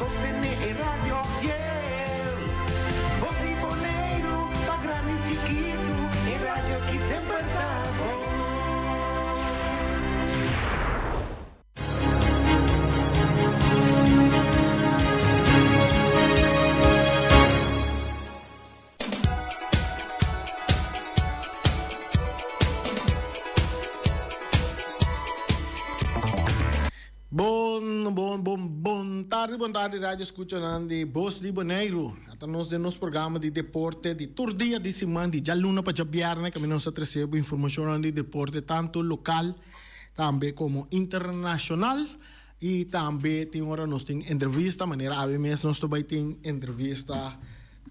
Sostené e radio fiel. Bos di Boneiru, pa grandi i chikitu, e radio ki semper ta bon. Bon, bon, bon, bon tardi, bon tardi radio escuchanan di Bos di Boneiru. Ata nos den nos programa di deporte di tur dia di siman di djaluna pa djabierne kaminda nos ta trese bo informashonnan di deporte tantu lokal tambe komo internashonal i tambe tin ora nos tin entrevista manera awe mes nos ta bai tin entrevista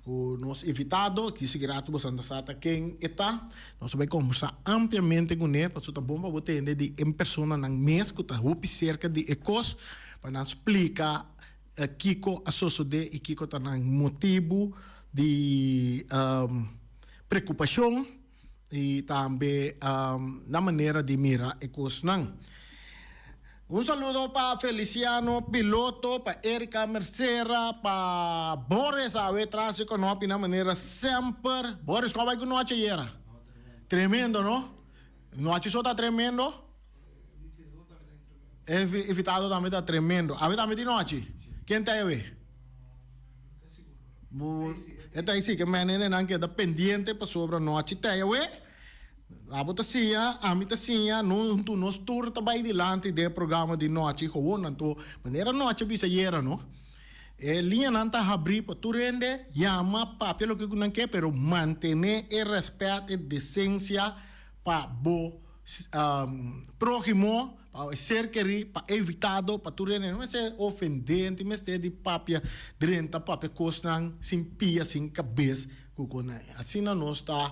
Ku nos invitado, ki sigui ratu boso ta sa ta ken e ta. Nos ta bai kombersá ampliamente kuné, pasobra ta bon pa bo tende di e personanan mes ku ta hopi serka di e kos, pa nan splika kiko a sosodé i kiko ta nan motibu di preokupashon i tambe nan manera di mira e kosnan. Un saludo pa Feliciano Piloto, pa Erika Mercera, pa Boris awe tras e konopi na manera semper. Boris, kon a bai ku nochi ayera? Tremendo, no? Nochi so ta tremendo? E invitado tambe ta tremendo. Awe tambe tin nochi? Ken ta awe? E ta si ke menen nan keda pendiente pasobra nochi ta awe. Abo ta siña, ami ta siña, nos huntu nos tur ta bai dilanti den e programa di nochi gewoon. Anto manera nochi a bisa ayera no, e liñanan ta habrí pa tur hende yama, papia loke ku nan ke, pero mantené e rèspèt, e desensia pa bo próhimo, pa e ser kerí, pa e invitado, pa tur hende. No mester ofendé, no tin mester di papia drenta papia kosnan sin pia, sin kabes ku ku nan. Asina nos ta.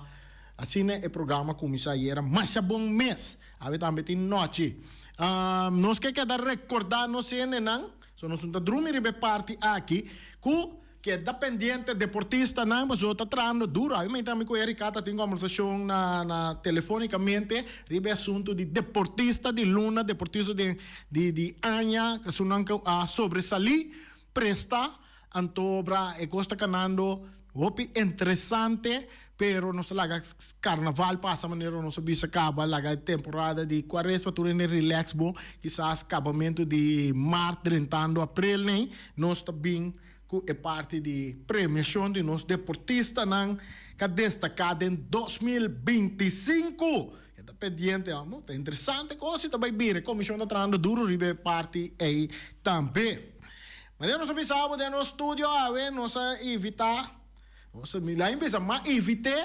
Asina e programa cuminsa ayera masha bon mes. Awe tambe tin nochi. Nos ke keda recorda nos hendenan, so nos no ta drumi riba e parti aki, cu keda pendiente deportistanan pasobra ta trahando duro. Awe mainta mi cu Erika ta tin conversacion na na telefonicamente riba e asunto di deportista di luna, deportista di di aña, esunnan cu a sobresali, presta. Anto bra e cos ta canando hopi interesante, pero nos ta laga carnaval pasa manera nos a bisa caba, laga e temporada di cuaresma tur hende relax bo, kisas cabamento di maart drentando april nei nos ta bin cu e parti di premiacion di nos deportistanan ca destaca den 2025. E ta pendiente amo, ta interesante cos y ta bay bira, e comision ta trahando duro riba e parti ey tambe. Manera nos a bisa bo den nos studio awe, nos a invita, nos a, mi la bisa, m'a invit'é,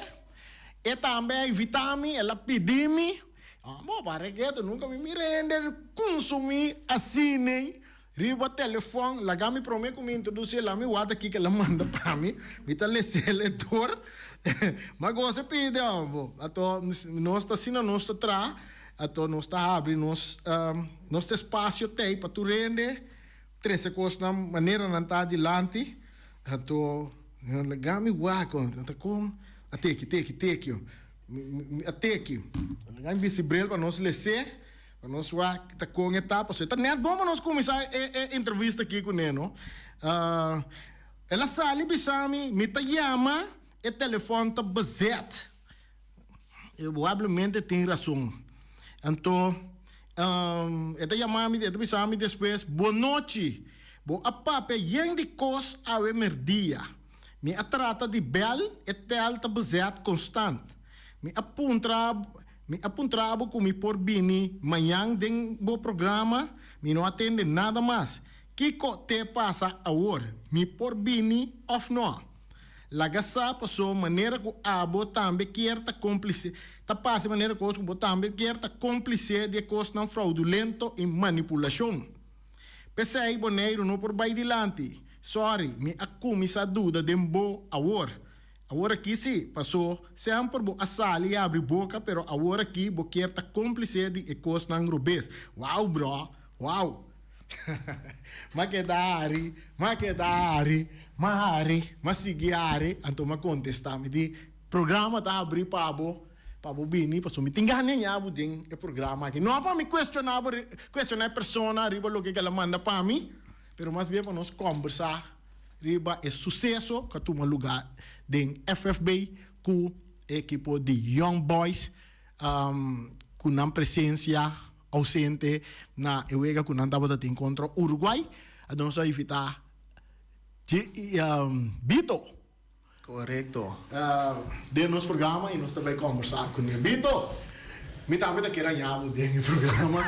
e tambe a invita mi, el a pidi mi, amo para ketu, nunca mi mira hende consumi asina riba telefon, laga mi prome cu mi introduci'é, laga mi wak aki ke el a manda pa mi, mi ta les'é el dor, m'a gosa pidi amo, anto nos ta asina nos ta traha, anto nos ta habri nos, nos espacio t'ei pa tur hende. Trese kosnan manera nan ta dilanti, anto nan laga mi wak, nan ta kon a teki teki teki, mi a teki, laga mi bisti bril pa nos les'é, pa nos wak ta kon e ta, pasobra e ta nèt bon pa nos kuminsá e e entrevista aki kuné no. El a sali bisa mi, mi ta yama e telefòn ta bezet. E probablemente tin rason. Anto, e ta yama mi, e ta bisa mi despues, Bonochi, bo a papia yen di kos awe merdia. Mi a trata di bèl, e tèl ta bezet konstant. Mi a puntra, mi a puntra bo ku mi por bini mañan den bo programa, mi no a tende nada mas. Kiko te pasa awor? Mi por bini òf nò? Laga sa paso manera ku abo tambe kier ta komplise ta pasa manera kos ku bo tambe kier ta komplise di e kosnan fraudulento i manipulashon. P'esei Boneiru no por bai dilanti. Sorry, mi a kuminsá duda den bo awor. Awor aki si, paso semper bo a sali i abri boka pero awor aki bo kier ta komplise di e kosnan robes. Wow bro, wow! M'a keda hari, m'a keda hari, m'a hari, m'a sigui hari, anto m'a kontestá. Mi di, Programa ta habrí pa bo, pa bo bini, pasobra mi tin gana haña bo den e programa aki. No pa mi kuestioná bo, kuestioná e persona riba loke ku el a manda pa mi. pero mas bien pa nos kombersá riba e suseso ku a tuma lugá den FFB ku e ekipo di Young Boys ku nan presensia ausente na e wega ku nan tabata tin kontra Uruguay. Anto nos a invitá Bito. Korekto. Den nos programa i nos ta bai kombersá kuné. Bito, mi tambe ta kier haña bo den e programa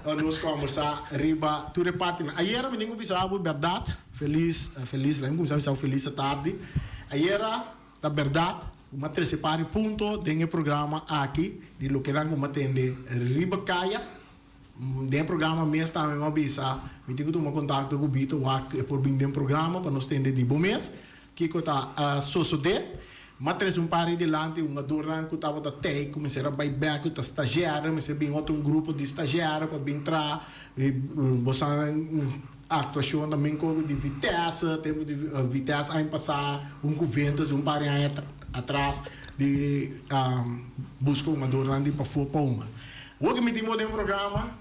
pa nos kombersá riba tur e partinan. Ayera mi tin ku bisa bo bèrdat, felis, felis, laga mi kuminsá bisa bo felis atardi. Ayera ta bèrdat ku mi a trese par di punto den e programa aki di lokenan ku mi a tende riba kaya. Den e programa mes tambe mi a bisa mi tin ku tuma kontakto ku Bito wak e por bin den programa pa nos tende di bo mes kiko ta a sosodé. Mi a trese un par di dilanti hungadornan ku tabata tei ku mester a bai bèk ku ta stagiaire mester bin otro un grupo di stagiaire pa bin traha i bo sa aktuashon ta min kogo di Vitesse tempu di Vitesse aña pasá un Juventus un par di aña atras di buska hungadornan di pafó pa hunga. Bo ke mi tin bo den programa,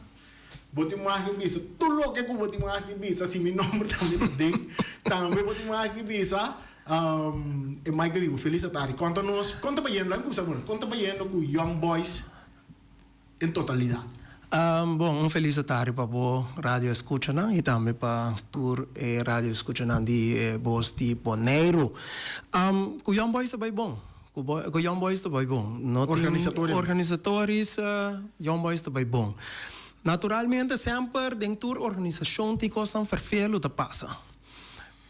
bo tin mag di bisa tur loke ku bo tin mag di bisa, si mi nomber tambe ta den, tambe bo tin mag di bisa. E Mike ta di bo felis atardi. Konta nos, kon ta bayendo, laga mi kumsa ku nan, kon ta bayendo ku Young Boys en totalidat? Bon, un felis atardi pa bo radio eskuchanan i tambe pa tur e radio eskuchanan di Bos di Boneiru. Ku Young Boys ta bai bon. Ku bo ku Young Boys ta bai bon. No tin Organisatoriamente. Organisatoris Young Boys ta bai bon. Naturalmente semper den tur organisashon tin kosnan ferfelu ta pasa.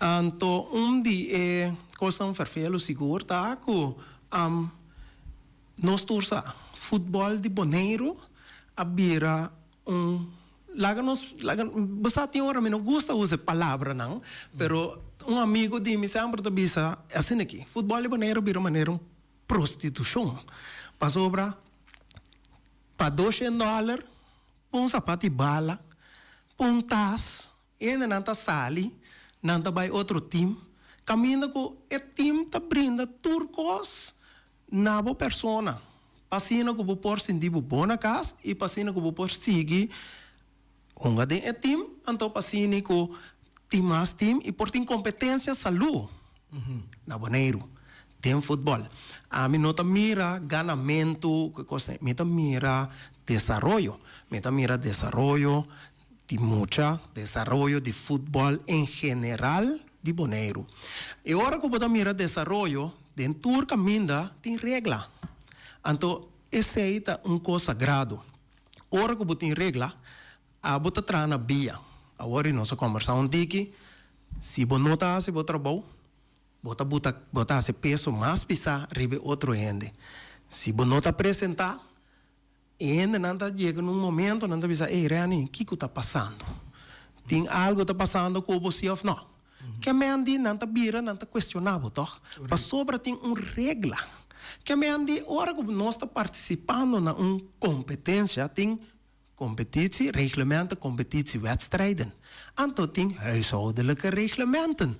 Anto un di e kosnan ferfelu sigur ta ku nos tur sa futbòl di Boneiru a bira un Laga nos, laga, bo sa tin ora mi no gusta usa e palabranan, pero un amigo di mi semper ta bisa asina aki, futbol di Boneiru bira manera un prostitushon, pasobra pa doshen dòler, pa un sapat di bala, pa un tas, hendenan ta sali, nan ta bai otro tim, kaminda ku e tim ta brinda tur kos Na bo persona, pa asina ku bo por sinti bo bon na kas i pa asina ku bo por sigui hunga den e tim, anto pa asina ku tin mas tim i por tin kompetensia salú na Boneiru den futbòl. Ami no ta mira ganamentu ku e kosnan, mi ta mira desaroyo, mi ta mira desaroyo di mucha, desaroyo di futbòl en general di Boneiru. E ora ku bo ta mira desaroyo den tur kaminda tin regla. Anto esei ta un kos sagrado. Ora ku bo tin regla, abo ta traha na bia. Awor i nos a kòmbersá un tiki, si bo no ta hasi bo trabou, bo ta buta bo ta hasi peso mas pisá riba e otro hende. Si bo no ta presentá, E hendenan ta yega na un momento nan ta bisa, ey Renny, kiko ta pasando? Tin algo ta pasando ku bo si of no? Ke men di nan ta bira nan ta cuestiona bo toch? Pasobra tin un regla. Ke men di ora ku nos ta participando na un competencia tin competitie reglementen, competitie wedstrijden. Anto tin huishoudelijke reglementen.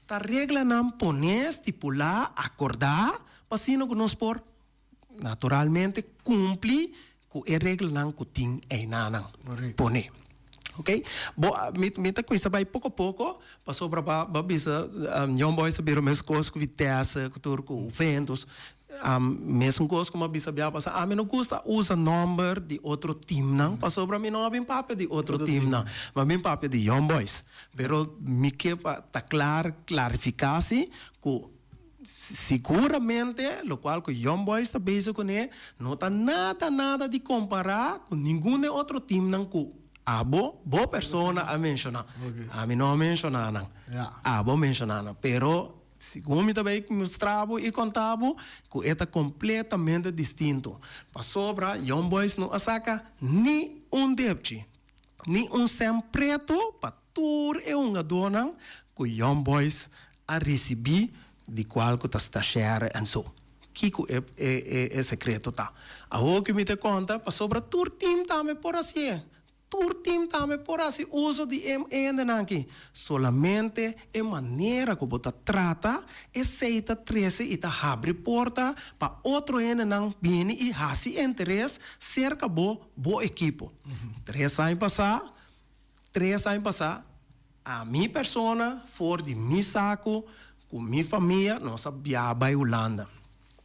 Ta reglanan pone, stipula, acorda pa asina ku nos por Naturalmente cumpli cu e reglanan cu tin einanan pone. Ok, bo mi mi ta cuminsa bay poco poco pasobra bo bo a bisa Young Boys a bira mescos cu Vitesse cu tur cu Juventus mesun cos cu mi a bisa bia pasa ami no gusta usa nomber di otro teamnan pasobra mi no a bin papia di otro teamnan mi a bin papia di Young Boys pero mi ke pa ta clar clarifica si cu Siguramente locual cu Young Boys ta bezig cune no ta nada nada di compara cu ningun den otro teamnan cu abo, bo persona a menciona. Ami no a menciona nan. Abo a menciona nan. Pero segun mi ta bay mustra bo y conta bo cu e ta completamente distinto. Pasobra Young Boys no a saca ni un depchi, ni un cent preto pa tur e hungadornan cu Young Boys a risibí di kual ku ta stashèr en so. Kiko e e e sekreto ta? Awor ku mi ta konta, pasobra tur tim tambe por hasié. Tur tim tambe por hasi uso di e hendenan aki. Solamente e manera ku bo ta trata esei ta trese i ta habri porta pa otro hendenan bini i hasi interes serka bo, bo ekipo. Tres aña pasá, tres aña pasá. Ami persona for di mi saku ku mi famia nos a biaha bai Hulanda.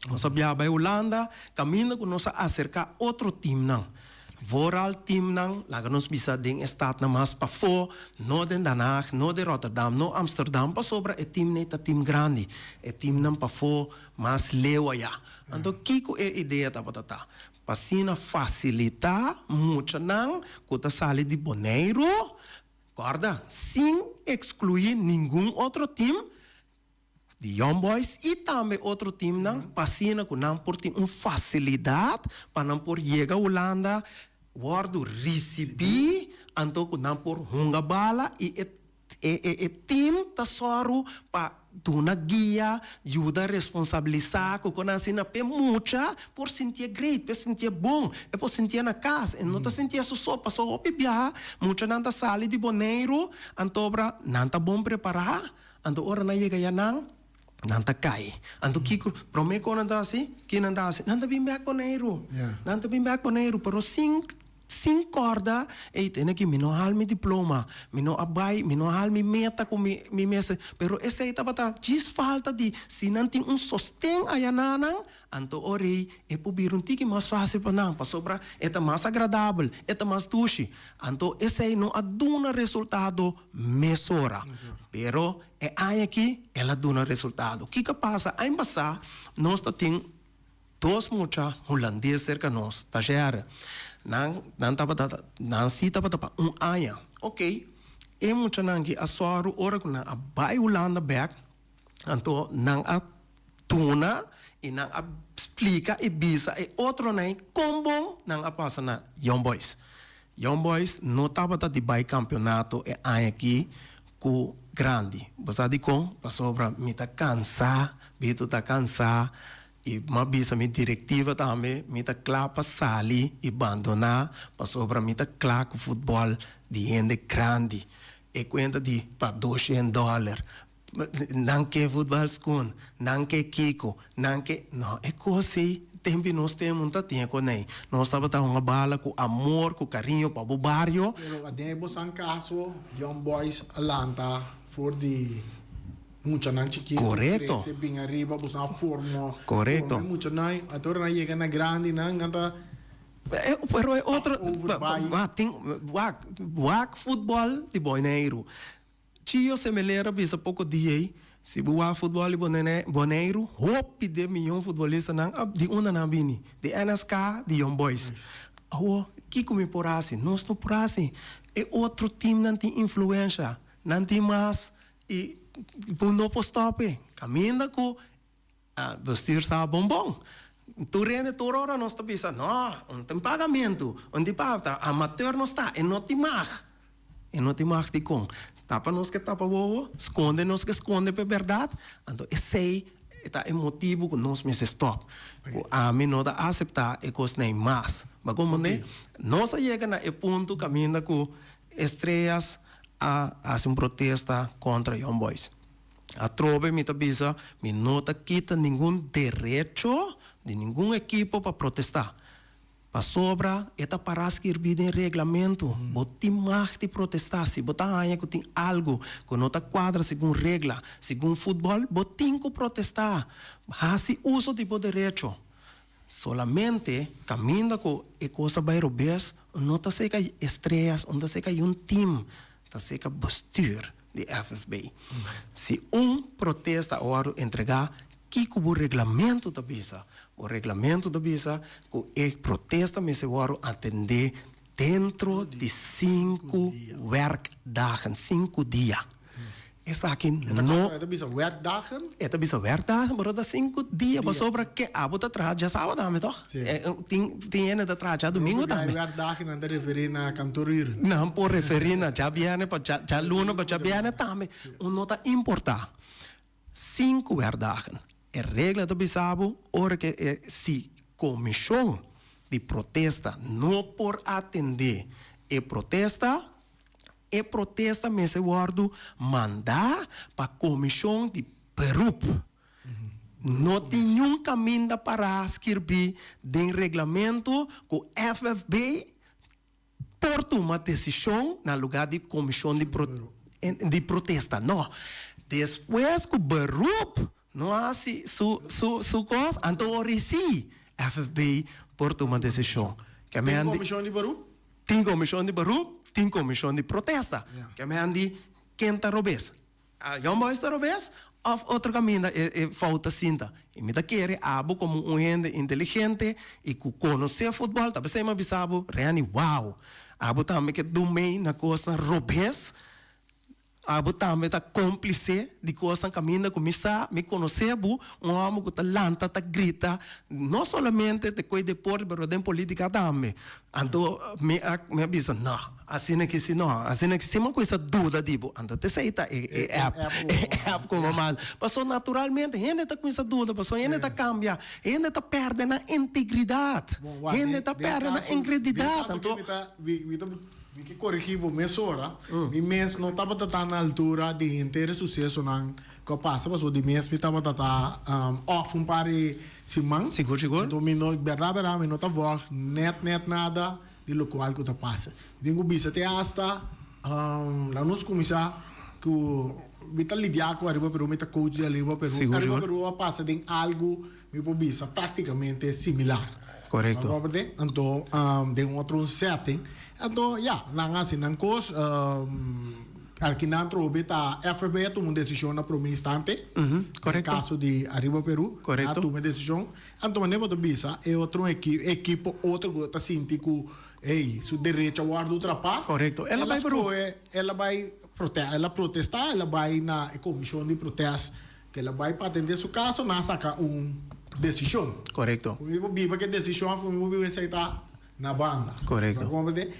Nos a biaha bai Hulanda kaminda ku nos a aserká otro timnan. Vooral timnan, laga nos bisa den e stadnan mas pafó, no den Den Haag, no den Rotterdam, no Amsterdam, pasobra e timnan ei ta tim grandi. E timnan pafó mas leu ayá. Anto kiko e idea tabata ta? Pa asina fasilitá muchanan ku ta sali di Boneiru, kòrda, sin ekskluí ningun otro tim, di Young Boys i tambe otro timnan, pa asina ku nan por tin un fasilidat pa nan por yega Hulanda, wòrdu risibí, anto ku nan por hunga bala i e E tim ta sòru pa duna guia, yuda responsabilisá ku kon asina p'e mucha por sintié great, p'e sintié bon, e por sintié na kas, e no ta sintié su so. Pasobra hopi biaha muchanan ta sali di Boneiru, antobra nan ta bon prepará, anto ora nan yega ya nan, nan ta kai. Anto kiko promé ku nan ta hasi? Ki nan ta hasi? Nan ta bin bèk Boneiru. Nan ta bin bèk Boneiru, pero sin. Sin kòrda, ey, tene ki mi no haal mi diploma, mi no a bai, mi no haal mi meta ku mi mi mester, pero esei tabata djis falta di si nan tin un sosten aya na nan, anto ora ei e por bira un tiki mas fásil pa nan, pasobra e ta mas agradabel, e ta mas dushi. Anto esei no a duna resultado mesora, pero e aña aki el a duna resultado. Kiko a pasa? Aña pasá nos ta tin. Dos mucha hulandes serka nos, stagiaire. Nan nan tabata nan si tabata pa un aña. Ok, e muchanan aki a sòru ora ku nan a bai Hulanda bèk, anto nan a duna i nan a splika i bisa e otronan ei kon bon nan a pasa na Young Boys. Young Boys no tabata di bai kampionato e aña aki ku grandi. Bo sa dikon? Pasobra mi ta kansá, Bito ta kansá. I m'a bisa mi direktiva tambe, mi ta kla pa sali i bandoná pasobra mi ta kla ku futbòl di hende grandi. E kuenta di pa doshen dòler. Nan ke futbòlskun, nan ke kiko, nan ke. No, e kos ei tempu nos tempu no ta tin e konei. Nos tabata hunga bala ku amor, ku kariño pa bo bario. Pero aden e bosan kaso, Young Boys a lanta for di. Muchanan chikitu Korekto. krese bin ariba, boso a forma Korekto. forma e muchanan, anto ora nan yega na grandi nan nan ta E pero e stap otro over bai. wak tin wak wak futbòl di Boneiru. Chio Semelera bisa poko dia ei, si bo wak futbòl di Bonene Boneiru hopi den miyon futbolistanan a di unda nan a bini, di NSK, di Young Boys. Awo kiko mi por hasi? Nos no por hasi. E otro timnan tin influensha, nan tin mas I bo no por stop e. Caminda cu bestuur sa bon bon. Tur hende tur ora nos ta bisa, no, un tin pagamento, un tin paga, ta amateur nos ta, e no tin mag. E no tin mag dicon? Tapa nos ke tapa wowo, sconde nos ke sconde p'e berdad, anto esey ta e motibo cu nos mester stop. Cu ami no ta acepta e cosnan mas. Bo a comprende? Nos a yega na e punto caminda cu Estrellas a hasi un protesta kontra Young Boys. Atrobe mi ta bisa mi no ta kita ningun derecho di ningun ekipo pa protesta. Pasobra e ta para skirbi den reglamento. Bo tin mag di protesta. Si bo ta haña ku tin algu ku no ta kuadra segun regla, segun futbòl, bo tin ku protesta. Hasi uso di bo derecho. Solamente caminda cu e cos a bay robes no ta seca Estrellas, no ta seca yun team, ta seca bestuur di FFB. Si un protesta a wordo entrega, kico bo reglamento ta bisa? Bo reglamento ta bisa cu e protesta mester wordo atende dentro di sinku werkdagen, sinku dia. Esaki no. E ta bisa werkdagen? E ta bisa werkdagen, pero ta sinku dia pasobra ke abo ta traha djasawa tambe toch? Tin tin hende ta traha djadumingu tambe. Pero werkdagen nan ta referí na kantoruren. Nan por referí na djabièrnè pa djaluna pa djabièrnè tambe. Un no ta importá. Sinku werkdagen. E regla ta bisa bo ora ke e si komishon di protesta no por atendé e protesta, E protesta mester wòrdu mandá pa komishon di beroep. No tin niun kaminda pará skirbí den reglamentu ku FFB por tuma desishon na lugá di komishon di. Di protesta no. Despues ku beroep no hasi su su su kos anto ora si FFB por tuma desishon. Tin komishon di beroep? Tin komishon di beroep, tin komishon di protesta. Ke men di ken ta robes? Young Boys ta robes of otro kaminda e e fout ta sinta? I mi ta kere abo komo un hende inteligente i ku konosé futbòl ta p'esei mi a bisa bo, Renny, wow! Abo tambe ke dun mei na kosnan robes, abo tambe ta kómplise di kosnan kaminda ku mi sa, mi konosé bo, un hòmber ku ta lanta, ta grita, no solamente te koe deporte pero den polítika tambe. Anto mi a mi a bisa, no, asina ki si no, asina ki si mi a kuminsá duda di bo, anto t'esei ta e e app, e app ku mi a manda. Pasobra naturalmente hende ta kuminsá duda, pasobra hende ta kambia, hende ta pèrdè nan integridat, hende ta pèrdè nan ingredidat, anto. Mi ta mi ke korigí bo mesora, mi mes no tabata ta na altura di henter e susesonan ku a pasa, pasobra di mes mi tabata ta off un par di siman. Sigur, sigur. Anto mi no, berdad berdad mi no ta volg net net nada di lokual ku ta pasa. Mi tin ku bisa te hasta laga nos kuminsá ku mi ta lidiá ku Ariba Peru, mi ta coach di Ariba Peru. Sigur, Ariba sigur. Peru a pasa den algu Mi por bisa prácticamente similar. Correcto. Comprende? Anto, den otro un setting. Anto, ya, nan a haci nan cos. Aki nan trobe ta FFB a tuma un decision na prome instante. Correcto. Den caso di Ariba Peru. Correcto. A tuma e decision. Anto, manera bo ta bisa, e otro ekipo otro cu ta sinti cu, hey, su derecho a wordo trapa. Correcto. El a bay Peru. El a bay protesta, el a protesta, el a bay na e comision di protest. Ke el a bai pa atendé su kaso, nan a saka un desishon. Korekto. Ku mi por biba ku e desishon òf ku mi por biba esei ta na banda. Korekto. Bo a komprendé?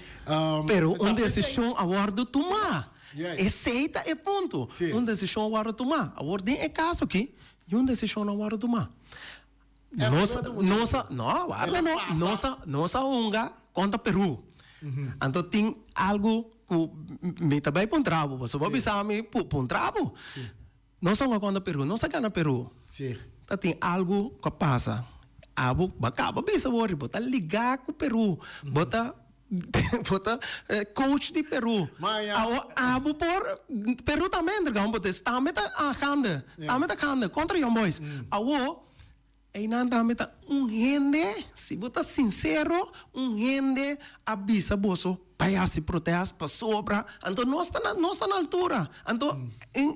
Pero un desishon a wòrdu tumá. Yes. Esei ta e punto. Sí. Un desishon a wòrdu tumá. Awor den e kaso aki, un desishon no a wòrdu tumá. Nos, nos a, no, warda no. Nos a, nos a hunga kontra Peru. Anto tin algu ku mi ta bai puntra bo, pasobra bo a bisa mi puntra bo. Nos a hunga kontra Peru, nos a gana Peru. Ta tin algu ku a pasa. Abo bo a kaba bisa wor, bo ta ligá ku Peru, bo ta bo ta coach di Peru. Awor abo por, Peru tambe a entrega un protesta, tambe ta gaande, tambe ta gaande kontra Young Boys. Awor Einan tambe ta un hende, si bo ta sinsero, un hende a bisa boso bai hasi protest pasobra anto nos ta na nos ta na altura. Anto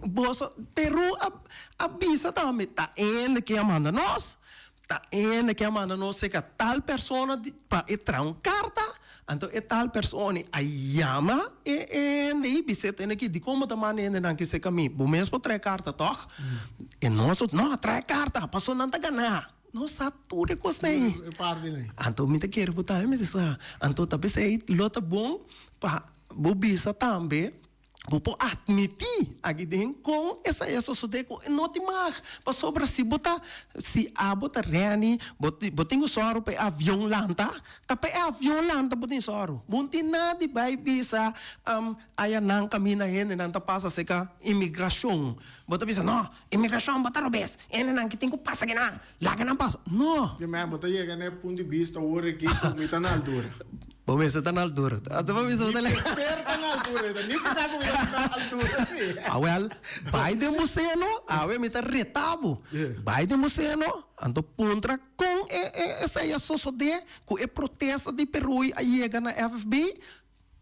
boso Peru a a bisa tambe ta e hende ke a manda nos, ta e hende ke a manda nos seka tal persona di pa e traha un karta, anto e tal persona a yama e e hende ei bis'é tene aki dikon bo ta manda e hendenan ke seka mi? Bo mes por traha e karta tòg? E nos no traha e karta pasobra nan ta gana. Nos sa tur e kosnan ei. Anto mi ta kere ku tambe mester sa. Anto ta p'esei lo ta bon pa bo bisa tambe. Bo por admití aki den kon esei a sosodé ku no tin mag, pasobra si bo ta, si abo ta rèni, bo bo tin ku sòru pa e avion lanta, ta pa e avion lanta bo tin sòru. Bo no tin nada di bai bisa aya nan kaminda hendenan ta pasa serka imigrashon. Bo ta bisa, no, imigrashon bo ta robes, hendenan ki tin ku pasa kinan, laga nan pasa. No! Di men bo ta yega na e punto di bista awor aki ku mi ta na altura. Bo mester ta na altura. Ata bo bisa bo ta Mi mester ta na altura. E ta ni bisa ku mi ta na altura si. Awel, bai den bo seno, awe mi ta reta bo. Bai den bo seno, anto puntra kon e e esei a sosodé ku e protesta di Perui a yega na FFB.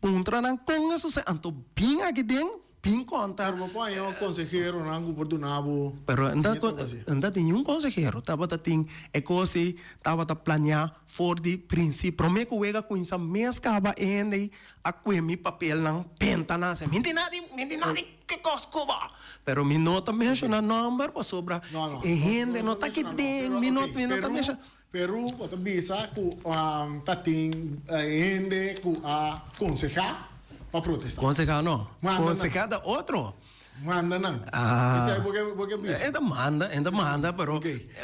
Puntra nan kon a sosodé, anto bin aki den Bin konta. Pero bo por haña un konseheronan ku por duna bo. Pero enta tin niun konsehero. Tabata tin e kos ei tabata planeá for di prinsipio. Promé ku wega kuminsá mes kaba e hende ei a kue mi papelnan penta nan asina. Mi tin nada di mi tin nada di ke kos ku bo. Pero mi no ta menshoná nòmber pasobra e hende no ta aki den. Mi no mi no ta menshoná. Peru bo ta bisa ku ta tin hende ku a konsehá pa protestá. Konsehá no. Konsehá ta otro. Manda nan. Esei bo ke bo ke bisa. E ta manda, e ta manda pero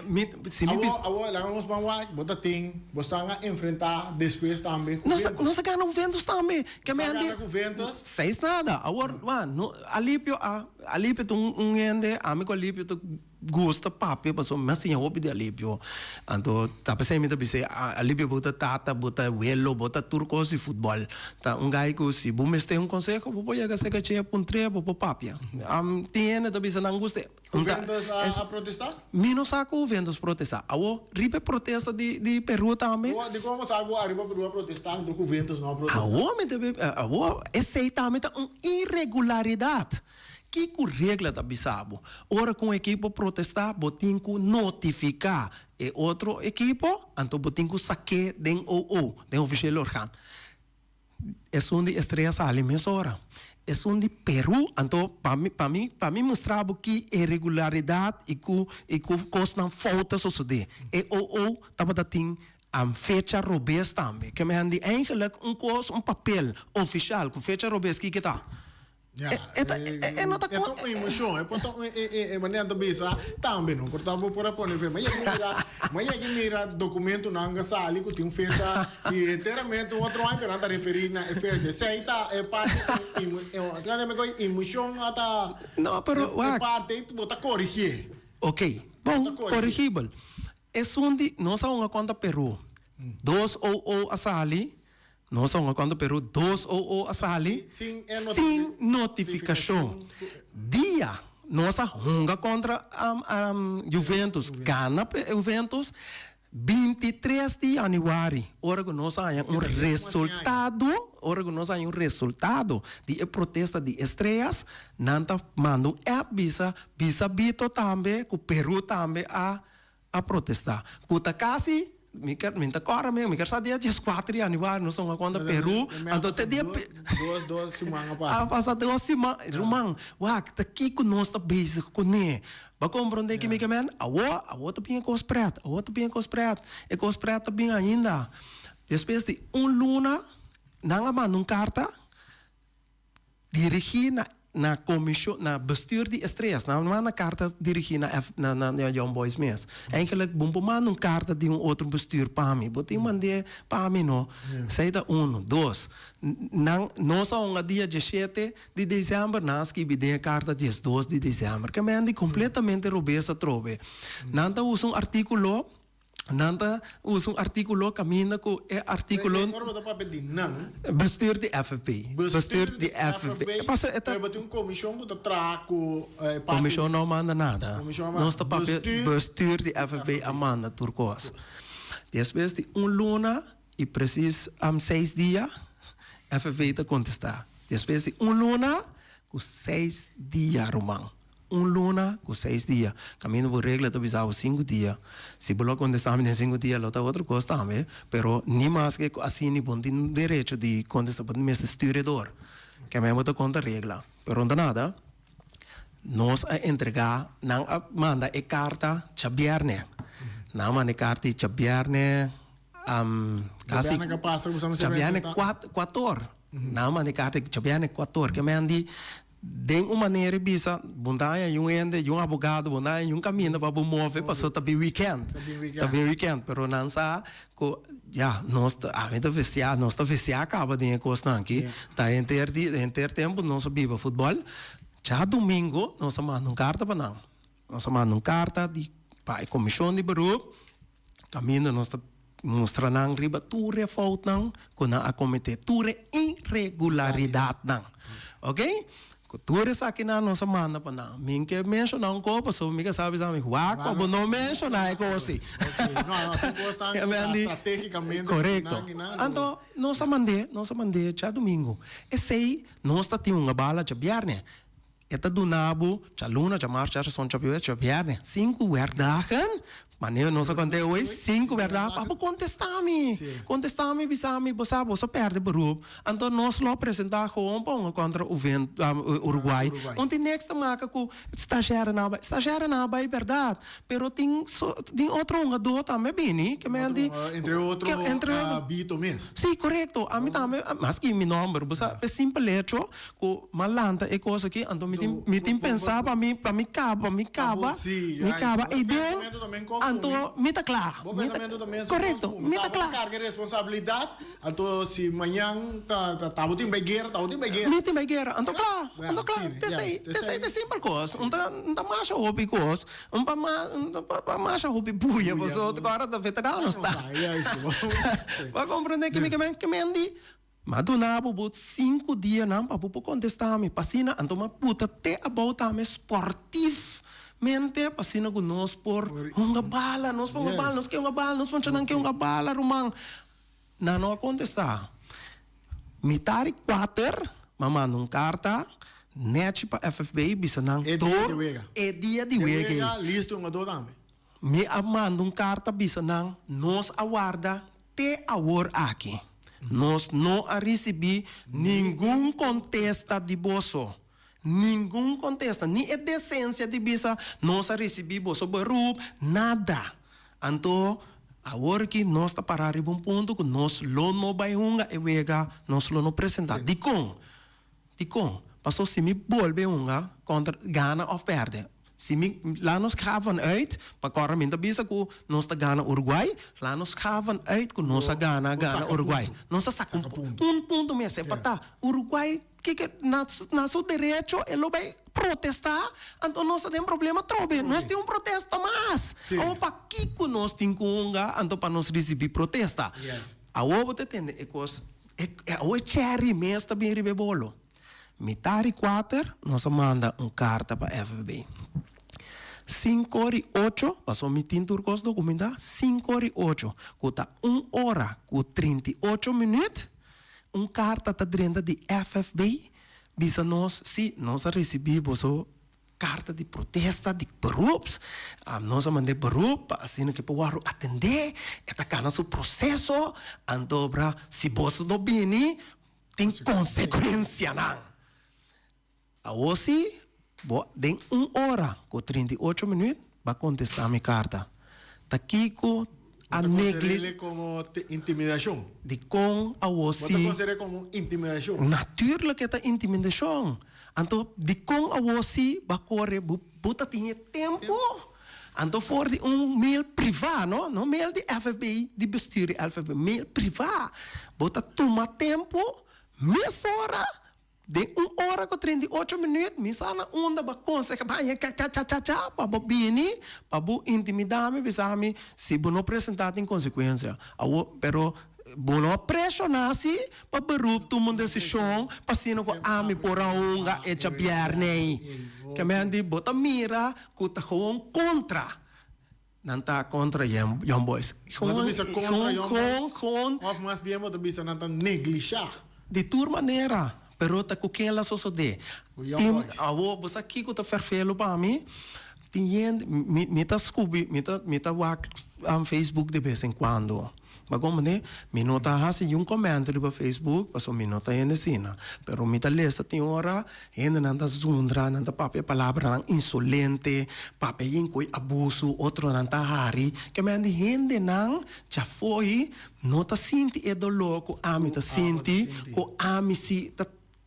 mi si mi bisa. Awor awor laga nos ban wak bo ta tin bo stan a enfrentá despues tambe Juventus. Nos a gana Juventus tambe. Nos a gana Juventus. Seis nada. Awor no Alipio a Alipio ta un hende ami ku Alipio ta. gusta papia pasobra mi a siña hopi di Alipio. Anto ta p'esei mi ta bis'é, Alipio bo ta tata, bo ta welo, bo ta tur kos di futbòl. Ta un gai ku si bo mester un konseho bo por yega serka dje, puntr'é, bo por papia. Tin hende ta bisa nan gust'é. Juventus a protestá? Mi no sa ku Juventus protestá. Awor, riba e protesta di di Peru tambe. Bo dikon bo sa ku ariba Peru a protestá anto Juventus no a protestá? Awor mi ta awor esei tambe ta un iregularidat. Kiko regla ta bisa bo? Ora ku un ekipo protestá bo tin ku notifiká e otro ekipo, anto bo tin ku sak'é den OO, den officieel orgaan. Esun di Estrella sali mesora. Esun di Peru, anto pa mi pa mi pa mi mustra bo ki irregularidad y cu y cu cosnan fout ta sosode. E OO tabata tin fecha robes tambe. Ke men di eigenlijk un cos un papel oficial cu fecha robes kiko ta? Ya, e ta e no ta e ta un emocion, e por ta un e e manera ta bisa tambe no por ta bo por a pone fe. Ma yegi mira, ma yegi mira documentonan ku a sali ku tin un fecha i enteramente un otro aña pero nan ta referi na e fecha. Esei ta e parti ku emocion a ta No, pero e wak. parti bo ta korigié. Ok, bon, korigibel. Esun di nos a hunga kontra Peru, dos o o a sali. Nos a hunga kontra Peru dos o o a sali sin notifikashon. Dia nos a hunga kontra Juventus, gana Juventus, 23 di yanüari, ora ku nos a haña un resultado, ora ku nos a haña un resultado di e protesta di Estrellas, nan ta manda un app bisa, bisa Bito tambe ku Peru tambe a a protesta cu ta casi mi ker mi ta corda mi mi ker sa dia 14 di januari nos a hunga contra Peru anto te dia Dos dos siman a pasa. A pasa dos siman ruman wak ta kico nos ta bezig cune bo a comprende ki mi ke men awo awo ta bin e cos pret awo ta bin e cos pret e cos pret ta bin ainda despues di un luna nan a manda un carta Dirigí na na komishon na bestuur di Estrellas. Nan a manda karta dirigí na F na na na Young Boys mes. Eigenlijk bo por manda un karta di un otro bestuur pa mi. Bo tin mand'é pa mi no. Esei ta uno. Dos, nan nos a hunga dia diesshete di desèmber, nan a skibi den e karta diesdos di desèmber. Ke men di kompletamente robes atrobe. Nan ta usa un artíkulo. Nan ta usa un artíkulo kaminda ku e artíkulo. Ora bo ta papia di nan. Bestuur di FFB. Bestuur di FFB. Paso e ta. Pero bo tin un komishon ku ta traha ku e parti. Komishon no manda nada. Komishon no manda. Nos ta papia bestuur di FFB a manda tur kos. Despues di un luna i presis seis dia FFB ta kontestá. Despues di un luna ku seis dia ruman. Un luna ku seis dia. Kaminda bo regla ta bisa bo sinku dia. Si bo lo kontestá mi den sinku dia lo ta otro kos tambe, pero ni maske ku asina bo no tin derecho di kontestá, bo mester stuur e dor. Kemey bo ta konta regla. Pero no ta nada. Nos a entregá, nan a manda e karta djabièrnè. Nan a manda e karta di djabièrnè kasi Djabièrnè ka pasa ku djabièrnè kuator. Nan a manda e karta djabièrnè kuator. Kemey nan di Den un manera e bisa, bo no ta haña yun hende, yun abogado, bo no ta haña yun kaminda pa bo move pasobra ta bin weekend. Ta bin weekend. Pero nan sa ku ya, nos ta, ami ta vesiá, nos ta vesiá kaba den e kosnan aki. Ta henter di, henter tempu nos a biba futbòl. Djadumingu nos a manda un karta pa nan. Nos a manda un karta di pa e komishon di beroep. Kaminda nos ta mustra nan riba tur e foutnan ku nan a kometé, tur e iregularidatnan. Ok? Ku tur esakinan nos a manda pa nan. Mi ke menshoná un kos pasobra mi ke sa bisa mi, wak pa bo no menshoná e kos ei. Ok, no, no, tur kos ta stratégikamente. Korekto. Anto nos a mand'é, nos a mand'é djadumingu. Esei nos ta tin un bala djabièrnè. E ta duna bo djaluna, djamars, djarason, djabiues, djabièrnè, sinku werkdagen, manera nos a konta hoy, sinku werkdagen pa bo kontestá mi. Kontestá mi, bisa mi, bo sa bo sa pèrdè beroep, anto nos lo presentá gewoon pa hunga kontra Uruguay. Un tin niks ta maka ku stazjèrenan a bai. Stazjèrenan a bai bèrdat, pero tin tin otro hungadó tambe bini ke men di. Entre otro Bito mes. Sí, korekto. Ami tambe, maske mi nòmber, bo sa, e simpel hecho Ku m'a lanta e kos aki, anto mi tin mi tin pensá pa mi pa mi kaba, mi kaba, mi kaba ei den. Anto mi ta kla. Bo pensamentu ta mes Korekto, mi ta kla. Bo karga e responsabilidat, anto si mañan ta ta bo tin bai guera, ta bo tin bai guera. Mi tin bai guera, anto kla, anto kla. T'esei, t'esei ta simpel kos. Un ta un ta masha hopi kos, un pa ma un pa masha hopi buya pasobra ku ora ta veteranos ta. Bo a komprende ke mi ke men ke men di M'a duna bo bo sinku dianan pa bo por kontestá mi. Pa asina anto m'a puta te abou tambe sportivmente pa asina ku nos por hunga bala, nos por hunga bala, nos ke hunga bala, nos muchanan ke hunga bala ruman. Nan no a kontestá. Mitar i kuater m'a manda un karta nèchi pa FFB bisa nan tur e dia di wega ei. Mi a manda un karta bisa nan nos a warda Te awor aki, nos no a risibí ningun kontesta di boso. Ningun kontesta, ni e desensia di bisa, Nos a risibí boso beroep, nada. Anto, awor aki nos ta pará riba un punto ku nos lo no bai hunga e wega, nos lo no presentá. Dikon? Dikon? Paso si mi bolbe hunga kontra gana òf pèrdè, si mi laat nos ga van uit, pa kòrda mi ta bisa ku nos ta gana Uruguay, laat nos ga van uit ku nos a gana gana Uruguay. Nos a saka un punto. Un punto mester pa ta. Uruguay kiko na na su derecho e lo bai protestá, anto nos ta den problema atrobe. Nos tin un protesta mas. Awor pakiko nos tin ku hunga anto pa nos risibí protesta? Awor bo ta tende e kos. E awe cherry mes ta bin riba e bolo. Mitar i kuater nos a manda un karta pa FFB. Sinku ora i ocho, pasobra mi tin tur kos dokumentá, sinku ora i ocho, ku ta un ora ku 38 minüt, un karta ta drenta di FFB bisa nos, si, nos a risibí boso Karta di protesta di beroeps, nos a mand'é beroep pa asina ku e por wòrdu atendé, e ta kana su proseso, anto bra si boso no bini tin konsekuensianan. Awor si bo den un ora ku 38 minüt bo a kontestá mi karta, ta kiko a Bo ta konsider'é komo intimidashon? Dikon awor si. Bo ta konsider'é komo intimidashon? Natuurlijk e ta intimidashon. Anto dikon awor si bo a kore bo bo ta tin e tempu? Anto for di un mail privá no, no mail di FFB, di bestuur di FFB, mail privá. Bo ta tuma tempu mesora Den un ora ku 38 minuut mi sa na unda bo a konseha baña chachachachacha pa bo bini pa bo intimidá mi bisa mi si bo no presentá tin konsekuensia. Awor pero bo no a preshoná si pa beroep tuma un desishon pa asina ku ami por a hunga e djabièrnè ei. Ke men di bo ta mira ku ta gewoon kontra. Nan ta kontra Young Boys. Bo ta bisa kontra Young Boys? Of mas bien bo ta bisa nan ta neglishá? Di tur manera, pero ta ku ken la sosodé. Ku Young Boys. Awor, bo sa kiko ta ferfelu pa mi? Tin hende, mi mi ta skubi, mi ta mi ta wak Facebook de bes en kuando. Bo a komprendé? Mi no ta hasi niun komènt riba Facebook, pasobra mi no ta hende asina. Pero mi ta lesa tin ora hendenan ta zundra, nan ta papia palabranan insolente, papia yin koe abusu, otronan ta hari. Ke men di hendenan djafo'i no ta sinti e doló ku ami ta sinti, ku ami si ta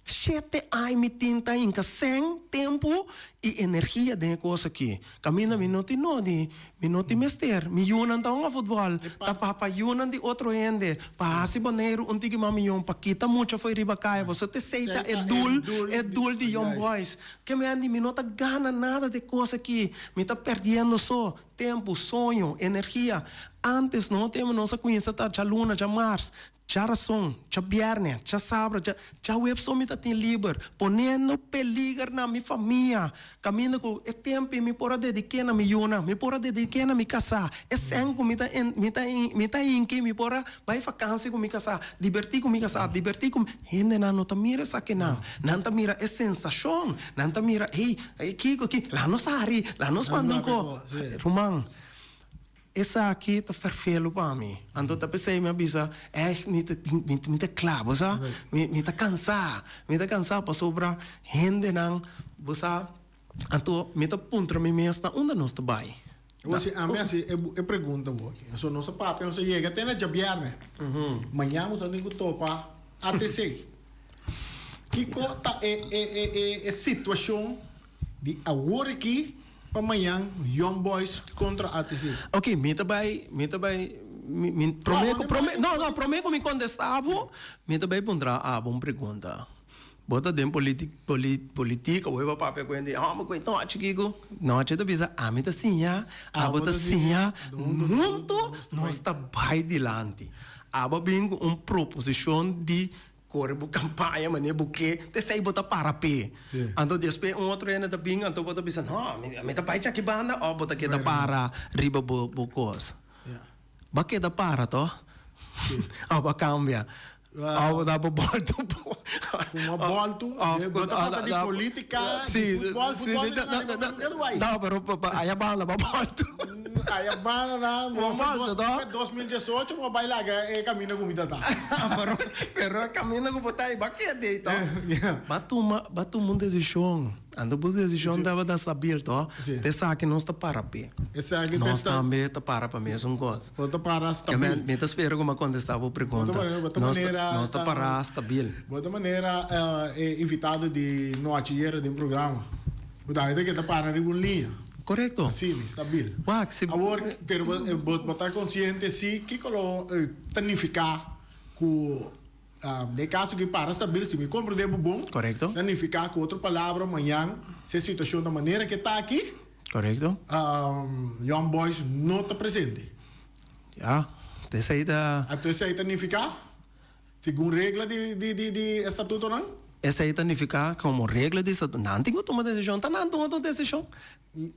Shete ai mi tin ta hinka sèn, tempu i energia den e kos aki. Kaminda mi no tin nodi, mi no tin mester. Mi yunan ta hunga futbòl, ta papa yunan di otro hende pa hasi Boneiru un tiki mas miyon, pa kita mucha fo'i riba kaya. Boso te sei ta e dul, e dul di Young Boys. Ke men di mi no ta gana nada di e kos aki, mi ta pèrdiendo so, tempu, soño, energia. Antes no tempu nos a kuminsa ta djaluna, djamars, Djarason, djabièrnè, djasabra, dja, djaweps so mi ta tin liber, ponendo peliger na mi famia, kaminda ku e tempu mi por a dedik'é na mi yunan, mi por a dedik'é na mi kasá, e sèn ku mi ta mi ta mi ta hinki mi por a bai fakansi ku mi kasá, dibertí ku mi kasá, dibertí ku mi, hendenan no ta mira esakinan, nan ta mira e sensashon, nan ta mira, hey, kiko ki, laat nos hari, laat nos manda un ko, ruman. Esaki ta ferfelu pa mi. Anto ta p'esei mi a bisa, Ègt mi ta mi ta kla, bo sa? Mi mi ta kansá, mi ta kansá pasobra hendenan, bo sa, anto mi ta puntra mi mes na unda nos ta bai. Awor si ami hasi e e pregunta bo aki, so nos a papia, nos a yega te na djabièrnè, mañan bo ta tin ku topa ATC. Kiko ta e e e e situashon di awor aki? pa mañan Young Boys kontra ATC? Ok, mi ta bai, mi ta bai, mi, mi, prome ku, prome, no, no, prome ku mi kontestá bo, mi ta bai puntra abo un pregunta. Bo ta den politi, poli, politika, bo a papia ku hende, hòmber ku e nochi kiko? Nochi ta bisa, ami ta siña, abo ta siña, huntu nos ta bai dilanti. Abo a bin ku un proposishon di Kore bo kampaña manera bo ke, te esei bo ta para p'e. Anto despues un otro hende ta bin, anto bo ta bisa, no, mi ta bai djaki banda, òf bo ta keda para riba bo bo kos. Bo a keda para toh? Òf bo a kambia? Òf bo ta bo bòltu bo? Kuma bòltu? Bo ta papia di politika, di futbòl, futbòl ta na riba bo keda bai. No, pero aya banda bo a bòltu. Aya banda nan, bo fe 2018 bo bai laga e kaminda ku mi ta ta. Pero, pero e kaminda ku bo ta ei bo a keda ei to. Bo a tuma, bo a tuma un desishon. Anto bo desishon tabata stabil to. Esaki nos ta para p'e. Nos tambe ta para pa mesun kos. Bo ta para stabil. Mi ta spera ku mi a kontestá bo pregunta. Nos ta para stabil. Bo ta manera e invitado di nochi ayera den programa. Bo tambe ta keda para riba un liña. Korekto. Asina, stabil. Wak, si. Awor, pero bo bo ta konsiente si kiko lo ta nifiká ku den kaso ku e para stabil, si mi komprendé bo bon. Korekto. Ta nifiká ku otro palabra mañan si e situashon ta manera ke ta aki. Korekto. Young Boys no ta presente. Ya, esei ta. Anto esei ta nifiká? Segun regla di di di di estatutonan? Esei ta nifiká komo regla di estatuto, nan tin ku tuma desishon, ta nan tuma tur desishon,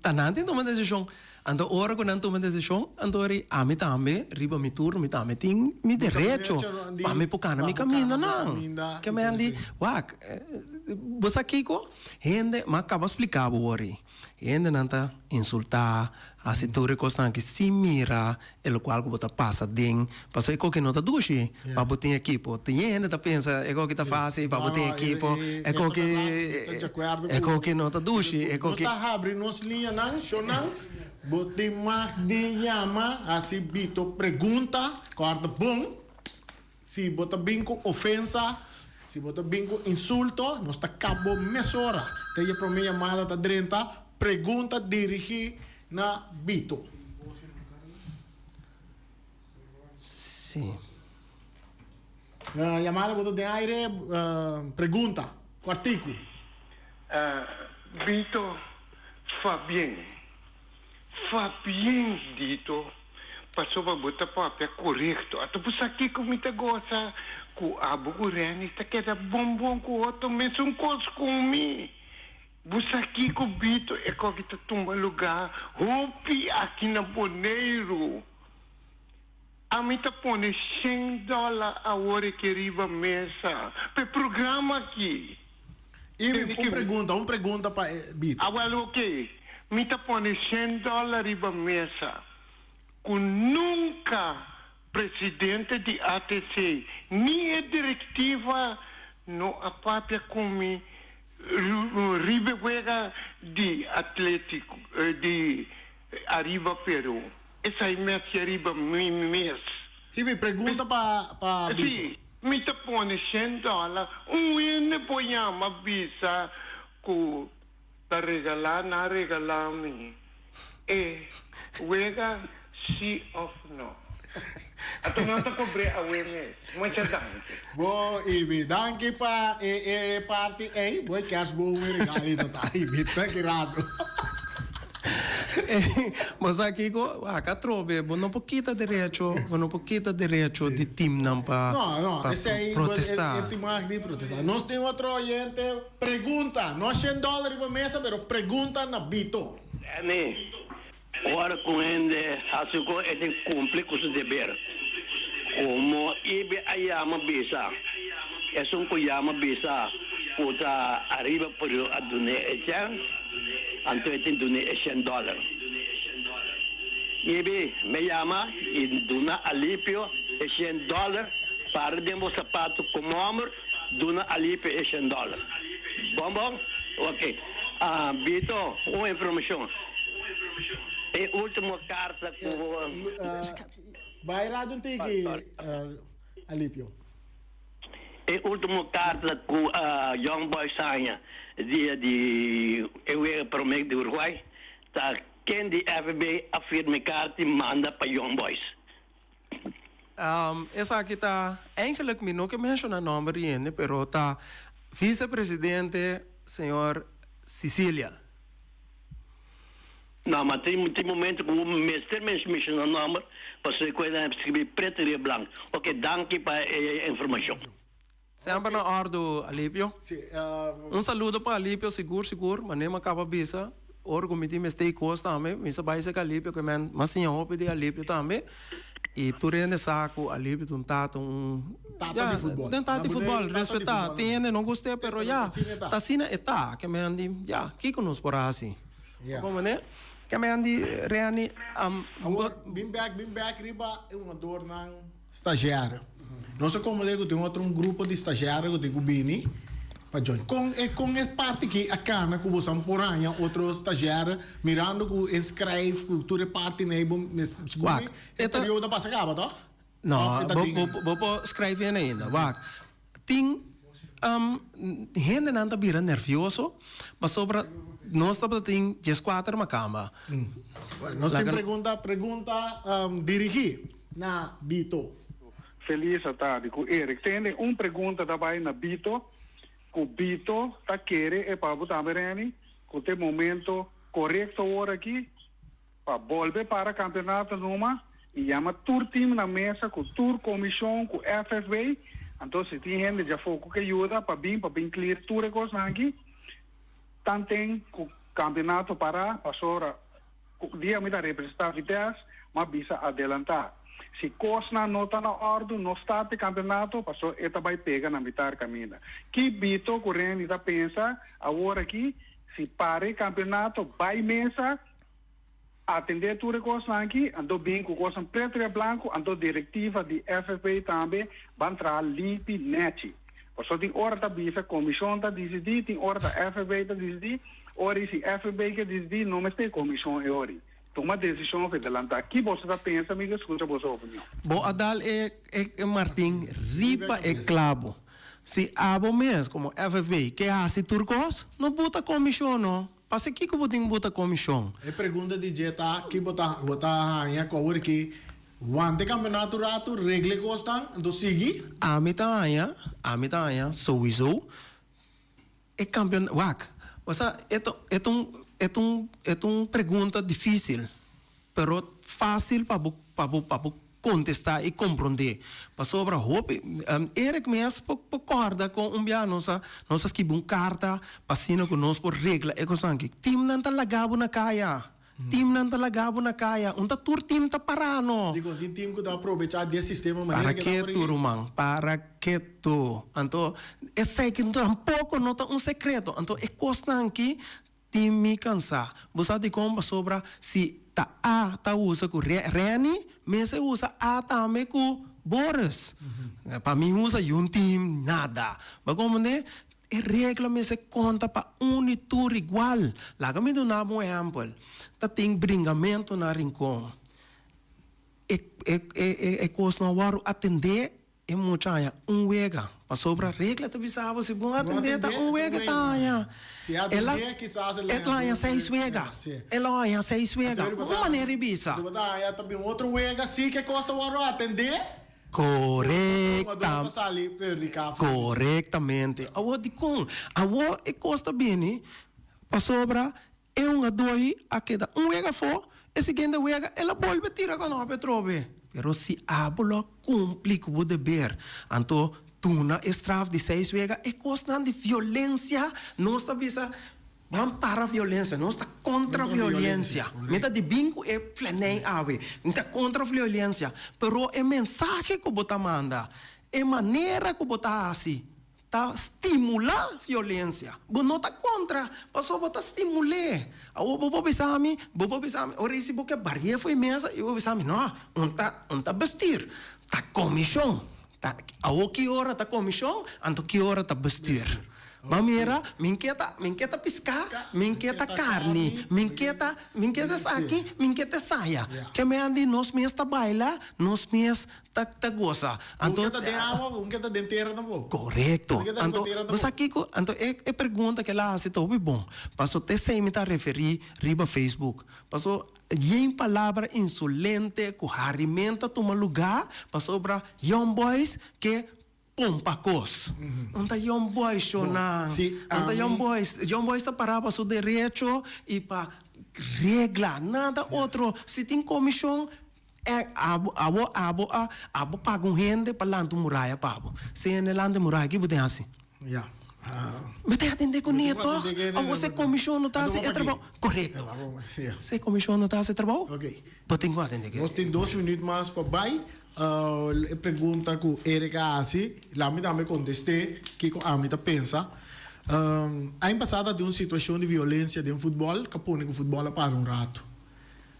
ta nan tin tuma desishon. Anto ora ku nan tuma desishon, anto ri ami tambe riba mi turno mi tambe tin mi derecho pa mi por kana mi kamindanan. Ke men di, wak, bo sa kiko? Hende, mi a kaba splika bo wor ei. Hendenan ta insultá, hasi tur e kosnan aki sin mira e lokual ku bo ta pasa den, pasobra e koki no ta dushi pa bo tin ekipo. Tin hende ta pensa e koki ta fásil pa bo tin ekipo, e koki e koki no ta dushi, e koki. Nos ta habri nos liñanan, shownan, bo tin mag di yama, hasi Bito pregunta, kòrda bon. Si bo ta bin ku ofensa, si bo ta bin ku insulto, nos ta kap bo mesora. Te e promé yamada ta drenta, pregunta dirigí na Bito. Sí. Yamada bo ta den aire, pregunta, kòrtiku. Bito, Fabien. Fabien dito, Pasobra bo ta papia korekto. Ata bo sa kiko mi ta gosa ku abo ku Renny ta keda bon bon ku otro mesun kos ku mi. Bo sa kiko Bito e koki ta tumba luga hopi aki na Boneiru. Ami ta pone shen dòler awor eke riba mesa pa e programa aki. Irving, un pregunta, un pregunta pa Bito. Awel oke, mi ta pone shen dòler riba mesa ku nunka presidente di ATC ni e direktiva no a papia ku mi riba e wega di Atletico di Ariba Peru. Esai mester riba mi mes. Sí, mi pregunta pa pa Bito. Sí, mi ta pone shen dòler. Un hende por yama bisa ku ta regalá nan regalá mi e wega sí òf no. Ato nan ta kobr'é awe mes. Mucha danki. Bo Ibi, danki pa e e parti ei. Bo e kerstboom e regalito ta Ibi, ta ki rato. Bo sa kiko? Wak atrobe, bo no por kita derecho, bo no por kita derecho di teamnan pa No, no, esei protesta. E tin mag di protesta. Nos tin otro oyente pregunta, no shen dòler riba mesa, pero pregunta na Bito. Danny, Ora ku hende hasi ku e tin kumpli ku su deber. Komo Ibi a yama bisa, esun ku yama bisa ku ta ariba por a dun'é e chèns, anto e tin dun'é e shen dòler. Ibi, me yama i duna Alipio e shen dòler, para den bo sapatu komo hòmber, duna Alipio e shen dòler. Bon bon? Oke. Bito, un informashon. E ultimo karta ku bo. Bai radio un tiki, Alipio. E ultimo karta ku Young Boys haña dia di e wega prome di Uruguay. Ta ken di FB a firma e karta i manda pa Young Boys? Esaki ta, eigenlijk mi no ke menshona nomber di hende, pero ta vicepresidente señor Cicilia. No, ma tin tin momento ku bo mester menshona nomber pasobra e koe nan skibi preto riba blanco. Oke, danki pa e informashon. Semper na ordu, Alipio. Un saludo pa Alipio sigur sigur, manera mi a kaba bisa, ora ku mi tin mester i kos tambe, mi sa bai serka Alipio ke men mas siña hopi di Alipio tambe, i tur hende sa ku Alipio ta un tata un Tata di futbol. Den tata di futbol, respetá, tin hende no gust'é pero ya, ta asina e ta, ke men di ya, kiko nos por hasi? Bo manera? Ke men di Reni, Awor, bin bek, bin bek riba e hungadornan. Stagiario. Nos a komprendé ku tin otro un grupo di stagiario ku tin ku bini pa join. Kon e kon e parti ki a kana ku boso por haña otro stagiario mirando ku e skrijf ku tur e parti nei bo sigur Wak, e e ta periodo a pasa kaba tòg? No, Òf e ta bo bin bo ainda? bo por skrijf hende ainda. Wak, tin hendenan ta bira nervioso pasobra nos tabata tin dieskuater makamba. Nos tin pregunta pregunta dirigí na Bito. Feliz atardi cu Eric. Tende un pregunta ta bay na Bito cu Bito ta kere e pa bo tambe Renny cu ta e momento corecto awor aki pa bolbe para campeonato numa y yama tur team na mesa cu tur comision cu FFB anto si tin hende djafo cu ke yuda pa bin pa bin clear tur e cosnan aki tanten cu campeonato para pasobra Ku dia mi ta representá Vitesse, m'a bisa adelantá. Si kosnan no ta na òrdu, no start e kampeonato, paso e ta bai pega na mitar kaminda. Ki Bito ku Randy ta pensa awor aki? Si para e kampeonato, bai mesa, atendé tur e kosnan aki, anto bin ku kosnan pretu riba blanku, anto direktiva di FFB tambe ban traha limpi nèchi. Paso tin ora ta bisa komishon ta disidí, tin ora ta FFB ta disidí. Ora i si FB ke disdi no mester komishon e ori tuma desishon of e delanta. Ki boso ta pensa mi ke skucha boso opinion. Bo a dal e e martin riba e klabo. Si abo mes komo FFB ke hasi tur kos, no buta komishon no. Pase kiko bo tin buta komishon? E pregunta di dje ta ki bo ta bo ta haña ku awor ki wanta e kampeonato un ratu, regla e kosnan, anto sigui? Ami ta haña, ami ta haña souiso E campeon, wak, osea e ta e ta un e ta un e ta un pregunta dificil, pero facil pa bo pa bo pa bo contesta y comprende, pasobra hopi Eric mes por por corda con un bia nos a nos a skibi un carta pa asina cu nos por regla e cosnan aki. Teamnan ta laga bo na caya. Teamnan ta laga bo na kaya. Un ta tur team ta para no. Dikon tin team ku ta aprobecha di e sistema manera Para ke ta ke por tu ruman? Para ke tu? Anto esaki tampoco no ta un secreto. Anto e cosnan aki tin mi cansa. Bo sa dikon? Pasobra si ta A ta usa ku Renny, mester usa A tambe ku Boris. Pa mi usa yun team nada. Bo a comprende? E regla mester konta pa un i tur igual. Laga mi duna bo un ehèmpel. Ta tin bringamentu na Rincon. E e e e kos no a wòrdu atendé, e mucha haña un wega. Pasobra regla ta bisa bo si bo no atendé ta un wega e ta haña. El a e ta haña seis wega. El a haña seis wega. Un manera di bisa. Korekta, korektamente. Awor dikon? Awor e kos ta bini pasobra e hungadó ei a keda un wega afó, e siguiente wega el a bolbe tira kònòp atrobe. Pero si abo lo a kumpli ku bo deber, anto duna e straf di seis wega, e kosnan di violensia nos ta bisa Ban para violencia, nos ta contra violencia. Mi ta di bin cu e flaney awe, mi ta contra violencia, pero e mensahe cu bo ta manda, e manera cu bo ta haci, ta stimula violencia. Bo no ta contra, pasobra bo ta stimul'e. Awor bo por bisa mi, bo por bisa mi, ora si bo ke barie for e mesa, y bo bisa mi, no, un ta, un ta bestuur, ta comision. Ta, awor ki ora ta comision, anto ki ora ta bestuur. Bo a mira, mi ke ta, mi ke ta piská, mi ke ta karni, mi ke ta, mi ke ta esaki, mi ke ta esaya. Ke me han di nos mes ta baila, nos mes ta ta gosa. Anto, un ke ta den awa, un ke ta den tera tampoco. Korekto. Anto, bo sa kiko? Anto e e pregunta ke el a hasi ta hopi bon. Paso te esei mi ta referí riba Facebook. Paso yen palabra insolente ku harimento a tuma lugá pasobra young boys ke Pompa kos. Un ta young boys shownan. Un ta young boys. Young boys ta pará pa su derecho i pa regla. Nada otro. Si tin komishon, e abo abo abo a abo paga un hende pa lanta un muraya pa bo. Si hende lanta e muraya, ki bo tin hasi? Bo tin atendé kuné tòg? Awor si e komishon no ta hasi e trabou. Korekto. Si e komishon no ta hasi e trabou, bo tin ku atendé kuné. Nos tin dos minüt mas pa bai. E pregunta ku Eric a hasi, laat mi tambe kontest'é kiko ami ta pensa. Aña pasá ta tin un situashon di violensia den futbòl ku a pone ku futbòl a para un ratu.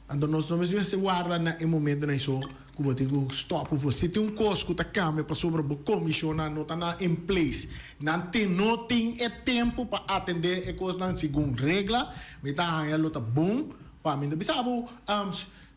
Anto nos no mester mester warda na e momentunan ei so ku bo tin ku stòp ku futbòl. Si tin un kos ku ta kambia pasobra bo komishonnan no ta na in place, nan tin no tin e tempu pa atendé e kosnan segun regla, mi ta haña lo ta bon pa mi ta bisa bo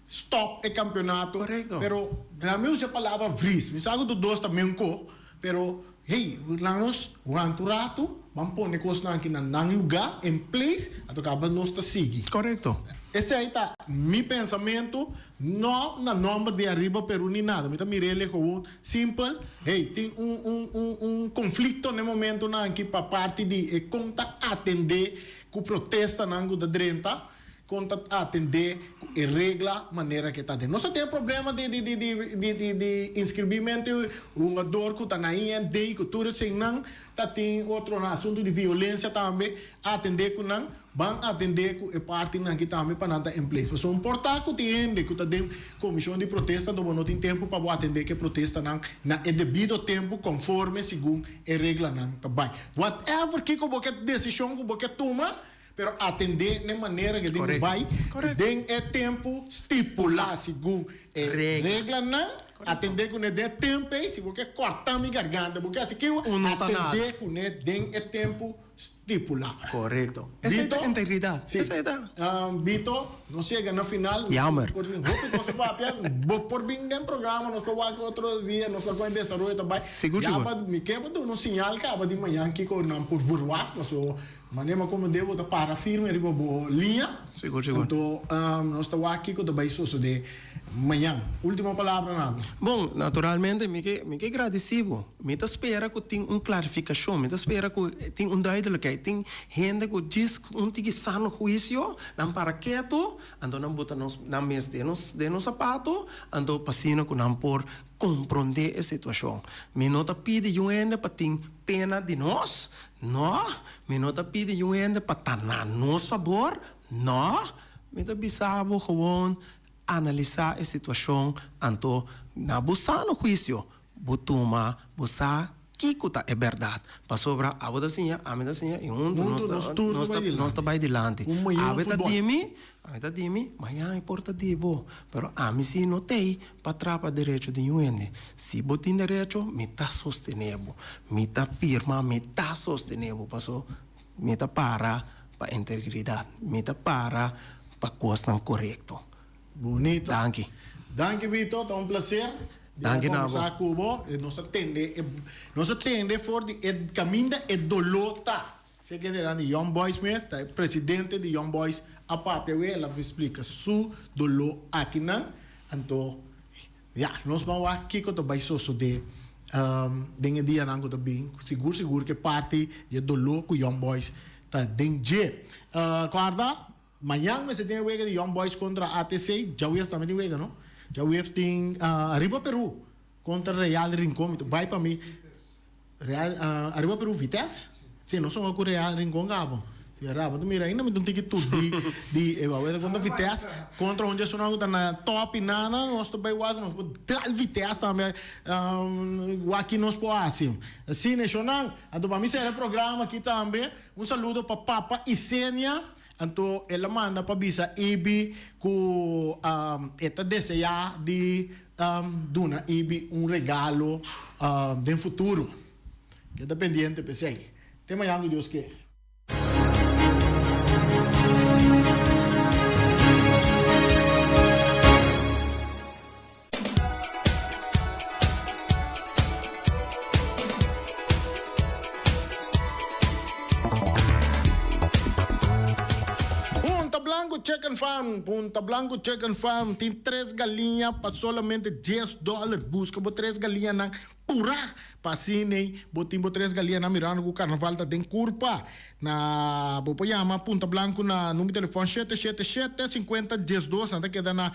Stop e campeonato. Correcto. Pero na mi usa e palabra vries. Mi sa cu tur dos ta menco, pero hey, laga nos wanta un rato, ban pone cosnan aki na nan lugar, in place, anto caba nos ta sigui. Correcto. Esey ta mi pensamento, no na nomber di Ariba Peru ni nada. Mi ta mir'el gewoon simpel, hey, tin un un un un conflicto na e momentonan aki pa parti di e con ta atende cu protestanan cu ta drenta. Kon ta atendé ku e regla manera ke ta den. Nos ta tin e problema di di di di di di inskribimento di hungador ku ta na IND ku tur eseinan ta tin otronan asuntu di violensia tambe atendé ku nan ban atendé ku e partinan aki tambe pa nan ta in place. Pasobra un por ta ku tin hende ku ta den komishon di protesta anto bo no tin tempu pa bo atendé ku e protestanan na e debido tempu konforme segun e reglanan ta bai. Whatever kiko bo ke desishon ku bo ke tuma. Pero atendé n'e manera ke den bai den e tempu stipulá segun e reglanan. Atendé kuné den e tempu ei, si bo ke kòrtá mi garganta, bo ke hasi kiwa, atendé kuné den e tempu stipulá. Korekto. Esei ta integridat. Esei ta. Vito, nos yega na final. Jammer. Por tin hopi kos pa papia. Bo por bin den programa, nos por wak otro dia, nos por kon e desaroyo ta bai. Sigur, sigur. Ya pa mi ke pa duna un siñal kaba di mañan kiko nan por verwagt, paso. Manera bo komo debo ta para firme riba bo liña. Sigur, sigur. Anto nos ta wak kiko ta bai sosode mañan. Ultimo palabra na bo. Bon, naturalmente mi ke mi ke gradisí bo. Mi ta spera ku tin un klarifikashon, mi ta spera ku tin un duidelijkheid. Tin hende ku djis un tiki sano huisio, nan para ketu, anto nan buta nos nan mes den nos den nos sapato, anto pa asina ku nan por komprondé e situashon. Mi no ta pidi yun hende pa tin pena di nos, No, mi no ta pidi yun hende pa ta na nos fabor, no, mi ta bisa bo gewoon analisa e situacion anto na bo sano huicio bo tuma bo sa kico ta e berdad pasobra abo ta siña ami ta siña y hunto nos ta nos ta bay dilanti awe ta di mi Ami ta di mi, mañan e por ta di bo, pero ami si no t'ei pa trapa derecho di niun hende. Si bo tin derecho, mi ta sostené bo. Mi ta firma, mi ta sostené bo, paso mi ta para pa integridat, mi ta para pa kosnan korekto. Bonito. Danki. Danki Vito, ta un placer di Danki na bo. conversa cu bo. Nos a tende e, nos a tende for di e caminda e dolor ta. Secretary di Young Boys mes ta e presidente di Young Boys a papia we el a splica su dolor akinan anto ya nos ban wak kico ta bay sosode den e dianan cu ta bin sigur sigur ke parti di e dolor cu Young Boys ta den dje. Corda mañan mester tin e wega di Young Boys contra ATC djaweps tambe tin wega no djaweps tin Ariba Peru contra Real Rincon mi ta bay pa mi. Real ariba Peru Vitesse? Si nos hunga ku Real Rincon kaba. Si raba ta mira ainda mi ta un tiki tut di di e waweta kontra Vitesse kontra un dje ku ta na top i nana nos ta bai wak nos por dal Vitesse tambe wak ki nos por hasi. Asina e shownan. Anto pa mi sera e programa aki tambe un saludo pa Papa Isenia anto el a manda pa bisa Ibi ku e ta desea di Duna Ibi un regalo den futuro. Keda pendiente p'esei. Te mañan ku Dios ke. Punta Blanco Chicken Farm, Punta Blanco Chicken Farm tin tres galiña pa solamente dies dòler. Buska bo tres galiñanan purá pa asina bo tin bo tres galiñanan mirando ku karnaval ta den kurpa. Na bo por yama Punta Blanco na number di telefòn shete shete shete sinkuenta diesdos. Nan ta keda na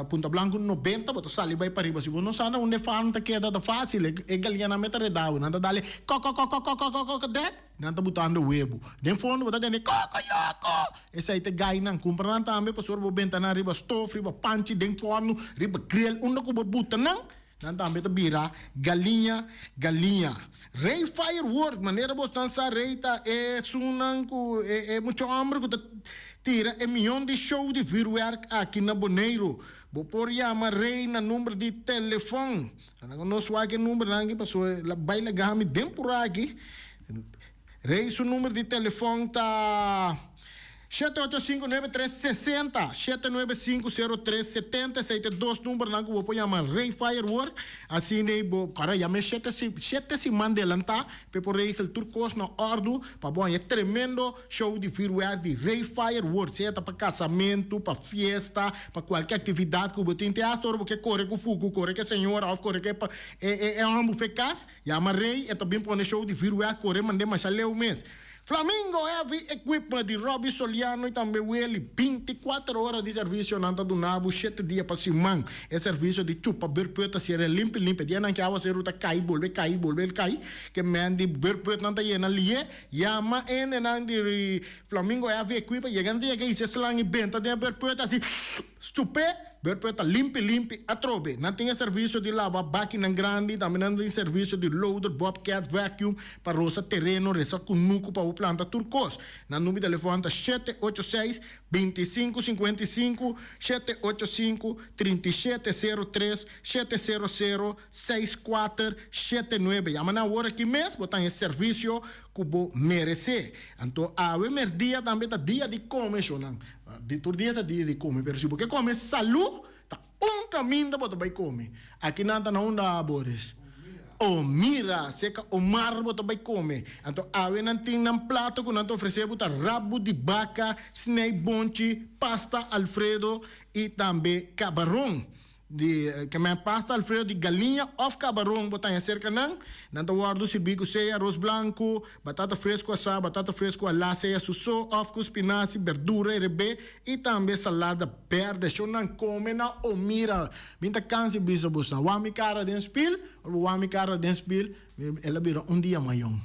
Punta Blanco 90 bo ta sali bai pariba. Si bo no sa na unda e farm ta keda ta facil. E galiñanan me ta redao. Nan ta dale kokokokokokokok dek. Nan ta butando webu. Den fondo bo ta tende kokoyoko. Esei ta e gainan. Kumpra nan tambe pasobra bo benta nan riba stof, riba panchi, den forno, riba grill. Unda ku bo buta nan, nan tambe ta bira galiña galiña. Rey Firework, manera bosnan sa Rey ta esunnan ku e mucha homber ku ta tira e miyon di show di vuurwerk aki na Boneiru. Bo por yama Rey na number di telefon. Nan nos wak e numbernan aki pasobra el a bai laga mi den pura aki. Rey su number di telefon ta 7859360, 7950370, esei ta e dos numbernan ku bo por yama Rey Firework, asina ei bo kòrda yama e shete shete siman delantá pa e por regel tur kos na òrdu pa bo haña e tremendo show di vuurwerk di Rey Firework, sea ta pa kasamentu, pa fiesta, pa kualke aktividat ku bo tin, te asta ora bo ke kore ku fuku, kore ku e señora òf kore ku e e hòmber fe kas. Yama Rey, e ta bin pone show di vuurwerk kore mand'é masha leu mes. Flamingo Heavy Equipment di Robby Soliano y tambe Willy, 24 ora di servicio nan ta duna bo shete dia pa siman. E servicio di chupa beurput ta cera limpi limpi. E dianan ki awaceru ta cay bolbe cay bolbe cay ke men di beurput nan ta yena lié. Yama hendenan di Flamingo Heavy Equipment yega nan ta yega hisa e slang y benta den e beurput asi chup'é. Berpe ta limpi limpi atrobe. Nan tin e servisio di laba bakinan grandi, tambe nan tin servisio di loader, bobcat, vacuum pa rosa tereno, resa kunuku pa bo planta tur kos. Nan number di telefòn ta 786, 25 55, 785, 37 03, 700, 64 79. Yama nan awor aki mes, bo ta haña e servisio ku bo meresé. Anto awe merdia tambe ta dia di kome, shownan. Di tur dia ta dia di kome, pero si bo ke kome salu, ta un kaminda bo ta bai kome. Aki nan ta na unda, Boris? O mira, seka Omar bo ta bai kome. Anto awe nan tin nan plato ku nan ta ofresé bo ta rabu di baka, snei bonchi, pasta alfredo i tambe kabaron. Di kemé pasta alfredo di galiña òf kabaron bo ta haña serka nan. Nan ta wòrdu sirbí ku sea aros blanku, batata fresku asá, batata fresku alá, sea su so òf ku spinasi, berdura herebé i tambe salada bèrdè. Shon nan kome na Omira. Mi ta kansa bisa boso nan wak mi kara den spil, ora bo wak mi kara den spil, el a bira un dia mayon.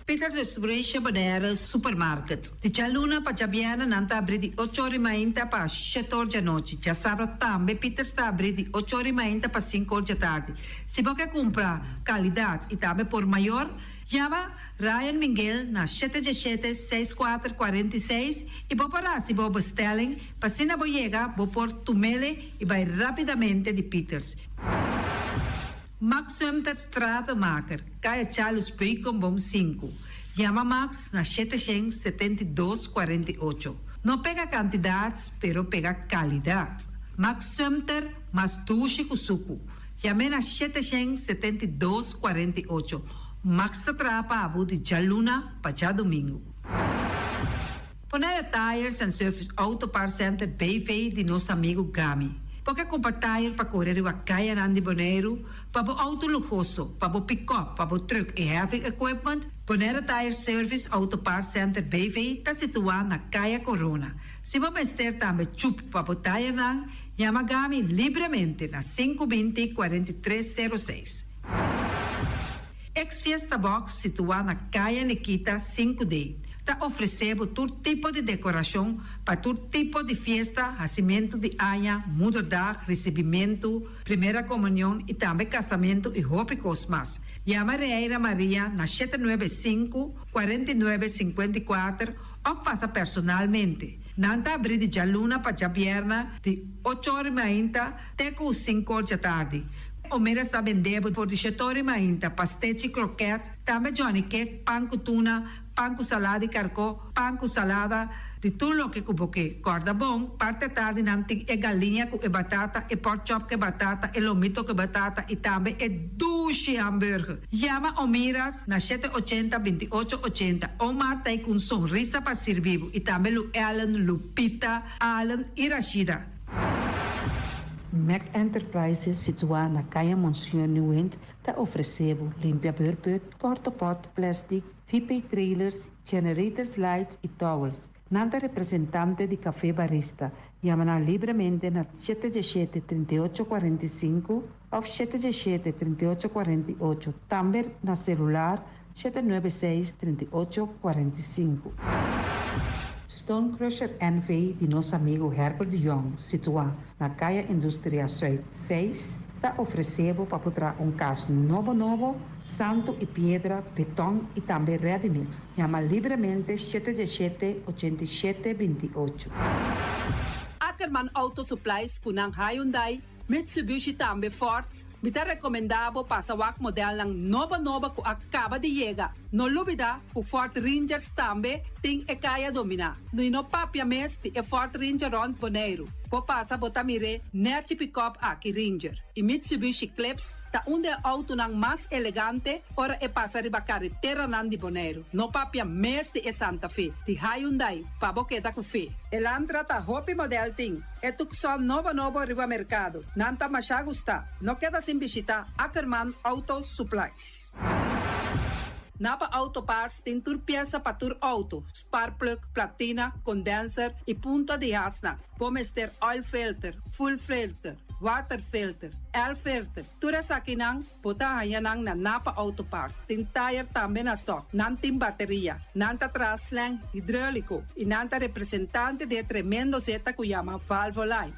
Peters Restauration Bonaire Supermarket. Di djaluna pa djabièrnè nan ta abrí di ocho ora i mainta pa shete or djanochi. Djasabra tambe Peters ta abrí di ocho ora i mainta pa sinku or djatardi. Si bo ke kumpra kalidat i tambe por mayor, yama Ryan Minguel na shete djeshete, seis kuater, 46 i bo por hasi bo bestelling pa asina bo yega bo por tumele i bai rápidamente di Peters. Max Sumter Stratenmaker, Kaya Charles Beukenboom sinku. Yama Max na 772 48. No pega kantidat, pero pega kalidat. Max Sumter, mas dushi ku suku. Yam'é na 772 48. Max ta traha pa bo di djaluna pa djadumingu. Bonaire Tires and Service Auto Parts Center BV di nos amigu Gami. Bo ke kumpra tire pa kore riba kayanan di Boneiru, pa bo outo luhoso, pa bo pikòp, pa bo trùk i heavy equipment? Bonaire Tire Service Auto Parts Center BV ta situá na Kaya Corona. Si bo mester tambe chup pa bo tayernan, yama Gami libremente na 520 43 06. Ex Fiesta Box situá na Kaya Nikita 5D ta ofresé bo tur tipo di dekorashon pa tur tipo di fiesta, hasimentu di aña, moederdag, risibimentu, primera komunion i tambe kasamentu i hopi kos mas. Yama Reira Maria na 795, 49, 54 òf pasa personalmente. Nan ta abrí di djaluna pa djabièrnè di ocho or i mainta te ku sinku or djatardi. Omeras ta bende bo for di shetori mainta, pastechi, kroket, tambe Johnny cake, pan ku tuna, pan ku salada di karkó, pan ku salada, di tur loke ku bo ke. Kòrda bon, parti atardi nan tin e galiña ku e batata, e pork chop ku e batata, e lomito ku e batata i tambe e dushi hamburger. Yama Omiras na shete ochenta, binti ocho ochenta. Omar ta ei ku un sonrisa pa sirbi bo i tambe Lu Ellen, Lupita, Allen i Rashida. Mac Enterprises situá na Kaya Monsignor Nieuwind ta ofresé bo limpia beurput, portopot, plastic, VP trailers, generators lights i towels. Nan ta representante di Café Barista. Yama nan libremente na shete diesshete, 38 45 òf 717, 38 48. Tambe na selular 796, 38 45. Stone Crusher NV di nos amigu Herbert de Jong, situá na Kaya Industria Zuid 6, ta ofresé bo pa por traha un kas nobo nobo, santu i piedra, beton i tambe ready mix. Yama libremente 717, 87 28. Ackerman Auto Supplies ku nan Hyundai, Mitsubishi tambe Ford. Mi ta rekomendá bo pasa wak modelnan nobo nobo ku a kaba di yega. No lubidá ku Ford Rangers tambe tin e kaya dominá. I no papia mes di e Ford Ranger rònt Boneiru. Bo pasa bo ta mir'é nèchi pikòp aki Ranger. I Mitsubishi Eclipse ta un di e outonan mas elegante ora e pasa riba kareteranan di Boneiru. No papia mes di e Santa Fe, di Hyundai, pa bo keda ku fe. Elantra ta hopi modèl tin. E Tucson nobo nobo riba merkado. Nan ta mashá gustá. No keda sin bishitá Ackerman Auto Supplies. Napa Auto Parts tin tur piesa pa tur outo, spark plug, platina, condenser i punta di hasnan. Bo mester oil filter, fuel filter, water filter, air filter. Tur esakinan bo ta haña nan na Napa Auto Parts. Tin tire tambe na stock. Nan tin bateria. Nan ta traha slang hidráuliko i nan ta representante di e tremendo zeta ku yama Valvoline.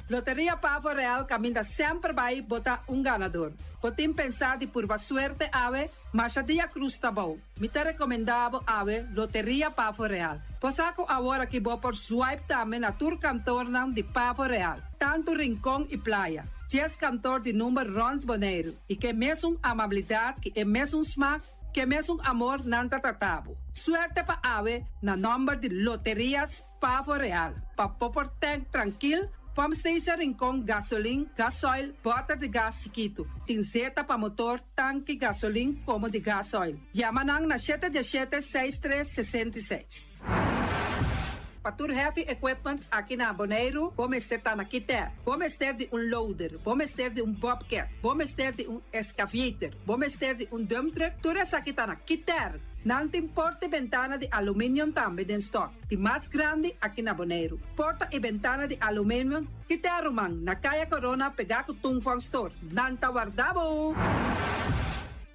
Loteria Pavo Real kaminda semper bai bo ta un ganador. Bo tin pensá di purba suerte awe? Masha dia krus ta bou. Mi ta rekomendá bo awe Loteria Pavo Real. Bo sa ku awor aki bo por swipe tambe na tur kantornan di Pavo Real, tantu Rincon i Playa. 10 kantor di number rònt Boneiru i ke mesun amabilidat ki e mesun smak, ke mesun amor nan ta trata bo. Suerte pa awe na nòmber di Loterias Pavo Real. Pa bo por tank trankil, Pump Station Rincon gasolin, gasoil, bòter di gas chikitu. Tin zeta pa motor, tanki, gasolin komo di gasoil. Yama nan na 717 63 66. Pa tur heavy equipment aki na Boneiru, bo mester ta na Kiter. Bo mester di un loader, bo mester di un bobcat, bo mester di un excavator, bo mester di un dump truck, tur esaki ta na Kiter. Nan tin porta i bentana di aluminium tambe den stock, di mas grandi aki na Boneiru. Porta i bentana di aluminium, Kiter ruman, na Kaya Corona pegá ku Tung Fong Store. Nan ta warda bo!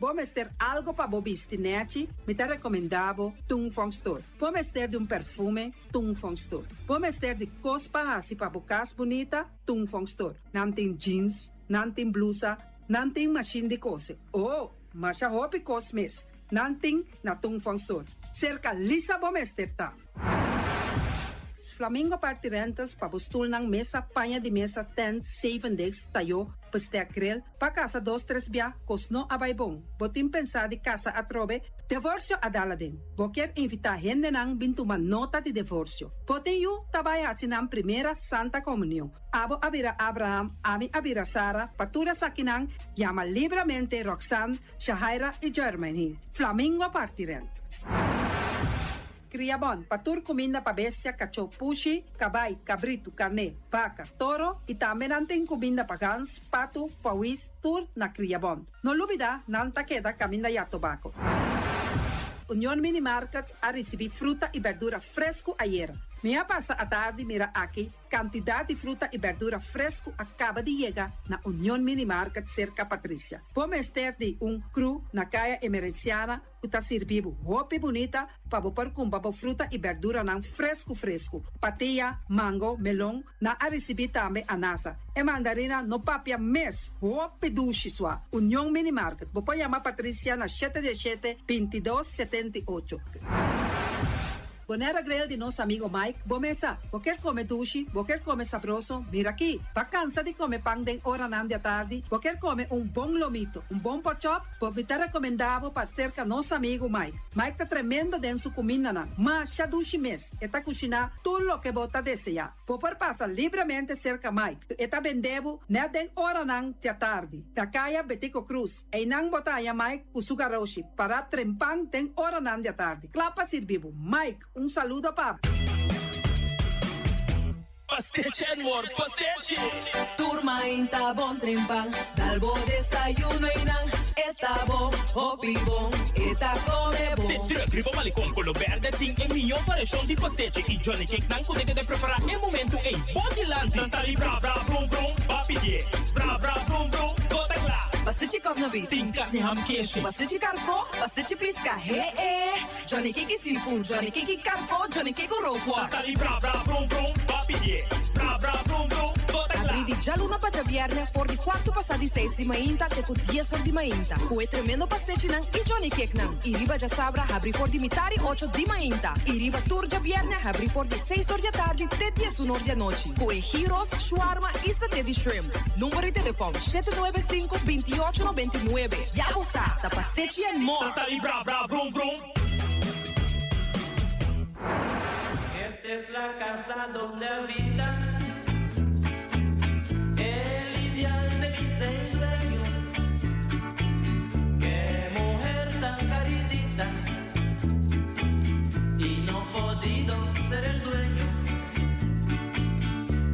Bo mester algo pa bo bisti nèchi, mi ta rekomendá bo Tung Fong Store. Bo mester di un perfume, Tung Fong Store. Bo mester di kos pa hasi pa bo kas bunita, Tung Fong Store. Nan tin jeans, nan tin blusa, nan tin mashin di kose. Oh, masha hopi kos mes. Nan tin na Tung Fong Store. Serka Lisa bo mester ta. Flamingo Party Rentals pa bo stulnan, mesa, paña di mesa, tent, seven days, tayó, bestek grill, pa kasa dos tres bia, kos no a bai bon. Bo tin pensá di kasa atrobe? Divorsio a dal aden. Bo kier invitá hendenan bin tuma nota di divorsio. Bo tin yu ta bai hasi nan primera Santa Komunion. Abo a bira Abraham, ami a bira Sara, pa tur esakinan yama libremente Roxanne, Shahaira i Jermaine. Flamingo Party Rentals. Kriabon, pa tur kuminda pa bestia, kachó, pushi, kabai, kabritu, karné, baka, toro i tambe nan tin kuminda pa gans, patu, pawis, tur na Kriabon. No lubidá, nan ta keda kaminda ya tobako. Union Mini Market a risibí fruta i berdura fresku ayera. Mi a pasa atardi mira aki kantidat di fruta i berdura fresku a kaba di yega na Union Mini Market serka Patricia. Bo mester di un crew na Kaya Emerenciana ku ta sirbi bo hopi bunita pa bo por kumpra bo fruta i berduranan fresku fresku. Patia, mango, melon, nan a risibí tambe anasa. E mandarina no papia mes, hopi dushi sua. Union Mini Market, bo por yama Patricia na 717 22 78. Bonaire Grill di nos amigo Mike, bo mesa. Bo kier come dushi, bo kier come sabroso, mira aki. Bo cansa di come pan den oranan di atardi, bo kier come un bon lomito, un bon porkchop, bo mi ta recomenda bo pa cerca nos amigo Mike. Mike ta tremendo den su cumindanan, masha dushi mes, e ta cushina tur loke bo ta desea. Bo por pasa libremente cerca Mike, e ta bende bo net den oranan di atardi, na Caya Betico Croes. Einan bo ta haña Mike ku su garoshi pará trempan den oranan di atardi, kla pa sirbi bo. Mike, un saludo pa bo. Pastechi and more, pastechi! Tur mainta bon trempan, dal bo desayuno einan, e ta bon, hopi bon, e ta come bon. De truck riba Malecon Colo Berde tin e mihó variashon di pastechi y Johnny Cake nan ku debe de prepará e momentu ei bo dilanti. Nan ta di bra bra brum brum, ba pidié, bra bra brum brum, bo ta kla. Pastechi kòknabit. Tin karni ham keshi. Pastechi karkó, pastechi piska, he e. Johnny Cake seafood, Johnny Cake karkó, Johnny Cake rookworst. Nan ta di bra bra brum brum, ba pidié, bra bra brum brum, bo ta kla. Abrí di djaluna pa djabièrnè for di kuartu pasá di seis di mainta te ku dies or di mainta ku e tremendo pastechinan i Johnny Cakenan. I riba djasabra habrí for di mitari ocho di mainta i riba tur djabièrnè habrí for di seis or di atardi te diesun or di anochi ku e gyros, shawarma i saté di shrimps. Number di telefòn, 795 28 99. Ya bo sa, ta Pastechi and More! Santa di bra bra vrum vrum. Esta es la casa donde habita el ideal de mis ensueños. Qué mujer tan caridita y no podido ser el dueño.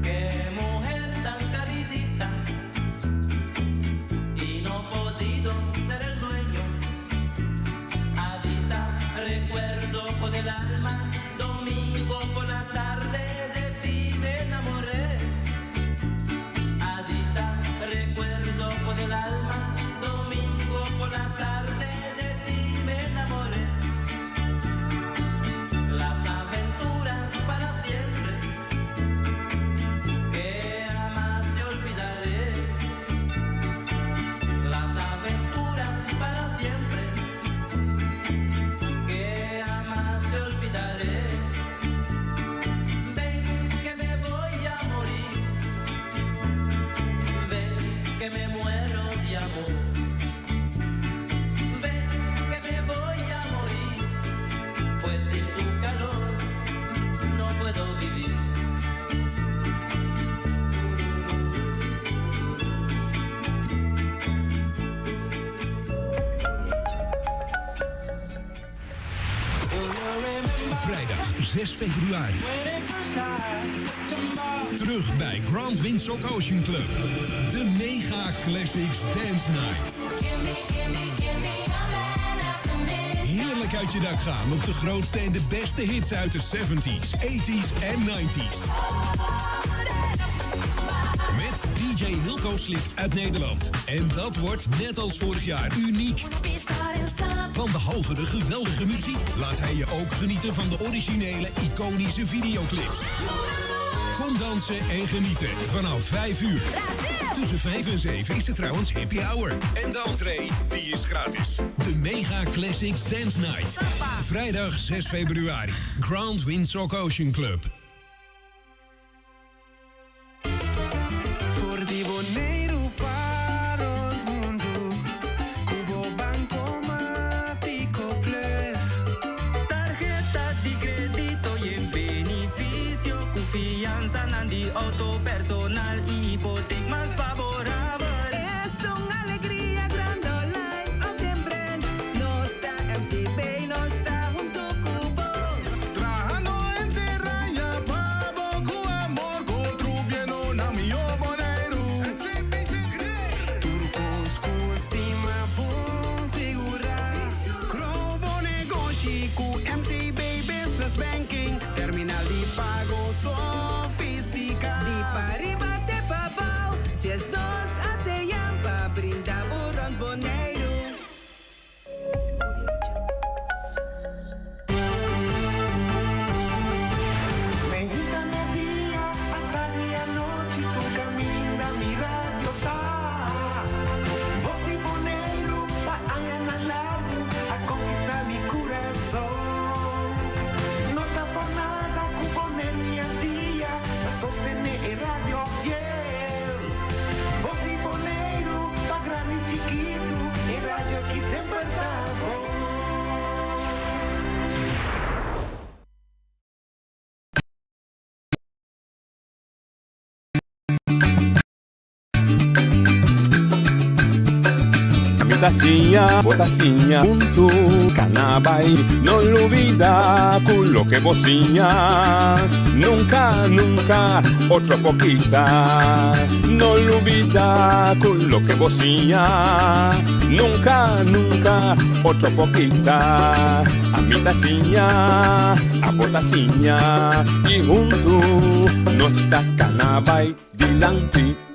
Qué mujer tan caridita y no podido ser el dueño. Adita, recuerdo con el alma, domingo por la tarde de ti me enamoré. Adita, recuerdo con el alma, domingo por la tarde de ti me enamoré. Las aventuras para siempre, que jamás te olvidaré. Las aventuras para siempre, que jamás te olvidaré. Ven que me voy a morir, ven que me muero de amor. Ven que me voy a morir, pues sin tu calor no puedo vivir. Vrijdag 6 februari. Terug bij Grand Windsor Ocean Club. De Mega Classics Dance Night. Heerlijk uit je dak gaan op de grootste en de beste hits uit de 70s, 80s en 90s. Met DJ Hilco Slicht uit Nederland. En dat wordt net als vorig jaar uniek. Want behalve de geweldige muziek laat hij je ook genieten van de originele iconische videoclips. Kom dansen en genieten vanaf 5 uur. Tussen 5 en 7 is het trouwens happy hour. En de entree, die is gratis. De Mega Classics Dance Night. Vrijdag 6 februari. Grand Windsor Ocean Club. For di Boneiru pa rònt mundu, ku bo Bankomatiko Plus. Tarheta di krédito i benefisio ku fiansanan di outo personal i hipotek mas faborabel. Es un alegria grandi online òf den branch. Nos ta MCB, nos ta huntu ku bo. Trahando henter aña pa bo ku amor, kontribuyendo na mihó Boneiru. Tur kos ku stima bon sigurá. Grow bo negoshi ku MCB Business Banking. Terminal di pago sofistiká. Di pariba te pabou, 12 ATM pa brinda bo rònt Boneiru. Mainta merdia, atardi anochi, tur kaminda mi radio ta. Bos di Boneiru pa añanan largu a konkistá mi kurason. No ta. Bo ta siña, bo ta siña huntu Kana bai No lubida ku loke bo siña Nunka, nunka otro por kita No lubida ku loke bo siña Nunka, nunka otro por kita Ami ta siña, abo ta siña I huntu nos ta kana bai dilanti.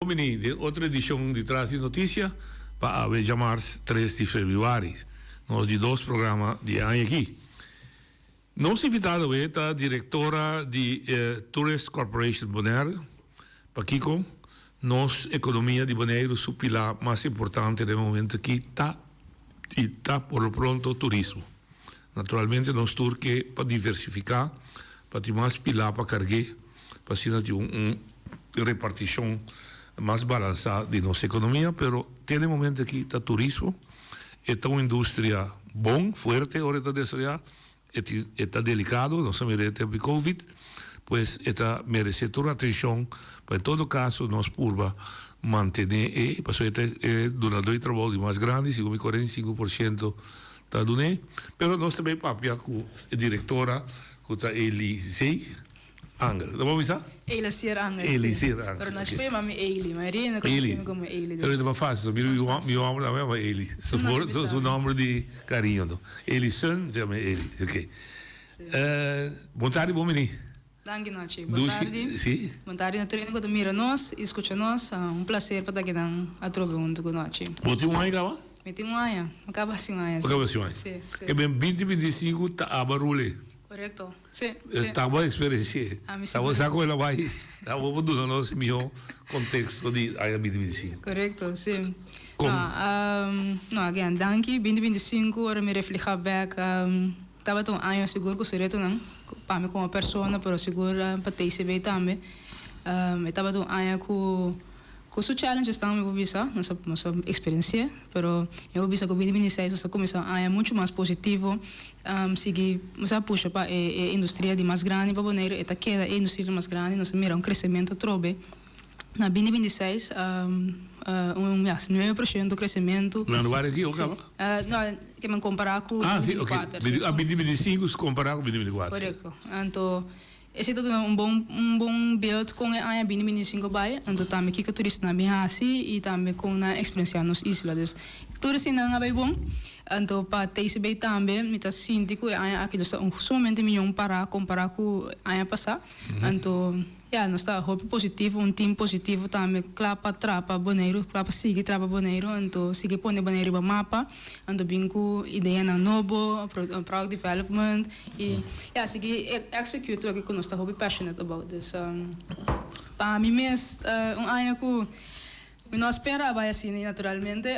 Bini den otro edicion di Tras di Noticia pa awe djamars tres di februari, nos di dos programa di e aña aki. Nos invitado awe ta directora di e Tourist Corporation Bonaire, pakico nos economia di Boneiru su pilar mas importante den e momento aki ta y ta por lo pronto turismo. Naturalmente nos tur ke pa diversifica, pa tin mas pilar pa cargue. Pa asina tin un reparticion mas balansa di nos economia, pero te na e momento aki ta turismo, e ta un industria bon, fuerte ora e ta desaroya, e tin e ta delicado, nos a mira e tempo di covid, pues e ta merece tur atencion, pa en todo caso nos purba mantene e, pasobra e ta e dunador di trabou di mas grandi, segun mi 45 por ciento ta dun'e, pero nos ta bay papia cu e directora cu ta Elisey. Angel. Lo bo bisa? Elisier Angel, sí. Elisier Angel. Pero nos por yama mi Eli. Mayoria hende conoce mi como Eli. Pero ta mas fácil. Mi mi homber tambe yama Eli. Su for su nomber di cariño anto. Elison se yama Eli. Ok. Bon tardi bon bini. Danki Nochi. Bon tardi. Sí. Bon tardi na tur hende cu ta mira nos y scucha nos. Un placer pa ta akinan atrobe hunto cu Nochi. Bo tin un aña caba? Mi tin un aña. Mi caba haci un aña. Bo caba haci un aña. Sí, sí. Ke ben binti 25 ta aba rule. Korekto. Sí, sí. Ta bo eksperensia. Ta bo sa ku el a bai. Ta bo por duna nos e mihó konteksto di aña 2025. Korekto, sí. No, no, again, danki. 2025, ora mi reflehá bèk, tabata un aña sigur ku su retonan, pa mi komo persona, pero sigur pa TCB tambe. E tabata un aña ku. Ku su challenges tambe mi por bisa, nos a nos a experienci'é, pero mi por bisa ku 2026 nos a kuminsá un aña muchu mas positivo, sigui nos a pusha pa e e industria di mas grandi pa Boneiru, e ta keda e industria di mas grandi, nos a mira un kresementu atrobe na 2026, un ya nuebe por shento kresementu. Na lugar aki o kaba? No, ke men kompará ku Ah si, oke, 2024. a 2025 kompará ku 2024. Korekto, anto. Esei ta duna un bon un bon beeld kon e aña bini bini sinku bai, anto tambe kiko turistanan bin hasi i tambe kon nan a eksperensiá nos isla. Dus tur eseinan a bai bon. Anto pa TCB tambe mi ta sinti ku e aña aki nos ta un sumamente mion pará kompará ku aña pasá. Anto ya nos ta hopi positivo, un team positivo tambe kla pa traha pa Boneiru, kla pa sigui traha pa Boneiru, anto sigui pone Boneiru riba mapa, anto bin ku ideanan nobo, product development. Y ya, sigui execute loke cu nos ta hopi passionate about. Dus pa mi mes un aña cu mi no a spera a bay asina naturalmente,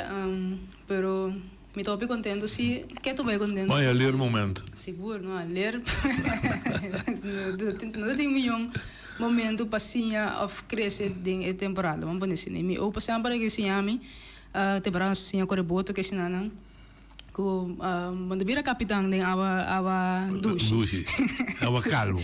pero mi ta hopi contento si ke ta bay contento. Bay a leer momento. Sigur, no a leer. No ta tin miyon momento pa siña of crece den e temporada, ban pone asina. Y mi opa semper a ke siña mi, temporada nos siña core boto ke asina nan. Ku bo ta bira kapitan den awa awa dushi. Dushi. Awa kalmo.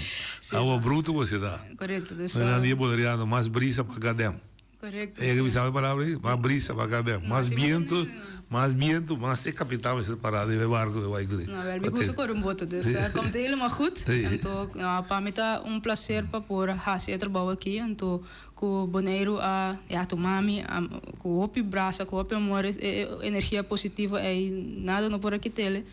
Awa bruto bo se ta. Korekto. Dus. Nan di e boneriano mas brisa pa kadem. Korekto. E ke bisa e palabra ei? Mas brisa pa kadem. Mas biento, mas biento, mas e kapitan mester para den e barko e bai kuné. No, wèl mi gusta kore un boto dus komt helemaal goed. Anto pa mi ta un plaser pa por hasi e trabou aki. Anto Ku Boneiru a ya tuma mi ku hopi brasa, ku hopi amor, e energia positivo ei nada no por a kit'el.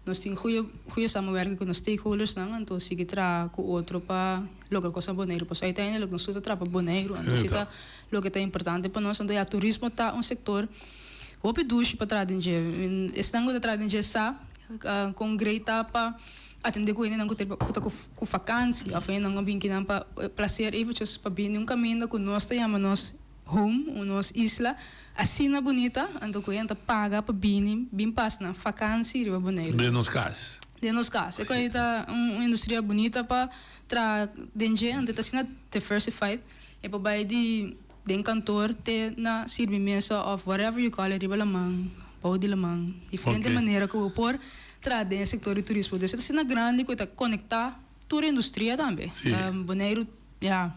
Nos tin goeie goeie samenwerking ku nos stakeholdersnan, anto sigui traha ku otro pa logra kos na Boneiru. Pasobra uiteindelijk nos tur ta traha pa Boneiru, anto si ta loke ta importante pa nos. Anto ya turismo ta un sektor hopi dushi pa traha den dje. Esnan ku ta traha den dje sa kon grei ta pa. Atende ku hendenan ku ta ku ta ku fakansi òf hendenan ku a bin kinan pa plaser eventjes pa bini un kaminda ku nos ta yama nos home o nos isla asina bunita anto ku hende ta paga pa bini bin pasa nan fakansi riba Boneiru. Den nos kas. Den nos kas. E kos ta un industria bunita pa traha den dje anto ta asina diversified e por bai di den kantor te na sirbi mesa òf whatever you call it riba laman bou di laman diferente manera ku bo por Traha den e sector di turismo. Dus e ta asina grandi cu e ta conecta tur e industria tambe. Boneiru, ya,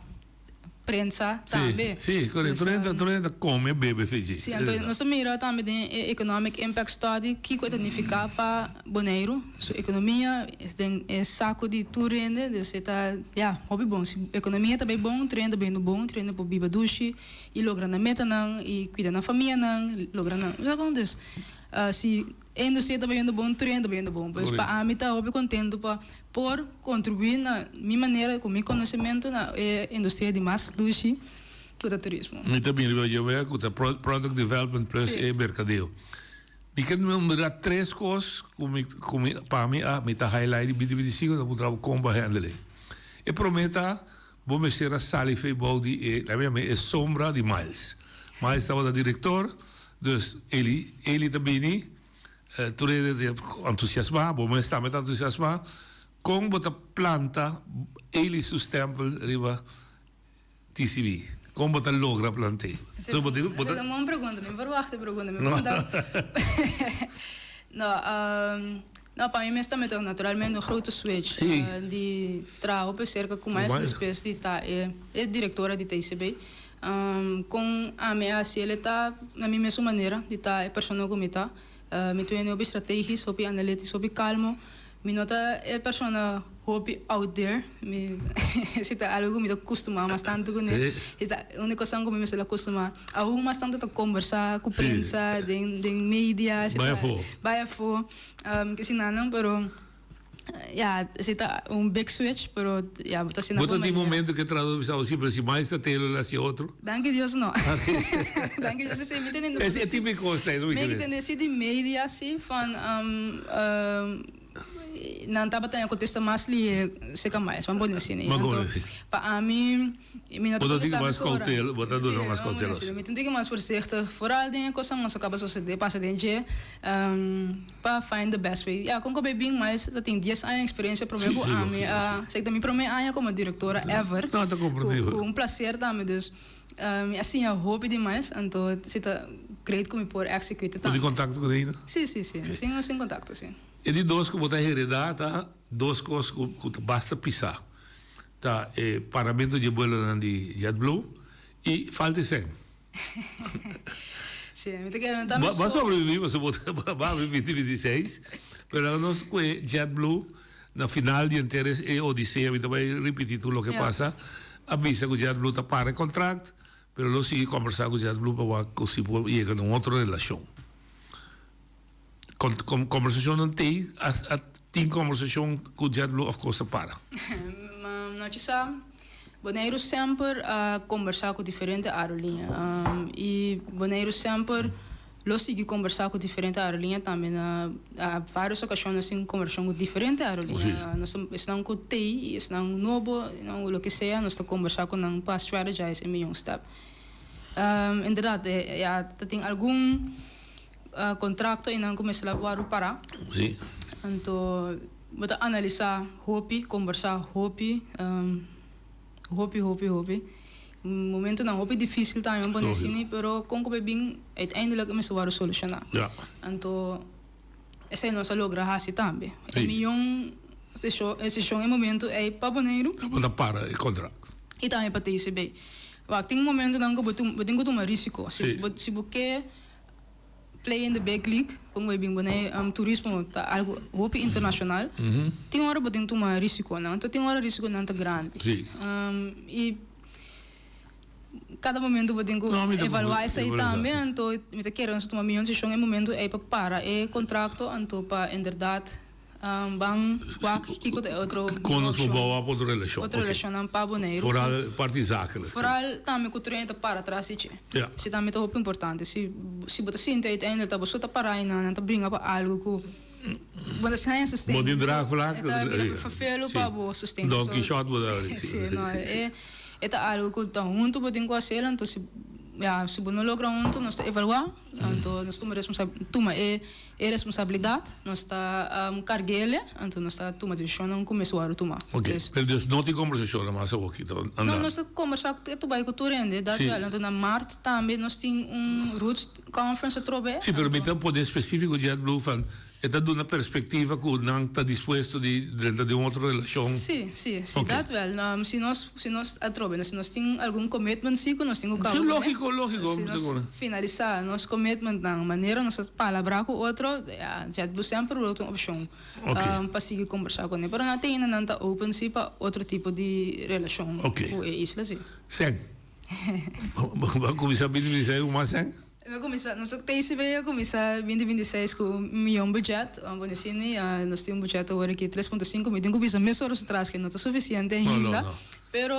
prensa tambe. Si, korekto. Tur hende, tur hende ta kome, bebe fiji. Si, anto nos ta mira tambe den e Economic Impact Study kiko e ta nifiká pa Boneiru, su ekonomia, den e saku di tur hende, dus e ta, ya, hopi bon. Si ekonomia ta bai bon, tur hende ta bayendo bon, tur hende por biba dushi i logra nan metanan i kuida nan famianan, logra nan, sa kon? Dus si e industria ta bayendo bon, tur hende ta bayendo bon. Pues pa ami ta hopi kontentu pa por kontribuí na mi manera, ku mi konosementu na e industria di mas dushi ku ta turismo. Mi ta bin riba dje wea ku ta product development plus e merkadeo. Mi ke mira tres kos ku mi ku mi pa mi a mi ta highlight di binti 25 ta puntra bo kon bo a handle. E promé ta bo mester a sali fei bou di e laga mi yama e sombra di Miles. Miles tabata direktor dus Eli Eli ta bini Tur hende ta entusiasmá, bo mes tambe ta entusiasmá. Kon bo ta planta Eli su stèmpel riba TCB? Kon bo ta logra plant'é? Esa ta un bon pregunta. Mi verwagt e pregunta. Mi pregunta No, no, pa mi mes tambe ta naturalmente un grote switch di traha hopi serka ku Miles despues di ta e direktora di TCB. Kon ami a hasi el e ta na mi mesun manera di ta e persona ku mi ta. Mi ta un hende hopi strategis, hopi analitis, hopi kalmo. Mi no ta e persona hopi out there. Mi si ta algu ku mi ta kustumá mas tantu kuné. Si ta un kosnan ku mi mester a kustumá aun mas tantu ta kombersá ku prensa den den media. Bai afó. Bai afó. Kesinanan pero. Ya, esei ta un big switch, pero ya, bo ta asina Bo ta tin momento ke trahador bisa bo si, pero si mais ta telo el hasi otro? Danki Dios no. Danki Dios esei mi tende Es e tipiko stijl, mi Mi tende si di media si van nan tabata ña kontesta mas lihe seka mais, ban pone asina. Ban pone asina. Pa ami Mi no ta Bo ta tiki contestá mas mesora. koutel, bo ta Sí, duna mas no, kouteloso. mi ta un tiki mas voorzichtig. Vooral den e kosnan nos a kaba sosodé, pasa den dje, pa find the best way. Ya, kon ku bay bin mas ta tin dies aña experiencia promé Sí, ku sí, ami lógico, a, sí. sek ta mi promé aña komo direktora ever. No, ta Ku komprendibel. ku un placer tambe, dus mi a siña hopi di mas, anto si ta great ku mi por execute Bo tin tambe. kontakto ku Reina? Sí, sí, sí. Nos tin, nos tin kontakto, sí. E di dos ku bo ta heredá ta dos kos ku ku ta basta pisá. Ta e paramento dje buelonan di JetBlue y falta e sèn. Sí, mi ta kere no ta mi Bo a so. sobreviví pasobra bo ta bo a habri binti 26, pero laga nos ku e JetBlue na final di henter e odisea, mi ta bai ripití tur loke pasa, a bisa ku JetBlue ta para e kontrakt, pero lo sigui kòmbersá ku JetBlue pa wak ku si por yega na un otro relashon. Conversacionnan tei a tin conversacion cu JetBlue of cos a para? Nochi sa, Boneiru semper a conversa cu diferente aeroliña y Boneiru semper lo sigui conversa cu diferente aeroliña tambe. Na varios ocasion nos tin conversacion cu diferente aeroliña. Nos ta esnan cu tei y esnan nobo, loke sea, nos ta conversa cu nan pa strategize e miyon step. Inderdaad, ya ta tin algun. Contracto y nan cuminsa la wòrdu pará. Sí. Anto bo ta analisá hopi, combersá hopi, hopi, hopi, hopi. Momentonan hopi difícil tambe bo pone asina, pero con cu bo bin uiteindelijk e mester wòrdu solushoná. Ja. Anto esei nos a logra hasi tambe. Sí. E miyon seshon e momento ei pa Boneiru. Bo ta para e contract. Y tambe pa TCB. Wak, tin momentonan cu bo tin cu tuma risico. Sí. Si bo ke. Play in the big league, kon bo bin pone turismo ta algo hopi internacional, tin ora bo tin tuma risiconan, anto tin ora risiconan ta grandi. Sí. Y cada momento bo tin cu evalua esey tambe, anto mi ta kere nos tuma miho decision e momento ey pa para e contracto, anto pa inderdaad Ban wak kiko ta e otro Kon nos por bou ap otro relashon. Otro relashonnan pa Boneiru. Foral parti zakelijk. Foral tambe ku tren ta para tras di dje. Ja. Esei tambe ta hopi importante. Si si bo ta sinti uiteindelijk ta bo so ta para einan, nan ta bringa pa algu ku bo ta haña sosten. Bo tin draagvlak. E ta bira vervelu pa bo sosten. Don Quixote bo ta. Si, no, e e ta algu ku ta huntu bo tin ku hasiel, anto si ya si bo no logra huntu nos ta evaluá, anto nos tuma responsab tuma e. E responsabilidat nos ta karg'ele, anto nos ta tuma desishonnan ku mester wòrdu tumá. Ok, pero dus no tin kombersashonnan mas awor ki ta andando? No, nos ta kombersá ku bai ku tur hende, dat wèl. Anto na mart tambe nos tin un Roots Conference atrobe. Sí, pero mi ta pone spesífiko JetBlue van. E ta duna perspectiva cu nan ta dispuesto di drenta den un otro relacion. Sí, sí, sí, Ok. dat wel. Um, si nos, si nos atrobe, si nos tin algun commitment sí cu nos tin cu caba Sí, cu ne. logico, logico, Si nos seguro. finalisa nos commitmentnan manera nos a palabrá cu otro, ya, JetBlue semper lo ta un opcion Ok. um, pa sigui combersa cu ne. Pero nan te ainda nan ta open sí pa otro tipo di relacion Ok. cu e isla sí. Seng. Bo a cuminsa 2026 cu mas seng? Mi a kuminsá, nos TCB a kuminsá binti binti seis ku un mion budget, bo di sini, nos tin un budget awor aki 3.5, mi tin ku bisa mesora su tras ke no ta sufisiente ainda, pero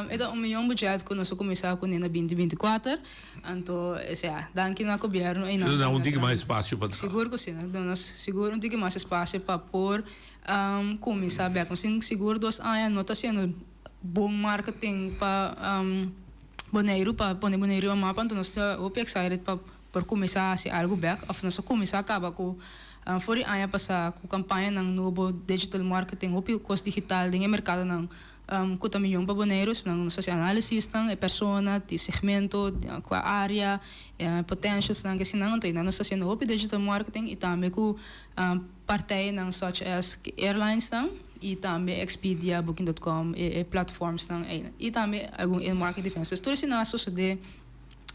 e ta un mion budget ku nos a kuminsá kuné na binti binti kuater, anto esei danki na gobièrnu einan. Nos duna un tiki mas espasio pa traha. Sigur ku si, nos duna nos sigur un tiki mas espasio pa por kuminsá bèk, nos tin sigur dos aña no ta hasiendo bon marketing pa. Boneiru pa pone Boneiru riba mapa anto nos ta hopi excited pa por cuminsa haci algo bek of nos a cuminsa caba cu for di aña pasa cu campañanan nobo digital marketing hopi cos digital den e mercadonan cu ta miyon pa Boneiru esnan nos haci analisisnan e persona di segmento cua area potentialsnan kesinan anto nan nos ta haciendo hopi digital marketing y tambe cu Partijennan such as airlinesnan y tambe Expedia, Booking dot com, e platformsnan ei. Y tambe algun in-market events. Dus tur esina a sosode,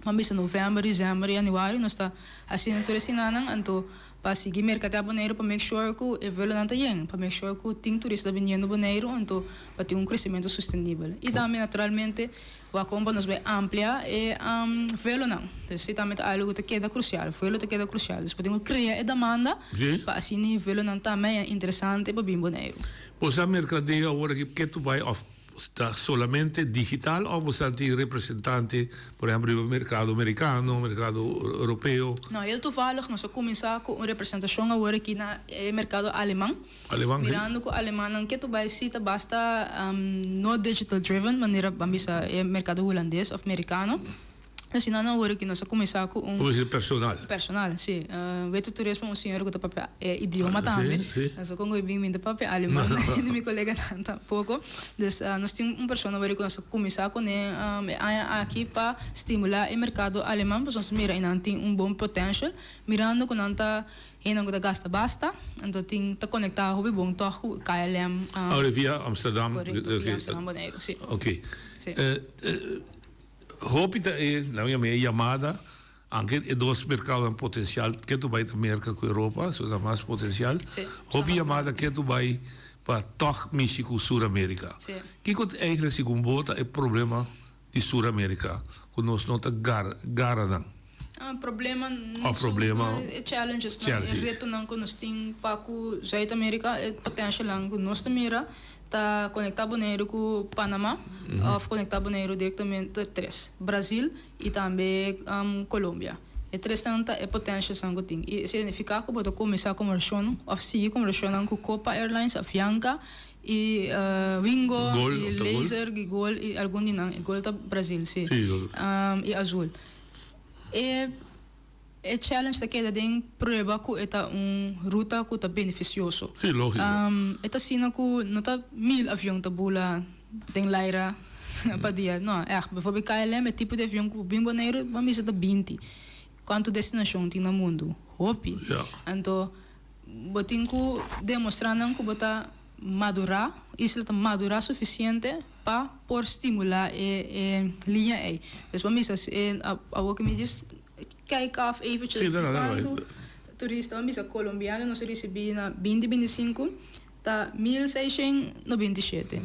ban bisa november, december y januari nos ta haciendo tur esinanan anto pa sigui mercadea Boneiru pa make sure cu e vuelonan ta yen, pa make sure cu tin turista biniendo Boneiru anto pa tin un crecemento sostenibel. Y tambe naturalmente Wak kon pa nos bai amplia e vuelonan. Dus esei tambe ta algu ku ta keda krusial. Vuelo ta keda krusial. Dus bo tin ku krea e demanda pa asina e vuelonan tambe haña interesante pa bin Boneiru. Bo sa merkadeo awor aki ke tu bai òf ta solamente digital òf bo sa tin representante por ehempel riba merkado merikano, merkado europeo? No, heel toevallig nos a kuminsá ku un representashon awor aki na e merkado aleman. Aleman, sí. Mirando ku alemannan ke tu bai sí ta basta no digital driven manera ban bisa e merkado hulandes òf merikano. Asina nan wòrdu ku nos a kuminsá ku un. Como si personal. Personal, sí. Wet turismo un señor ku ta papia e idioma tambe. Sí, sí. Anto kon ku e bin mi ta papia aleman ni mi koleganan tampoko. Dus nos tin un persona wòrdu ku nos a kuminsá kuné e aña aki pa stimulá e merkado aleman pasobra nos mira i nan tin un bon potential mirando ku nan ta Hendenan ku ta gasta basta, anto tin ta konektá hopi bon tòg ku KLM. Ahora via Amsterdam. Korekto, via Amsterdam Boneiru, si. Oké. Si. Hopi ta e, laat mi yama e yamada, anke e dos merkadonan potensial ke tu bai ta Merka ku Europa, so ta mas potensial. Si. Hopi yamada ke tu bai pa tòg mishi ku Sur Amerika. Si. Kiko eigenlijk segun bo ta e problema di Sur Amerika ku nos no ta gara nan? Problema Of problema, e challenges nan, e retonan ku nos tin pa ku Zuid Amerika, e potentialnan ku nos ta mira ta konektá Boneiru ku Panama òf konektá Boneiru direktamente tres, Brazil i tambe Colombia. E tresnan ta e potentialsnan ku tin. I esei signifiká ku bo ta kuminsá kombershon òf sigui kombershonnan ku Copa Airlines, Avianca I Wingo, Gol, i of ta Gol? Laser, i Gol, i algun di nan. Gol ta Brazil, si. Sí, Gol. I Azul. E e challenge ta keda den prueba ku e ta un ruta ku ta benefisioso. Sí, lógiko. E ta asina ku no ta mil avion ta bula den laira pa dia. No, ègt. Bijvoorbeeld KLM, e tipo di avion ku bin Boneiru, bo mester ta 20. Kuantu destinashon tin na mundu? Hopi. Ja. Anto. Bo tin ku demostrá nan ku bo ta madurá, isla ta madurá sufisiente pa por stimulá e e liña ei. Dus bo misa e awor ku mi djis kijk af eventjes Sí, dale, dale. kuantu turista, bo misa kolombiano nos a risibí na binti binti sinku ta 1697.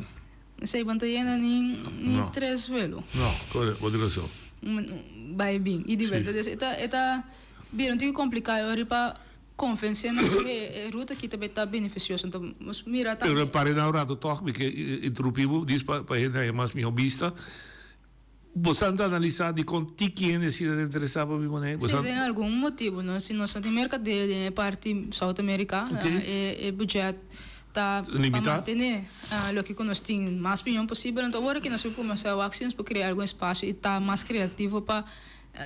Esei bo no ta yena ni ni tres vuelo. No, kore, bo tin rason. Bai bin i di vuelta. Dus e ta e ta bira un tiki kompliká e ora pa Konvensé nan ku e ruta aki ta bay ta benefisioso. Anto nos mira tambe. Pero pare na un rato tòg, mi ke interupí bo, dis pa pa hende haña mas mihó bista. Bo sa ta analisá dikon tiki hende asina ta interesá pa bin Boneiru? Bo Sí, sa. den algun motibu, no? Si nos no tin merkadeo den e parti South America, e e budget ta pa Limitá. mantené loke ku nos tin mas mihó posibel. Anto awor aki nos por kuminsá wak si nos por krea algun espasio i ta mas kreativo pa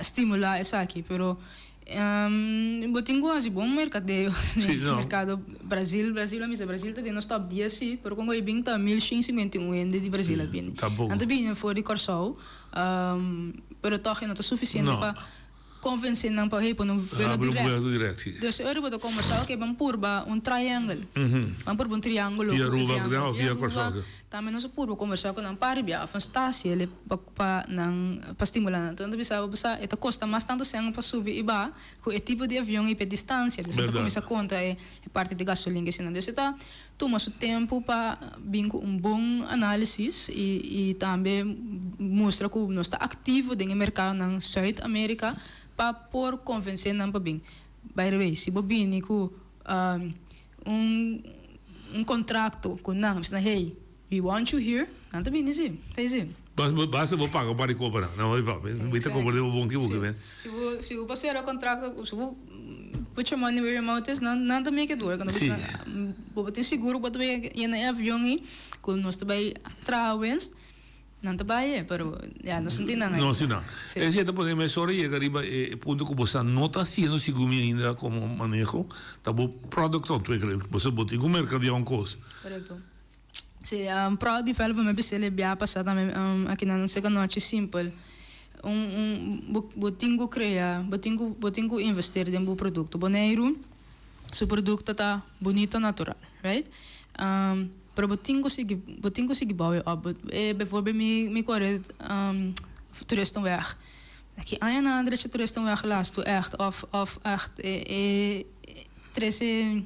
stimulá esaki. Pero Bo tin ku hasi bon merkadeo den merkado Brasil. Brasil a misa Brasil ta den nos top dies si, pero kon ku e bin ta 1151 hende di Brasil a bini. Nan ta bini for di Kòrsou, pero tòg e no ta sufisiente pa. konvensé nan pa hey pone un vuelo Abri un dirèkt. vuelo dirèkt, si. Dus ora bo ta kombersá oke ban purba un triangle. Ban purba un triángulo Via ku Aruba, via of via Aruba. Kòrsou. Tambe nos a purba kombersá ku nan par bia òf un stasie le pa pa nan pa stimulá nan. Enton ta bisa bo sa e ta kosta mas tantu sèn pa subi i baha ku e tipo di avion i pa e distansia. Dus nan ta Bèrdat. kuminsá konta e parti di gasolin esei nan. Dus e ta Tuma su tempu pa bin ku un bon análisis i i tambe mustra ku nos ta aktivo den e merkadonan Sùit Amérika pa por konvensé nan pa bin. By the way, si bo bini ku un un kontrakto ku nan, bisa nan hey, we want you here, nan ta bini si, ta esei. Basta bo paga un par di kopa nan. Nan bai mi ta komprende bo bon kibuki men. Si bo si bo sera kontrakto si bo put your money where your mouth is nan nan ta make it work. Si. Bo bo tin sigur bo ta bai yena e avion ei ku nos ta bai traha winst nan ta bai e pero ya nos no tin nan No tin nan. Esei ta pone mesora yega riba e punto ku bo sa no ta hasiendo segun mi ainda komo maneho ta bo product ontwikkeling. Bo sa bo tin ku merkadea un kos. Korekto. Sí, product development mi bisa el bia pasá tambe aki nan seka nochi simpel. Un un bo bo tin ku krea, bo tin ku bo tin ku investeer den bo produkto. Boneiru su produkto ta bunito natural, right? Pero bo tin ku sigui bo tin ku sigui bou e op. E bijvoorbeeld mi mi kore toeristenweg. Aki añanan a drecha toeristenweg lastu ègt òf òf ègt e e trese.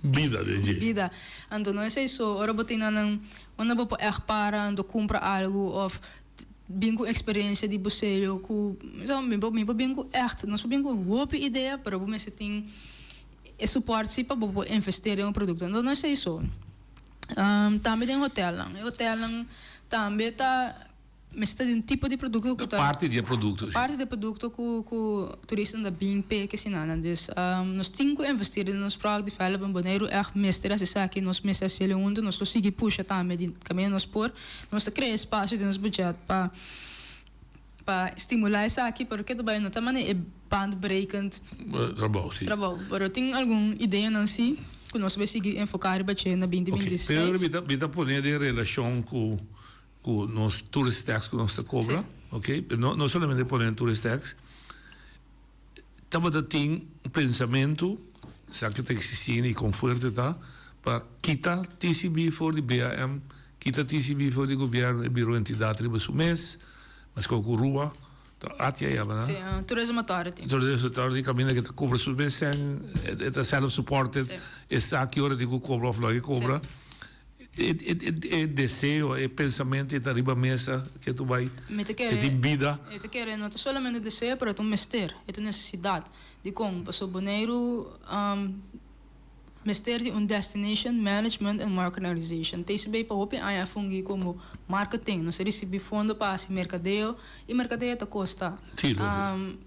Bida den dje. Bida. Anto no esei so, ora bo tin nan unda bo por ègt para anto kumpra algu òf bin ku eksperensia di buseo ku so mi por mi por bin ku ègt nos por bin ku hopi idea pero bo mester tin e support si pa bo por investeer den un produkto. Anto no esei so. Tambe den hotelnan. E hotelnan tambe ta. Mester ta di un tipo di produkto ku ta. Parti di e produkto, si. Parti di e produkto ku ku turistanan ta bin p'e kesinanan. Dus nos tin ku investí den nos product development. Boneiru ègt mester hasi esaki, nos mester hasi el huntu. Nos lo sigui pusha tambe di kaminda nos por. Nos ta krea espasio den nos budget pa pa stimulá esaki, pero ke ta bai no ta manera e baanbrekend Trabou, si. trabou. Pero tin algun ideanan si ku nos ta bai sigui enfoká riba dje na binti Oke, binti i pero seis. mi ta mi ta pone den relashon ku Cu nos tourist tax cu nos ta cobra, ok, pero no, no solamente pone tourist tax, tabata tin un pensamento, esaki ta existi y con fuerte ta, pa kita TCB for di BAM, kita TCB for di gobierno y bira un entidad riba su mes, mescos cu Rua, ta ATIA yama nan. Sí, Tourism Authority. Tourism Authority caminda cu ta cobra su mes cen, e ta self supported, esaki ora tin cu cobra of lo hay cobra. E deseo, e pensamentu e ta riba mesa ke tu bai, Mi ta kere, e tin bida. Mi ta kere no ta solamente deseo, pero e ta un mester, e ta un nesesidat. Dikon? Pasobra Boneiru mester di un Destination Management and Marketing Organization. TCB pa hopi aña a fungi komo marketing. Nos a risibí fondo pa hasi merkadeo i merkadeo ta kosta. Sí, lógiko.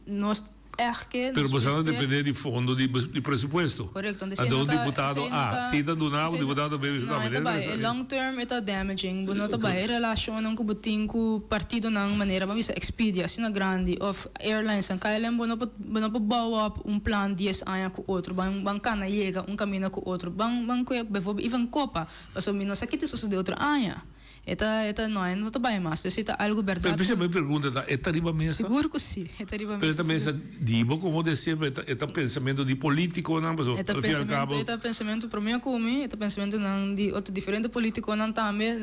Nos ègt ke Pero nos boso ta mester. depende di fondo di di presupuesto. Korekto, anto esei Anto no un ta, diputado esei no A, ta, si ta duna, un esei no, diputado B bisa no, tambe. e ta bai, e long term e ta damaging. Bo no ta bai. E relashonnan ku bo tin ku partidonan manera bo a bisa Expedia asina grandi òf airlinesnan KLM bo no por bo no por bou op un plan dies aña ku otro. Ban ban kana yega un kaminda ku otro. Ban ban kue bijvoorbeeld even Copa pasobra mi no sa ki ta sosode otro aña. E ta, e ta, no, e no ta bai mas. Dus si ta algu Pero bèrdat. p'esei mi pregunta ta, e ta riba mesa? Sigur ku si, e ta riba Pero e mesa ta mesa sigur. di bo komo deseo, pero e ta, e ta pensamentu di politikonan, pasobra E ta al fin y al pensamentu, cabo. e ta pensamentu promé ku mi, e ta pensamentunan di otro diferente politikonan tambe.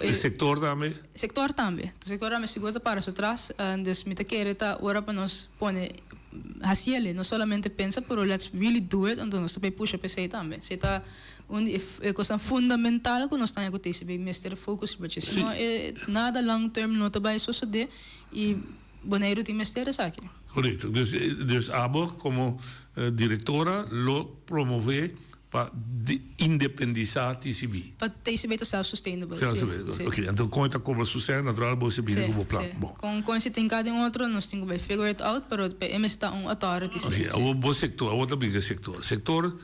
E sektor tambe? Sektor tambe. Sektor tambe sigur ta para su tras. Dus mi ta kere ta ora pa nos pone hasiel, no solamente pensa, pero let's really do it, anto nos ta bay pusha p'esei tambe. Si ta. Un di e kosnan fundamental ku nos ta haña ku TCB mester focus riba dje. Si no e nada long term no ta bai sosodé i Boneiru tin mester esaki. Korekto. Dus dus abo komo direktora lo promové pa independisá TCB. Pa TCB ta self sustainable, si. Self sustainable. Oke. Anto kon e ta kobra su sèn natural bo si bini ku bo plan. Si, si. Bon. Kon kon si tin kada un otro nos tin ku bai figure it out pero e mester ta un authority si. Oke. Abo bo sektor, abo ta bini ku e sektor. Sektor.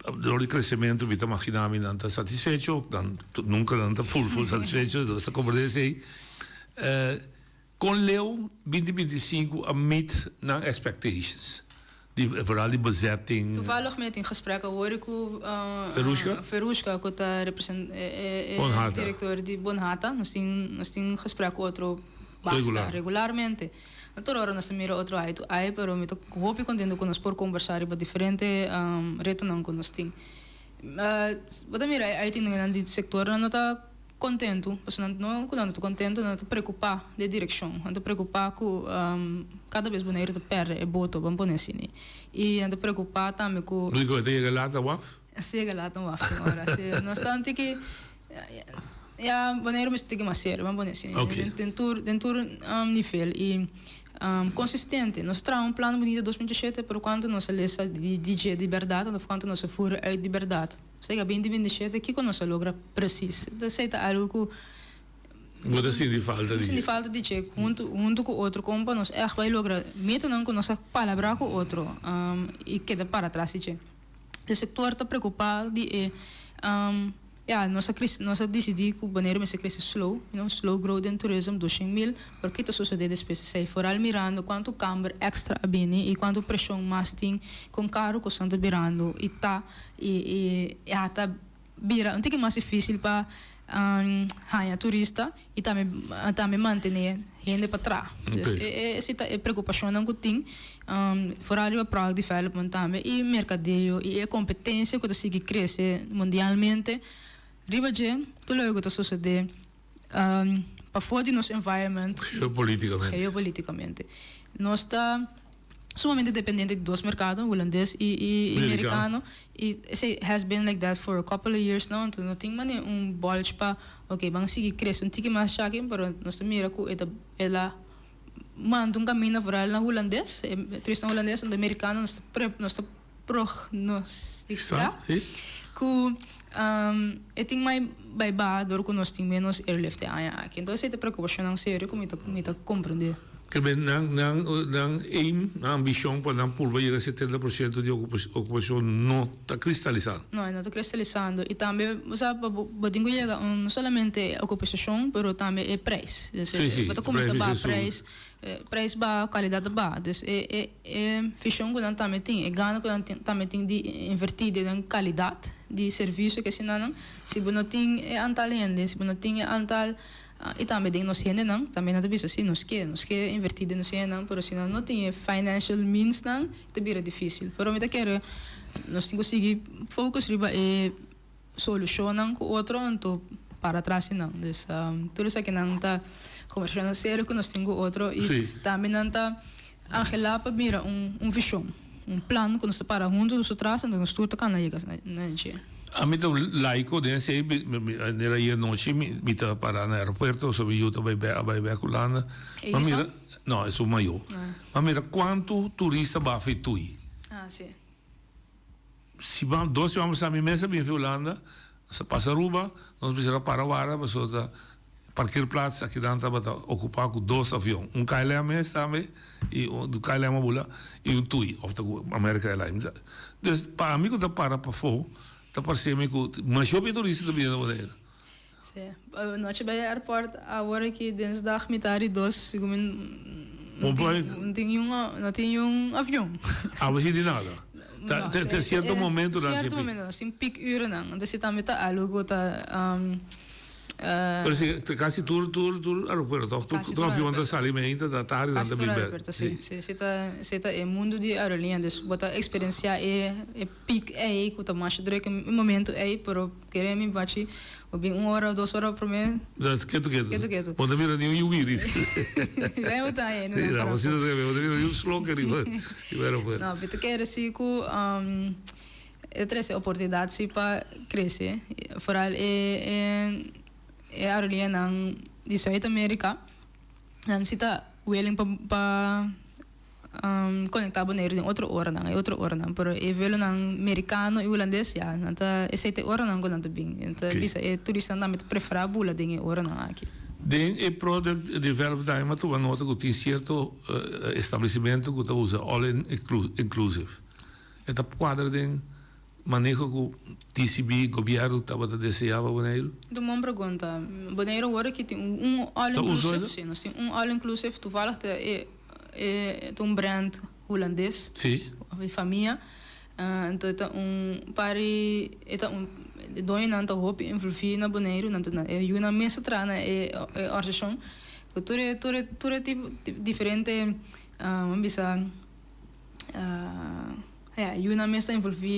Dor di crecemento mi ta magina mi nan ta satisfecho, nan nunca nan ta full full satisfecho, nos ta comprende esey. Con leu binti binti sinku a meet nan expectations? Di vooral di bezetting. Toevallig mi a tin gesprek awor cu Verushka? Verushka cu ta represent e Bonhata. director di Bonhata. Nos tin nos tin gesprek cu otro. Basta, Regular. regularmente. No tur ora nos ta mira otro eye to eye, pero mi ta hopi contento cu nos por conversa riba diferente retonan cu nos tin. Bo ta mira e uitingennan di sectornan no ta contento, pasobra nan no cu nan no ta contento, nan ta preocupa di e direccion, nan ta preocupa cu cada bes Boneiru ta perde e boto, ban pone asina, y nan ta preocupa tambe cu. Rico, e ta yega laat na waf? E ta yega laat na waf, tin ora. Si, nos ta un tiki, ya Boneiru mester tiki mas serio, ban pone asina, den tur, den tur nivel y consistente. Nos traha un plan bunito 2017, pero cuanto nos a lesa di dje di berdad, of cuanto nos a voer uit di berdad? Sega binti binti shete, kiko nos a logra precies? Esei ta algu ku. Bo ta sinti falta di. Sinti falta di dje. Huntu, huntu ku otro kon pa nos ègt bai logra metanan ku nos a palabrá ku otro i keda para tras di dje. E sektor ta preokupá di e, ya, nos a krese, nos a disidí ku Boneiru mester krese slow, you know, slow growth den tourism, doshen mil, pero ki ta sosodé despues di esei? Foral mirando kuantu kamber èkstra a bini i kuantu preshon mas tin kon karu kosnan ta birando i ta. I e a ta bira un tiki mas difícil pa haña turista i tambe tambe mantené hende pa traha. Dus e esei ta e preokupashonnan ku tin foral riba product development tambe i merkadeo i e kompetensia ku ta sigui krese mundialmente riba dje tur loke ku ta sosodé pafó di nos environment. Geopoliticamente. Geopoliticamente. Nos ta sumamente dependiente di dos mercado, Hulandes y y Americano. Y esey has been like that for a couple of years now. Entonces no tin manera un bulge pa ok ban sigui crece un tiki mas shaki, pero nos ta mira cu e ta el a manda un caminda vooral na Hulandes, e turista Hulandes, anto Americano nos ta pre nos ta prognostica cu e tin mai bai baha dor cu nos tin menos airlift e aña aki. Entonces esey ta preocupacionnan serio cu mi ta mi ta comprende. Ke men nan nan nan aim, nan ambicion pa nan purba yega 70% di ocupacion no ta cristalisando. No, e no ta cristalisando. Y tambe, bo sa, pa bo bo tin cu yega un no solamente e ocupacion, pero tambe e prijs. Dus Sí, sí, bo ta e cuminsa prijs baha mester subi. prijs, prijs baha, calidad ta baha. Dus e e e vision cu nan tambe tin, e gana cu nan tin tambe tin di inverti den nan calidad di servicio ke asina nan, si bo no tin e antal hende, si bo no tin e antal I tambe den nos hendenan, tambe nan ta bisa si nos ke, nos ke inverti den nos hendenan, pero si nan no tin e financial meansnan ta bira dificil. Pero mi ta kere nos tin ku sigui focus riba e solucionnan ku otro anto para tras di nan. Dus tur esakinan ta conversacionnan serio ku nos tin ku otro i tambe nan ta angelá pa mira un un vision, un plan ku nos ta para huntu nos tras anto nos tur ta kana yega na dje. Ami ta un laico den esey, manera ayer nochi mi ta para na aeropuerto pasobra mi yu ta bay bek a bay bek Hulanda, mi a mira, no esun mayo, mi a mira cuanto turista bafa y tuy. Siman, dos siman pasá mi mes a bin fi Hulanda, nos a pasa Aruba, nos mester a para warda pasobra ta parkeerplaats akinan tabata okupá ku dos avion, un KLM mes tambe i un KLM a bula i un TUI òf ta ku America Airlines. Dus pa ami ku ta para pafó ta parse mi ku masha hopi turista ta bini na Bonaire. Sí, anochi bai airport awor aki dinsdag mitar di dos sigun mi no tin niun no tin niun avion. Awe si di nada. Ta te cierto momento nan Cierto momento nan tin peak urennan entonces tambe ta algo ku ta Pero si ta casi tur tur tur aeropuerto toch? Tur tur avion ta sali meinta ta tardi nan ta bin bek. Si, si, si ta si ta e mundo di aerolínea dus bo ta experiencia e e peak ey cu ta masha druk e momento ey pero kere mi bachi bo bin un ora o dos ora prome. Ketu ketu. Ketu ketu. Bo ta mira ni un yuwiri. Bai bo ta haña no no si bo ta mira ni un sloke riba riba aeropuerto. No mi ta kere si cu. E trese oportunidat si pa krese, foral e e aerolineanan di Zuid Amerika, nan si ta willing pa pa konektá Boneiru den otro oranan, e otro oranan, pero e vuelonan merikano i hulandes ya nan ta esei ta e oranan ku nan ta bin, nan ta bisa e turistanan tambe ta preferá bula den e oranan aki. Den e product development tambe mi a tuma nota ku tin sierto establesimentu ku ta usa all inclusive. E ta cuadra den maneho cu TCB, gobierno, tabata desea pa Boneiru? Un bon pregunta. Boneiru awor aki tin un all inclusive, si, nos tin un all inclusive, toevallig ta e e ta un brand hulandes, di famia, anto e ta un par di e ta un e doñonan ta hopi envolvi na Boneiru, nan ta e yunan mes ta traha na e e organisacion. Ku tur e tur e tur e tipo diferente ban bisa ya yunan mes ta envolví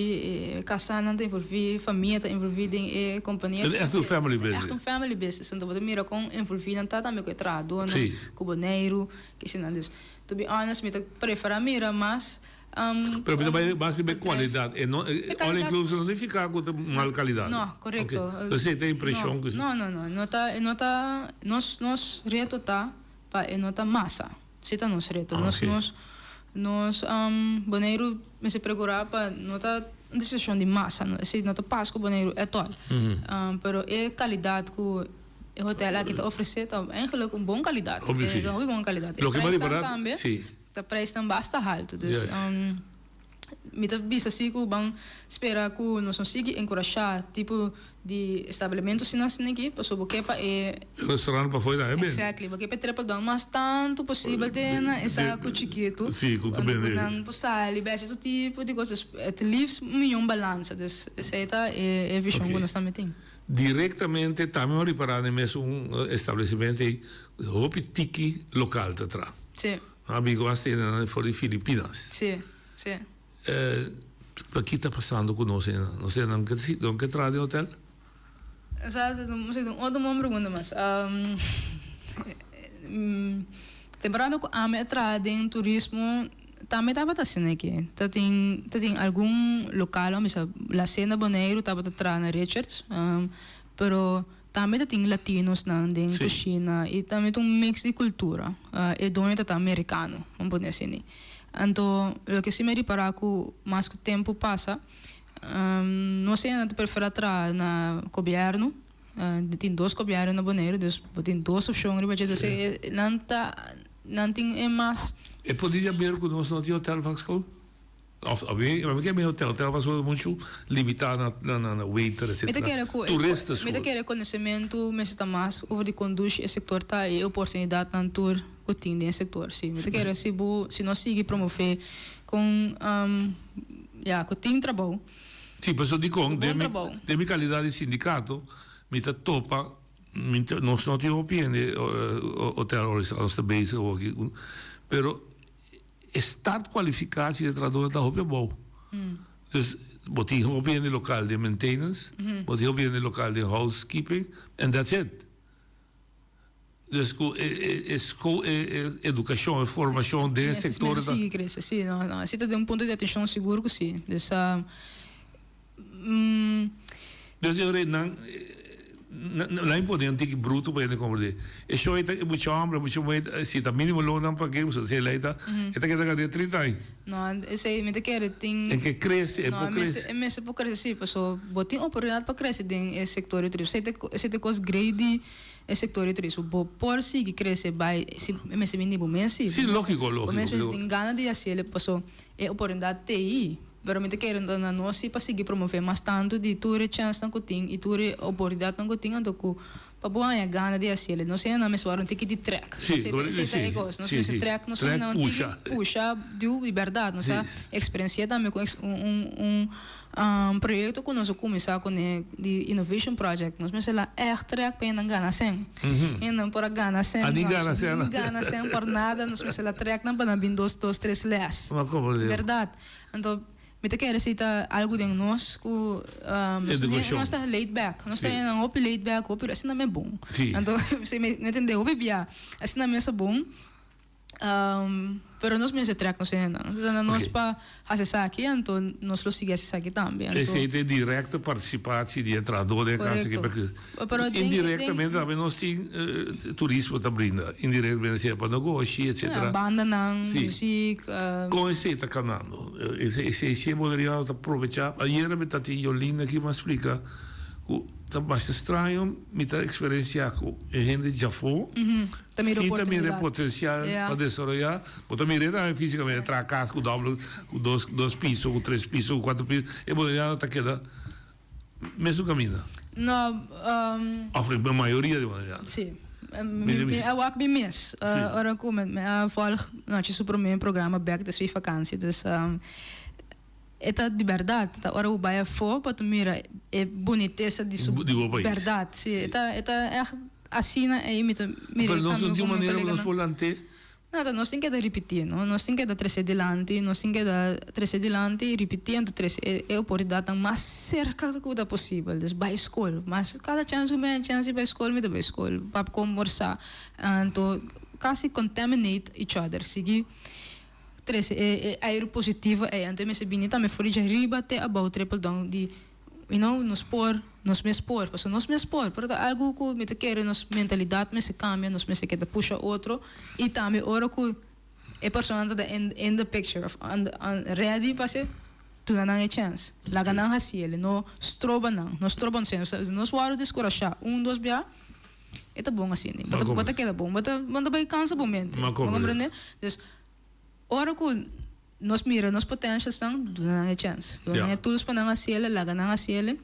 e kasánan ta envolví famia ta envolví den e kompania. Es ègt un family business. Ègt un family business. Anto bo ta mira kon envolví nan ta tambe ku e trahadónan ku Boneiru kesinan. Dus to be honest mi ta preferá mira mas Pero mi ta bai base riba e kualidat. E no, e all inclusive no nifiká ku ta mal kalidat. No, korekto. Oke. Entonces e ta impreshon ku si. No, no, no. No ta, e no ta, nos, nos reto ta pa e no ta masa. Si ta nos reto. Nos, nos, nos Boneiru mester prekurá pa no ta un desishon di masa. Esei no ta pas ku Boneiru at all. Pero e kalidat ku e hotel aki ta ofresé ta eigenlijk un bon kalidat. Hopi si. E ta hopi bon kalidat. E Loke mi a prijsnan ripará, tambe. si. Ta prijsnan basta haltu. Dus mi ta bisa si ku ban spera ku nos no sigui enkurashá tipo di establimiento asina asina aki pasobra bo ke pa e. Restaurant pafó ta bende. Exactly. Bo ke pa e triple down mas tantu posibel te na e saku chikitu. Si, ku ta bende. Ku nan por sali bèsha tur tipo di kos. Dus het liefst mihó un balansa. Dus esei ta e vishon ku nos tambe tin. Direktamente tambe bo ripará na e mesun establesimentu ei hopi tiki lokal ta traha. Si. Un amigo a sena nan for di Filipinas. Sí, sí. Paki ta pasando ku nos ena? Nos ena no ke no ke traha den hotel? Sa un otro bon pregunta mas. Temporada ku ami a traha den turismo tambe tabata asina aki. Ta tin ta tin algun lokal, a bisa La Cena Boneiru tabata traha na Richards, pero Tambe ta tin latinosnan den kushina i tambe ta un mix di kultura. E doño ta ta merikano, bo pone asina. Anto loke si mi a ripará ku mas ku tempu pasa, nos hende ta preferá traha na gobièrnu. Tin dos gobièrnu na Boneiru, dus bo tin dos opshon riba dje. Dus nan ta nan tin e mas. E por di haber ku nos no tin hotel vakschool? Of a mi a mi ke mi hotel hotel pasobra muchu limitá na na na waiter Mi ta etcetera kere ku turista mi ta school. kere konosementu mester ta mas over di kondushi e sektor ta i e oportunidatnan tur ku tin den e sektor. Si mi ta kere si bo si nos sigui promové kon ya ku tin trabou. Si pasobra dikon Bon den mi trabou. den mi kalidat di sindikato mi ta topa mi ta nos no tin hopi hende hotel o restaurant nos ta bezig awoki pero E start kwalifikatie di e trahadornan ta hopi abou. Dus bo tin hopi hende lokal den maintenance, bo tin hopi hende lokal den housekeeping and that's it. Dus ku e e e e edukashon, e formashon den e sektor ta. Mester sigui krese, si. No, no, esei ta den un punto di atenshon sigur ku si. Dus. Dus e ora nan nan pone un tiki bruto pa hende komprende. E show ei ta e mucha homber, e mucha muher, si ta minimo loon nan pag'é, pasobra si e lei ta, e ta keda gana 30 aña. No, esei mi ta kere tin. E ke krese, e por krese. E mester por krese si, pasobra bo tin oportunidat pa krese den e sektor di turismo. Esei ta esei ta e kos grei di e sektor di turismo. Bo por sigui krese bai, si e mester bini di bo mes si. Si, lógiko, lógiko. Bo mes mester tin gana di hasiel, pasobra e oportunidat t'ei. Pero mi ta kere anto na nos si pa sigui promove mas tantu di tur e chènsnan ku tin i tur e oportunidatnan ku tin anto ku pa bo haña gana di hasiel. Nos hende nan mester wòrdu un tiki di trèk. Sí, Esei ta e kos. Nos mester trèk nos hende nan un tiki pusha diu di bèrdat. Nos a eksperensiá tambe ku un un proyekto ku nos a kuminsá kuné di Innovation Project. Nos mester la ègt trèk pa hende nan gana sèn. Hende nan por a gana sèn. A ni gana sèn. Ni gana sèn por nada. Nos mester la trèk nan pa nan bin dos dos tres lès. Bèrdat. Anto mi ta kere si ta algu den nos ku nos ta laid back, nos ta nan hopi laid back, hopi asina mi bon. Anto mi tende hopi bia asina mes a bon, pero nos mester trek nos hendenan. Ta na nos pa hasi esaki, anto nos lo sigui hasi esaki tambe. Esei ta e directe participatie di e trahador den e kas aki, Pero indirectamente tambe nos tin turismo ta brinda, indirectamente sea pa negoshi etcetera. Ja, bandanan, muziek. Con esey ta canando? Esey si e boneriano ta probecha. Ayera mi ta tin Yolinda aki mi a splica cu ta basta straño mi ta experiencia cu e hende djafo si ta mira e potencial pa desaroya, bo ta mira e tambe fisicamente traha cas cu doble, cu dos piso, cu tres piso, cu cuatro piso, e boneriano ta keda. Mesun caminda? No, Of e mayoria di boneriano? Si. Mi a wak mi mes. Ora cu mi a volg Nochi su prome programa bek despues vakantie. Dus e ta di berdad. Ta ora bo bay afo pa ta mira e bunitesa di su Di bo pais. berdad. Si, e ta e ta echt. asina ei mi ta mira Pero nos tambe no tin ku mi manera ku nos koleganan. por lant'é. Nada, nos tin keda ripití, no? Nos tin keda trese dilanti, nos tin keda trese dilanti i ripití anto trese e e oportunidatnan mas serka ku ta posibel. Dus bai skol, mas kada chèns ku mi haña chèns di bai skol mi ta bai skol pa kombersá anto kasi contaminate each other, sigui trese e e airu positivo ei. Anto e mester bini tambe for di djariba te abou triple down di You know, nos por, nos mes por, pasobra nos mes por, pero ta algu ku mi ta kere nos mentalidat mester kambia, nos mester keda pusha otro i tambe ora ku e persona ta in in the picture of on the on ready pa hasi, duna nan e chèns, laga nan hasiel, no stroba nan, no stroba nos, nos wòrdu deskurashá un dos bia, e ta bon asina, bo ta bo ta keda bon, bo ta bo ta bai kansa bo mente, bo komprende? Dus ora ku. Nos mira nos potentialsnan, duna nan e chèns. Duna nan e tools pa nan hasiel, laga nan hasiel,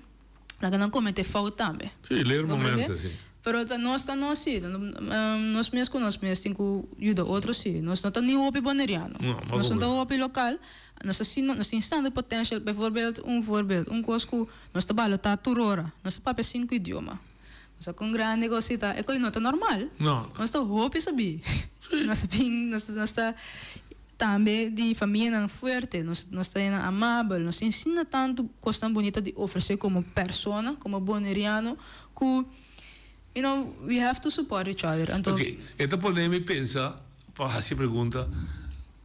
laga nan kometé fout tambe. Sí, leer momento, sí. Pero ta nos ta nos sí, nos mes ku nos mes tin ku yuda otro sí. Nos no ta ni hopi boneriano, nos no ta hopi lokal, nos ta asina, nos tin tantu potential. Bijvoorbeeld, un voorbeeld, un kos ku nos ta balotá tur ora, nos ta papia sinku idioma. Nos kon grandi kos ta, e kos no ta normal. Nos ta hopi sabí. Nos ta bin, nos ta. Tambe di famianan fuerte, nos nos ta hennan amabel, nos tin asina tantu kosnan bunita di ofresé komo persona, komo boneriano, ku you know, we have to support each other. Anto. Ok, e ta pone mi pensa pa hasi e pregunta,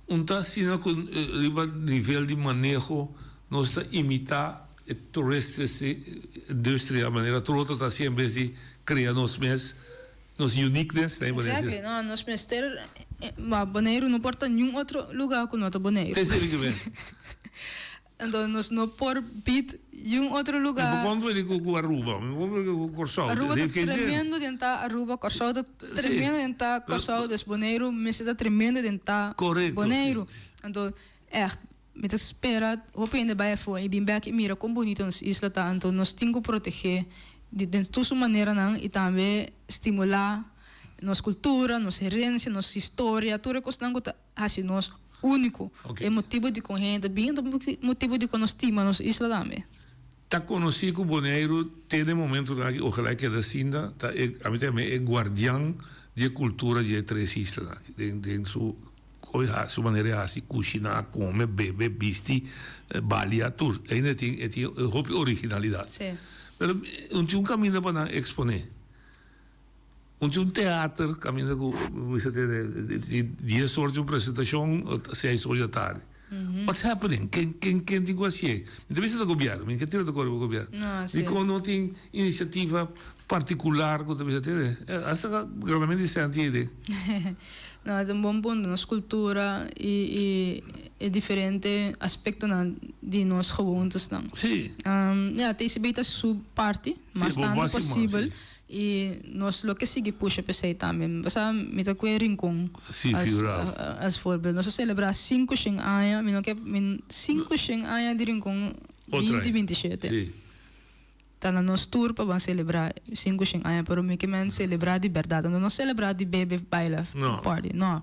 un ta asina ku riba nivel di maneho nos ta imitá e toeristische industria manera tur otro ta hasi en bes di krea nos mes Nos uniqueness ta importante. Exactly, no, nos mester, ma Boneiru no por ta niun otro lugar ku no ta Boneiru. Te esei ke ben. Anto nos no por beat niun otro lugar. Mi por konta di ku Aruba, mi por konta di ku Kòrsou. Aruba ta tremendo den ta Aruba, Kòrsou ta tremendo den ta Kòrsou, dus Boneiru mester ta tremendo den ta Boneiru. Anto ègt, mi ta spera hopi hende bai afó i bin bèk i mira kon bunito nos isla ta. Anto nos tin ku protegé di den tur su maneranan i tambe stimulá nos kultura, nos herensia, nos historia, tur e kosnan ku ta hasi nos úniko. E motibu dikon hende ta bin ta motibu dikon nos stima nos isla tambe. Ta konosí ku Boneiru te den momentunan aki, ojalá e keda asinda, ta e, ami ta yam'é e guardian di e kultura di e tres islanan aki den den su Koe hasi, su manera di hasi, kushiná, kome, bebe, bisti, balia, tur. Ainda e tin e tin hopi originalidat. Sí. Pero un tin un kaminda pa nan eksponé. Un tin un teater kaminda ku bisa tene di dies or tin un presentashon seis or di atardi. What's happening? Ken ken ken tin ku hasié? Mi ta bisa ta gobièrnu, mi no ke tira ta kore pa gobièrnu. No, sí. Dikon no tin inisiativa partikular ku ta bisa tene? Asta grandemente di sèn tin idea. No, e ta un bon punto. Nos cultura y y e diferente aspectonan di nos gewontesnan. Sí. Ya, TCB ta su parti, mas bo tanto hasi mas, posibel. sí. Y nos lo ke sigui pusha p'esei tambe. Pasá mi ta cu e Rincon Sí, as figurado. as voorbeeld. Nos a celebra 500 aña, mi no ke mi 500 aña di Rincon Otra binti aña. 27. Sí. Ta na nos tur pa ban selebrá 500 aña, pero mi ke men selebrá di bèrdat. Anto no selebrá di bebe, baila, No. party, no.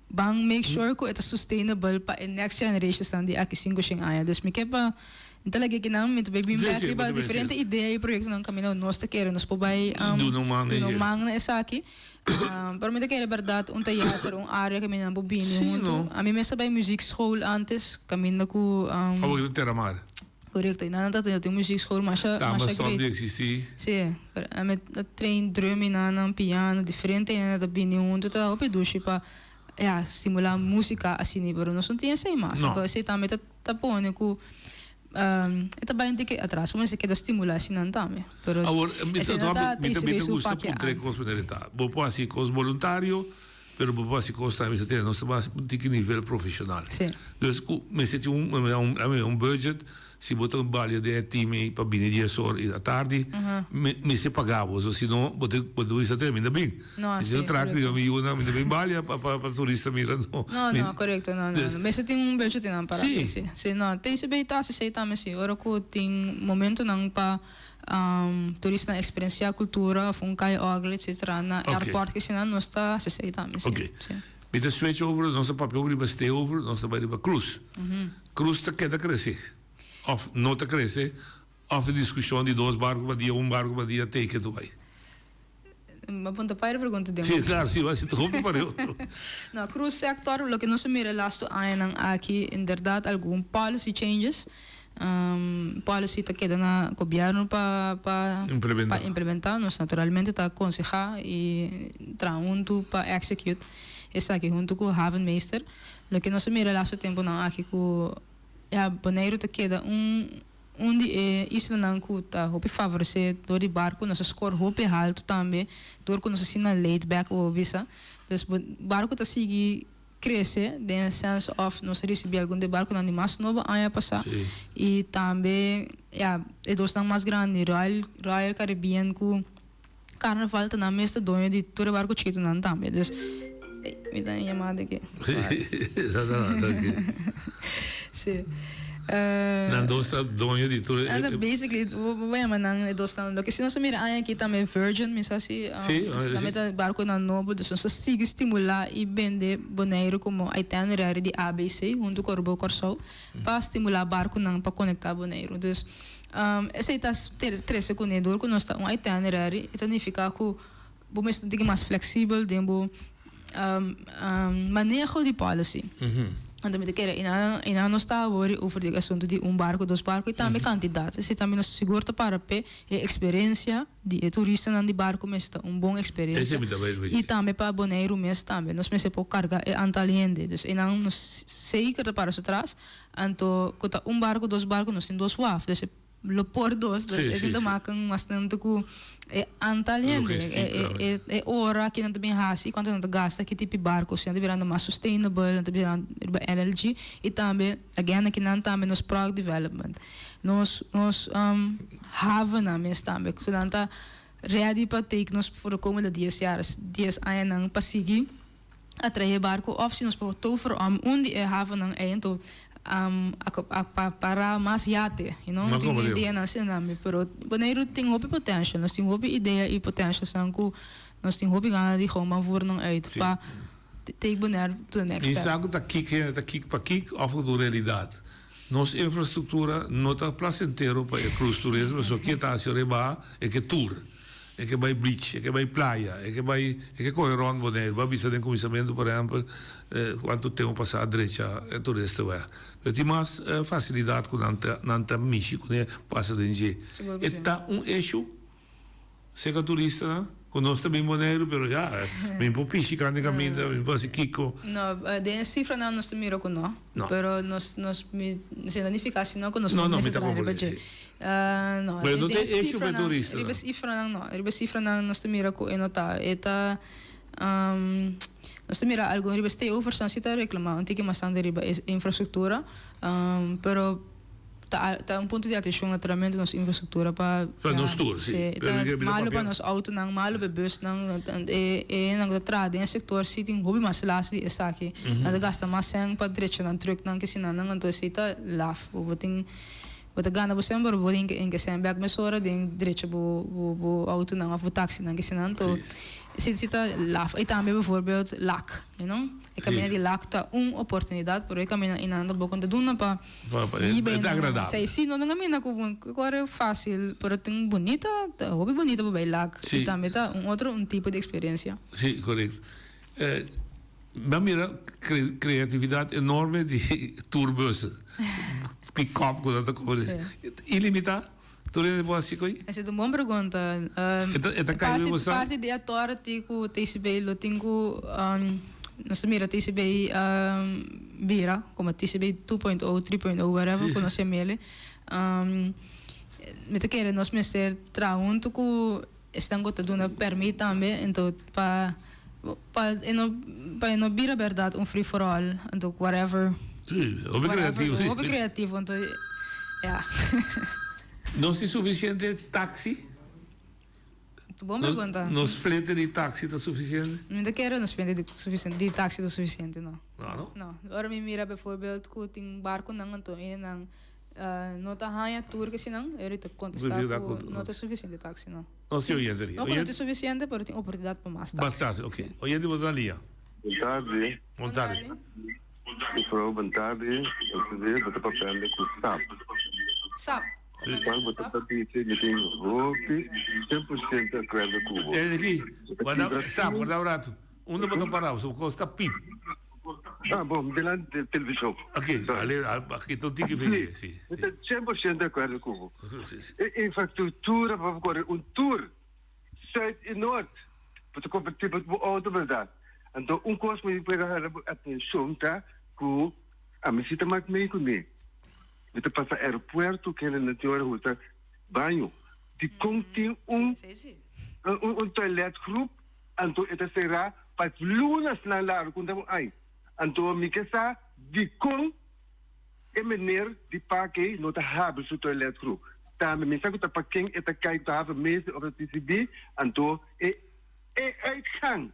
Ban make sure ku e ta sustainable pa e next generationsnan di aki 500 aña. Dus mi ke pa, mi ta laga kinan, mi ta bai bin Sí, bèk sí, riba bo ta bai diferente sí. idea i proyektonan kaminda nos ta kere nos por bai Duna un man na duna un dje. man na esaki. Pero mi ta kere bèrdat un teater, un área kaminda nan por bini Sí, huntu. no. Ami mes a bai muziekschool antes kaminda ku Abo ki ta Terramar. Correcto, y nan ta tin muziekschool masha Tamba masha stop great. di existi. Sí, ami ta train drum y nan nan piano, diferente hende ta bini hunto, ta hopi dushi pa ya stimula musica asina, pero nos no tin esey mas. No. Entonces esey tambe ta ta pone cu e ta bay un tiki atras, como mester keda stimula asinan tambe, pero Awor, mi ta esey no ta mi ta TCB mi ta su gusta papia puntra e antes. cos manera e ta. Bo por haci cos boluntario, Pero bo por haci cos tambe mester tene nos ta basa un tiki nivel profesional. Sí. Dus cu mester tin un un budget si bo ta balia den e team ey pa bini dies or y atardi mester paga bo so si no bo ta bo ta bisa te mi ta bin. No, Mi sí, no traha correcto. mi yunan mi ta bin balia pa pa pa turista mira no. No, no, correcto, no, no, no. Mester tin un budget nan para Sí. sí. Sí, no, TCB ta haci esey tambe sí, ora cu tin momentonan pa Turistanan eksperensiá kultura òf un kai ògel etsetera na airport ke sinan nos ta hasi esei tambe si. Ok. Mi ta switch over, nos a papia over riba stay over, nos ta bai riba cruise. Cruise ta keda krese òf no ta krese òf e diskushon di dos barku pa dia, un barku pa dia take it away. Mi a punta par pregunta den. Sí, claro, sí, si ta hopi pareu. No, cruise sector, loke nos a mira lastu añanan aki, inderdaad algun policy changes. Policy ta keda na gobierno pa pa Implementa. pa implementa. Nos naturalmente ta aconseha y traha hunto pa execute esaki hunto cu Havenmeester. Loke nos a mira lastu temponan aki cu ya Boneiru ta keda un Un di e islanan ku ta hopi favoresé dor di barku, nos a skor hopi haltu tambe dor ku nos asina laid back bo bisa. Dus bo barku ta sigui krese den e sense of nos a risibí algun di e barkunan di mas nobo aña pasá i tambe ya e dosnan mas grandi Royal Royal Caribbean ku Carnival ta nan mes ta doño di tur e barku chikitunan tambe. Dus ey mi ta yamada aki. Si. Nan dos ta doño di tur e. Nan ta basically bo a yama nan e dos nan. Loke si nos a mira aña aki tambe Virgin mi sa si tambe ta barkunan nobo. Dus nos ta sigui stimula i bende Boneiru komo itinerary di ABC huntu ku Aruba ku Kòrsou pa stimula barkunan pa konektá Boneiru. Dus. Esei ta trese kuné dor ku nos ta un itinerary, e ta nifiká ku bo mester tin mas fleksibel den bo maneho di policy. Anto mi ta kere einan nos ta wori over di e asuntu di un barku, dos barku i tambe kantidat. Esei tambe nos sigur ta para p'e e eksperensia di e turistanan di barku mester ta un bon eksperensia i tambe pa Boneiru mes tambe nos mester por karga e antal hende. Dus einan nos zeker ta para su tras. Anto ku ta un barku dos barku nos tin dos waf dus e lo por dos e tin ta maken mas tantu ku e antal hende e e ora ki nan ta bin hasi kuantu nan ta gasta ki tipo di barku si nan ta birando mas sustainable nan ta birando riba energy i tambe again aki nan tambe nos product development nos nos havennan mes tambe ku nan ta ready pa take nos for de komende dies jaar dies añanan pa sigui. a trahe barco of si nos por tover om un di e havennan ei anto a pa para mas yate you know No tin como ideanan asina tambe pero Boneiru tin hopi potential nos tin hopi idea y potentialsnan cu nos tin hopi gana di gewoon ban voer nan uit Sí. pa take Bonaire to the next Mi step. sa cu ta kik hende ta kik pa kik of cu ta un realidad. Nos infrastructura no ta placentero pa e cruise tourism pasobra kier ta haci ora e baha e ke tour. E ke bai beach, e ke bai playa, e ke bai, e ke kore rònt Boneiru. Bo a bisa den kuminsamentu, por ehèmpel, kuantu tempu pasá a drecha e toeristenweg. Pero tin mas fasilidat ku nan ta, nan ta mishi kuné pasa den dje. E ta un issue serka turistanan ku nos ta bin Boneiru, pero ya, mi por pishi kanta den kaminda, mi por hasi kiko. No, den e sifranan nos ta mira ku no. No. Pero nos, nos, mi, si no nifiká sino ku nos No, no no, mi mester ta traha riba komprendé, dje. si. No, Pero no den ta e issue pa e sifranan, turistanan. riba e sifranan no, riba e sifranan nos ta mira ku e no ta. E ta, nos ta mira algun riba stay-oversnan si ta reklamá un tiki mas tantu riba e infrastruktura, pero ta ta un punto di atenshon naturalmente nos infrastruktura pa Pa nos tur, si. Si, e Pero ta mi ke bisa malu pa papia. nos autonan, malu pa e busnan, e e hendenan ku ta traha den e sektor si tin hopi mas last di esaki. Nan ta gasta mas sèn pa drecha nan trùknan ke si nan nan, anto esei ta laf. Bo tin Bo ta gana bo sèn pero bo tin ke sèn bèk mesora den drecha bo bo outonan òf bo taksinan ke sinan anto si si ta laf i tambe bevoorbeeld lak you know e kaminda di lak ta un oportunidat pero e kaminda einan tampoco no ta duna pa biba einan esei si no ta un kaminda ku kore fácil pero tin bunita ta hopi bunita pa bai lak i tambe ta un otro un tipo di eksperensia. Si korekto. Mi a mira creatividad enorme di tourbussen, pick-up cu nan ta come. Ilimita? Tur hende por haci coi? Esa ta un bon pregunta. E ta cay den bo sa? Parti di authority cu TCB lo tin cu, nos ta mira TCB bira como TCB 2.0, 3.0, whatever cu nos yam'ele. Mi ta kere nos mester traha hunto cu. Esnan ku ta duna pèrmit tambe, anto pa pa e no pa e no bira bèrdat un free for all, anto whatever. Sí, hopi kreativo. Hopi kreativo, anto ya. Nos tin sufisiente taksi? Bon pregunta. Nos flete di taksi ta sufisiente? Mi ta kere nos flete di sufisiente di taksi ta sufisiente, no. No, no? No. Ora mi mira bijvoorbeeld ku tin barkunan anto hendenan No ta haña tur ke sinan, e ta kontestá ku no ta sufisiente taksi no. No si oyente No ku no ta sufisiente pero tin oportunidat pa mas taksi. Mas taksi, ok. Oyente bo ta na liña. Bon tardi. Bon tardi. Mevrouw, bon tardi. Bo ta papia ku sap. Sap. Juan, bo ta bisa mi tin hopi 100% akuerdo ku bo. Tende aki, guarda, sa, guarda un ratu. Unda bo ta pará? Su kos ta pip. Ah, bon, delante di televishon. Ok, ale, kita un tiki fechi, si. Mi ta 100% di akuerdo ku bo. E infrastruktura pa bo kore un tur, sùit i nort, bo ta kompartí bo outo, bèrdat? Anto un kos ku mi por hala bo atenshon ta ku ami si ta mak mei kuné. Mi ta pasa aeropuerto kende nan tin ora usa baño. Dikon tin un un toiletgroep anto e ta será pa lunasnan largu ku un ai. Anto mi ke sa dikon e meneer di park ei no ta habri su toiletgroep. Tambe mi sa ku ta pa ken e ta kai ku ta haver meester of ta TCB anto e e uitgang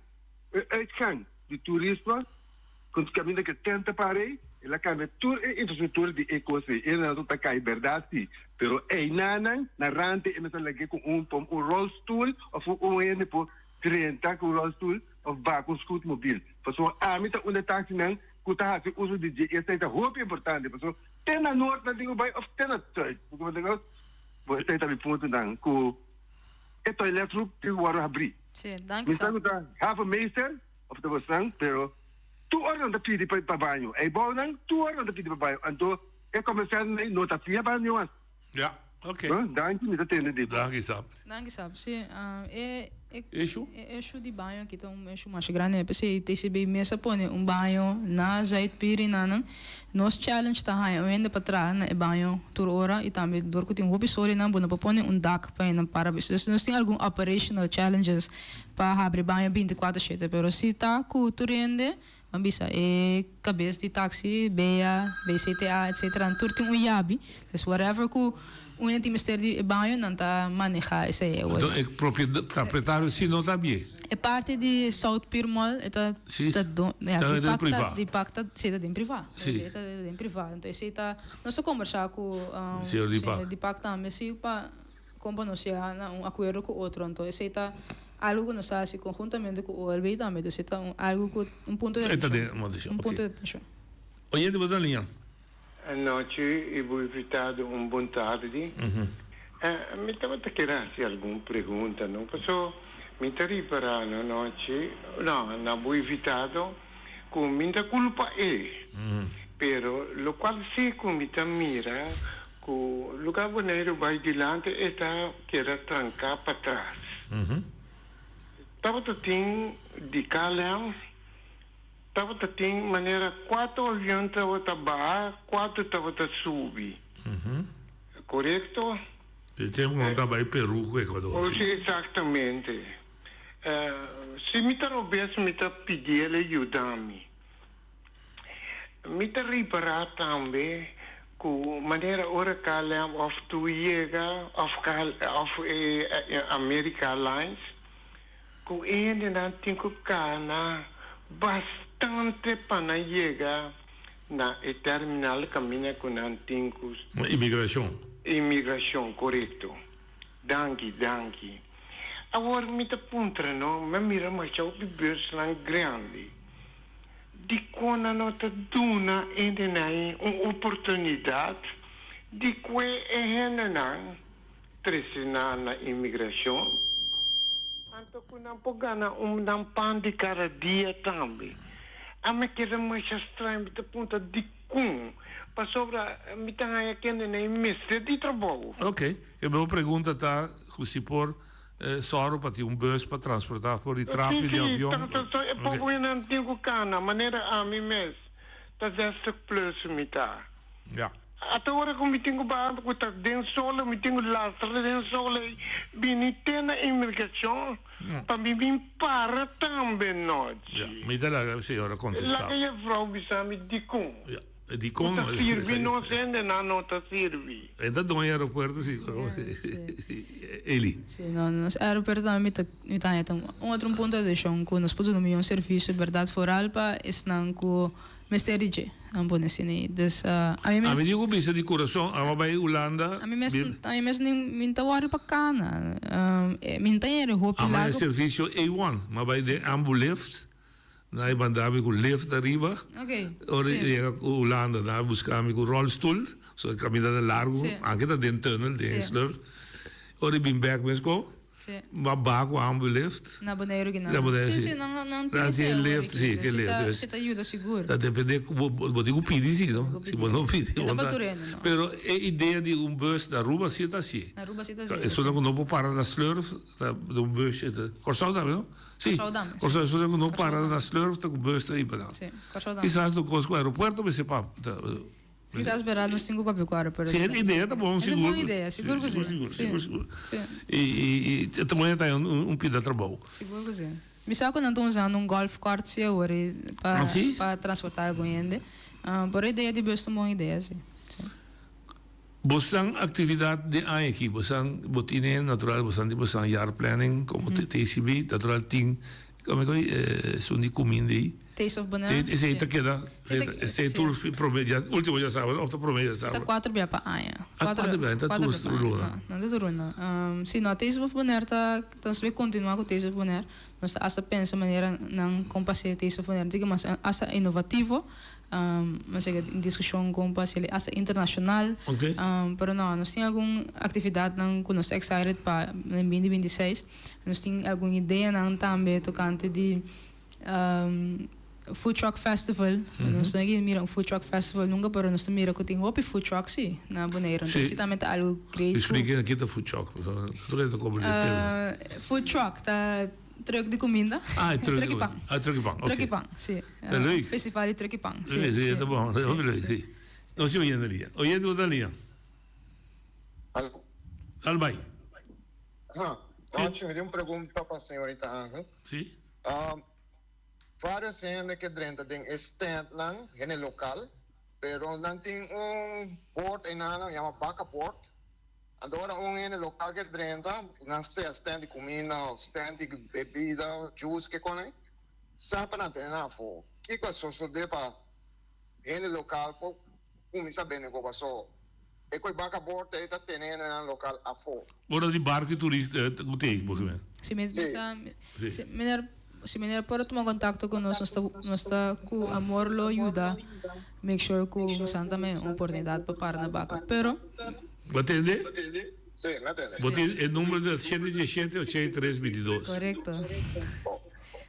e uitgang di turismo Ku kaminda ku e tent ta para ei, el a kambia tur e infrastruktura di e kos ei. E nan ta kai bèrdat si, pero einanan na rante e mester lag'é ku un un rolstoel òf un hende por drenta ku un rolstoel òf baha ku un scootmobiel. Pasobra ami ta un di e taxinan ku ta hasi uso di dje i esei ta hopi importante pasobra te na nort nan tin ku bai òf te na sùit. Bo esei ta mi puntonan ku e toiletgroep tin ku wòrdu habrí. Mi sa ku ta havenmeester. Of ta bosnan, pero tur ora nan ta pidi pa pa baño. Ei bounan tur ora nan ta pidi pa baño. Anto e comerciantenan ei no ta fia baño mas. Ja, oké. No, danki, mi ta tende di bo. Danki, Sap. Danki, Sap. Sí, e e Issue? e issue di baño aki ta un issue masha grandi. P'esei TCB mes a pone un baño na Zuidpier i nanan. Nos challenge ta haña un hende pa traha na e baño tur ora i tambe dor ku tin hopi solinan bo no por pone un dak pa hende para. Dus nos tin algun operational challenges pa habri baño binti kuater shete pero si ta ku tur hende ban bisa e kabes di taxi, bea, BCTA etcetera nan tur tin un yabi dus whatever ku un hende tin mester di e baño nan ta maneha esei awor. Enton e propietario si no ta bie? E parti di South Pier Mall e ta ta don ya Ta di den pak ta priva. di pak ta si ta den priva Si. e ta den priva enton esei ta nos ta kombersá ku Señor Deepak. señor Deepak tambe si pa kon pa nos yega na un akuerdo ku otro anto esei ta algu ku nos ta hasi konhuntamente ku OLB tambe dus e ta un algu ku un punto di E ta den atenshon atenshon un ok. punto di atenshon. Oyente bo ta liña. Anochi i bo invitado un bon tardi. Mi tabata kier hasi algun pregunta no paso mi ta ripara no anochi no na bo invitado ku mi ta kulpa e pero lokual si ku mi ta mira ku lugar Boneiru bai dilanti e ta keda tranka patras. Tabata tin di KLM. Tabata tin manera cuatro avion tabata baha, cuatro tabata subi. Corecto? E tempo nan ta bay Peru cu Ecuador. Oh, si, exactamente. Si mi ta robes mi ta pidiel e yuda mi. Mi ta ripara tambe cu manera ora KLM of tu yega of of America Lines, Ku e hendenan tin ku kana bastante pa nan yega na e terminal kaminda ku nan tin ku. Imigrashon. Imigrashon, korekto. Danki, danki. Awor mi ta puntra no, mi a mira masha hopi busnan grandi. Dikon nan no ta duna hendenan ei un oportunidat di kue e hendenan Trese nan na imigrashon. Anto ku nan por gana un nan pan di kada dia tambe. A mi keda masha straño, mi ta puntra dikon, pasobra mi ta haña kende nan e mester di trabou. Ok, e bo pregunta ta ku si por sòru pa tin un bus pa transportá for di trapi di avion. Si, si, e pobu nan tin ku kana, manera ami mes ta zestig plus mi ta. Ja. Ata ora ku mi tin ku baha ku ta den solo, mi tin ku lastra den solo ei bini te na inmigrashon pa mi bin para tambe nochi. Ja, mi ta laga e señora kontestá. Laga jefrou bisa mi dikon. Ja, dikon. Ku ta sirbi nos hendenan no ta sirbi. E ta doño aeropuerto si, Eli. Si, no, nos aeropuerto tambe mi ta mi ta haña ta un otro punto di atenshon ku nos por duna miyon servisio bèrdat foral pa esnan ku Mester di dje, nan pone asina ei. Dus, ami mes. Ami di ku bisa di kurason, amo bai Hulanda. Ami mes, ami mes ni, mi no ta wòri pa kana. Mi no ta yere hopi Amo lago. e servisio A one, mi a bai den ambulift. Nan a manda mi ku lift ariba. Ora mi yega Hulanda nan a buska mi ku rolstoel, so e kaminda ta largu, anke ta den tunnel, den e slurf. Ora mi bin bek mesko, mi a baha ku ambulift. Na Boneiru ki nan. Na Boneiru, si. Si. Si, nan nan tin Nan esei tin awor lift, aki. si, ke lift. Si ta yuda sigur. Ta depende ku bo bo tin ku pidi si, no? Si bo no pidi, E bo ta pa ta. tur hende, no? Pero e idea di un bus na Aruba si ta asi. Na Aruba si ta asi. Esun ku no por para na slurf, ta un bus, Kòrsou tambe, no? Sí, Kòrsou tambe. Kòrsou esun ku no para na slurf ta ku bus ta hiba nan. Sí, Kòrsou tambe. Kisas no kos ku aeropuerto mester pa. Kisas berdad nos tin ku papia ku aeropuerto. Sí, e idea ta bon sigur. E ta bon idea, sigur ku sí. Sigur, sigur, sigur. Sí. I, i, ta moe ta un pida trabou. Sigur ku sí. Mi sa ku nan ta usando un golf cart sí awor pa Ah, sí? pa transporta algun hende. Pero e idea di bus ta un bon idea, sí. Sí. Bosnan actividad den aña aki, bosnan bo tine natural bosnan di bosnan jaarplanning como TCB, natural tin como e esun di cuminda ey. Taste of Bonaire. Esey ta keda, esey tur prome dia, ultimo dia sabado of ta prome dia sabado? Ta cuatro bia pa aña. Ah cuatro bia, ta tur luna. No ta tur luna. Si no, Taste of Bonaire ta, nos bay continua cu Taste of Bonaire. Nos ta hasta pensa manera nan con pa haci Taste of Bonaire un tiki mas hasta innovativo. Nos a tin diskushon kon pa hasiel hasta internashonal. Pero no, nos tin algun aktividatnan ku nos ta excited pa den binti binti seis. Nos tin algun ideanan tambe tokante di food truck festival. Nos no a mira un food truck festival nunka, pero nos ta mira ku tin hopi food truck si na Boneiru. Entonces esei tambe ta algu great. Explika ki ta food truck, pasobra tur hende ta komprende e término. Food truck ta truck di kuminda. Ah, e truck di Truck di pan. Ah, truck di pan, oké. Truck di pan, si. Ta leuk. Festival di truck di pan, si. Si, si, ta bon. Ta hopi leuk, si. Nos tin oyente lia. Oyente bo ta lia? Aló. Dal bai. Ha, Ochi, mi tin un pregunta pa señorita Angel. Si. Varios hende ke drenta den e standnan, hende lokal, pero nan tin un bord einan nan yama baka bord. Anto ora un hende lokal ke drenta, nan sea stand di kuminda of stand di bebida, juice, ke kos, sa pa nan tene nan afó. Kiko a sosodé pa hende lokal por kuminsá bende ku paso e ku e baka bord ei ta tene hendenan lokal afó? Ora di barco y turista ku te bo kimen? Si mi bisa, si meneer, si meneer por a tuma contacto cu nos, nos ta, nos ta cu amor lo yuda make sure cu nos tambe un oportunidad pa para na baka. Pero. Bo tende? Si, mi a tende. Bo tin e number di shete diesshete ochenta i tres bintidos. Correcto.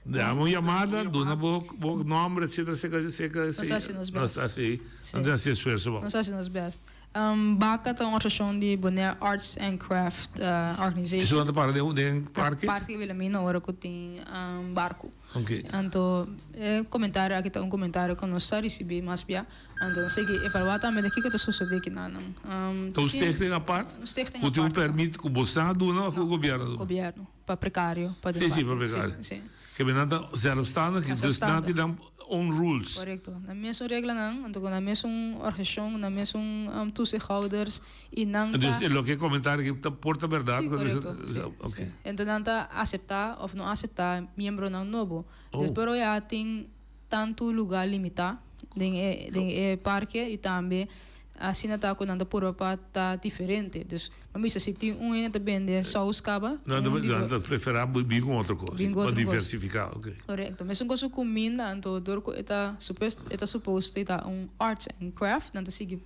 Dame un yamada, duna bo bo nomber etcetera etcetera etcetera. Nos haci nos best. Nos haci, nos haci esfuerzo bo. Nos haci nos best. Baka ta un organisashon di Bonaire Arts and Craft Organization. Esun ta para den den parke? Parke Wilhelmina ora ku tin barku. Oké. Anto e komentario aki ta un komentario ku nos ta risibí mas bia. Anto nos sigui evaluá tambe di kiko ta sosodé kinanan. Ta un stichting apart? Un stichting Ku tin un apart. permit ku bo sa duna òf ku gobièrnu duna? Gobièrnu. Pa prekario, pa den Sí, sí, parke. pa prekario. Sí, sí. Ke men nan ta zelfstandig, dus nan Zelfstandig. tin nan own rules. Korekto. Nan mesun reglanan, anto ku nan mesun organisashon, nan mesun toezichthouders i nan ta. Dus e loke e komentario aki ta por ta bèrdat? Sí, korekto. Sí, Oké. sí. Anto nan ta aseptá òf no aseptá miembronan nobo. Oh. Dus pero ya tin tantu lugá limitá den e den e parke i tambe asina ta ku nan ta purba pa ta diferente. Dus bo bisa si tin un hende ta bende sous kaba, Nan ta un di nan ta preferá bin ku otro kos, Bin ku pa otro kos. diversifiká, oké. Korekto. Mesun kos ku kuminda, anto dor ku e ta supes e ta supos di ta un arts and craft, nan ta sigui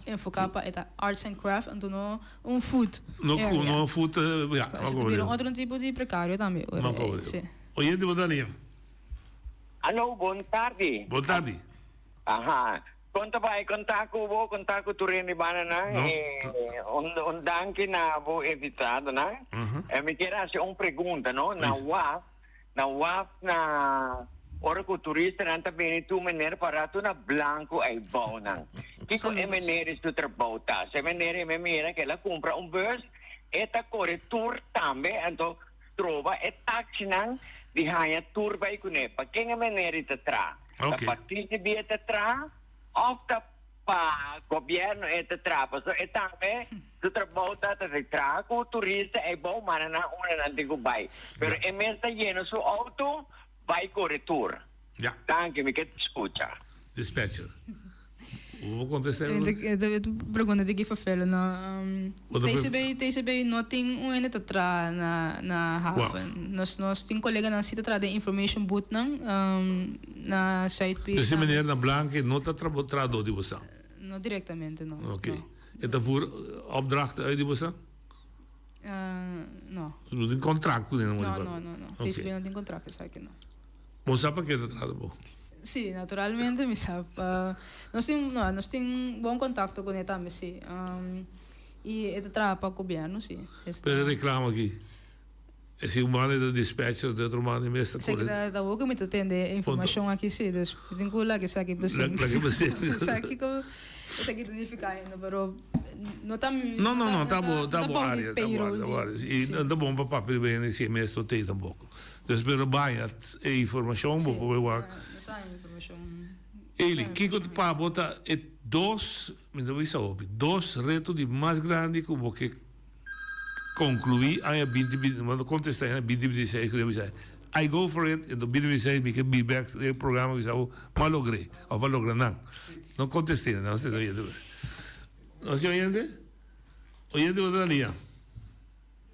enfoká pa e ta arts and craft, anto no un food No area. no food, ya, Esei ta bira un otro tipo di prekario tambe ora No ei, kobre. si. Oyente bo ta lia. Alo, bon tardi. Bon tardi. Aha. Kon ta bai? Kon ta ku bo? Kon ta ku tur hende bananan? Nos. Eh, un, un danki na bo invitadonan. Eh, mi kier hasi un pregunta, no? Na Please. waf, na waf na ora ku turistanan ta bini tur mener pará tur na blanku ei bounan. Kiko e Saludos. mener su trabou ta? Si e mener e me mira ku el a kumpra un bus, e ta kore tur tambe, anto Troba e taxinan di haña tur bai kuné. Pa ken e manera i ta traha? Ta Ok. pa TCB e ta traha òf ta pa gobièrnu e ta traha? Pasobra e tambe su trabou ta ta di traha ku turista ei bou manda nan unda nan tin ku bai. Pero e mes ta yena su outo bai kore tur. Ja. Danki, mi ke skucha. Dispatcher. Bo por contesta E ta pregunta di ki vervelen no. TCB TCB no tin un hende ta traha na na haven. Nos nos tin coleganan si ta traha den information booth nan na Zuidpier. Dus e meneer na blanke no ta trahador di bosan? No directamente no. Ok. E ta voer opdrachten uit di bosan? No. No tin contract cu nan? No, no, no, no. TCB no tin contract esaki no. Bo sa pa ke ta trata bo? Sí, naturalmente mi sa. Nos tin, no, nos tin bon contacto cu ne tambe, sí. Y e ta traha pa gobierno, sí. Pero e reclamo aki, e si un banda e ta dispatcher, de otro banda e mes ta core. Esaki ta awor cu mi ta tende e informacion aki, sí. Dus mi tin cu laga esaki besen. Laga besen. Esaki cu esaki ta nifica ainda, pero no ta mi. No, no, no, ta bo, ta bo area, ta bo area, ta bo area. Y no ta bon pa papia riba hende si e mes no t'ey tampoco. Dus pero baña e informacion bo por wak. Eli, kico pa bo ta e dos, mi ta bisa hopi, dos reto di mas grandi cu bo ke conclui aña binti binti, bo ta contesta aña binti binti seis cu bisa I go for it, enton binti binti seis mi ke bi bek den e programa bisa bo m'a logr'e of m'a logra nan. No conteste no si oyente. No si oyente? Oyente bo ta na liña?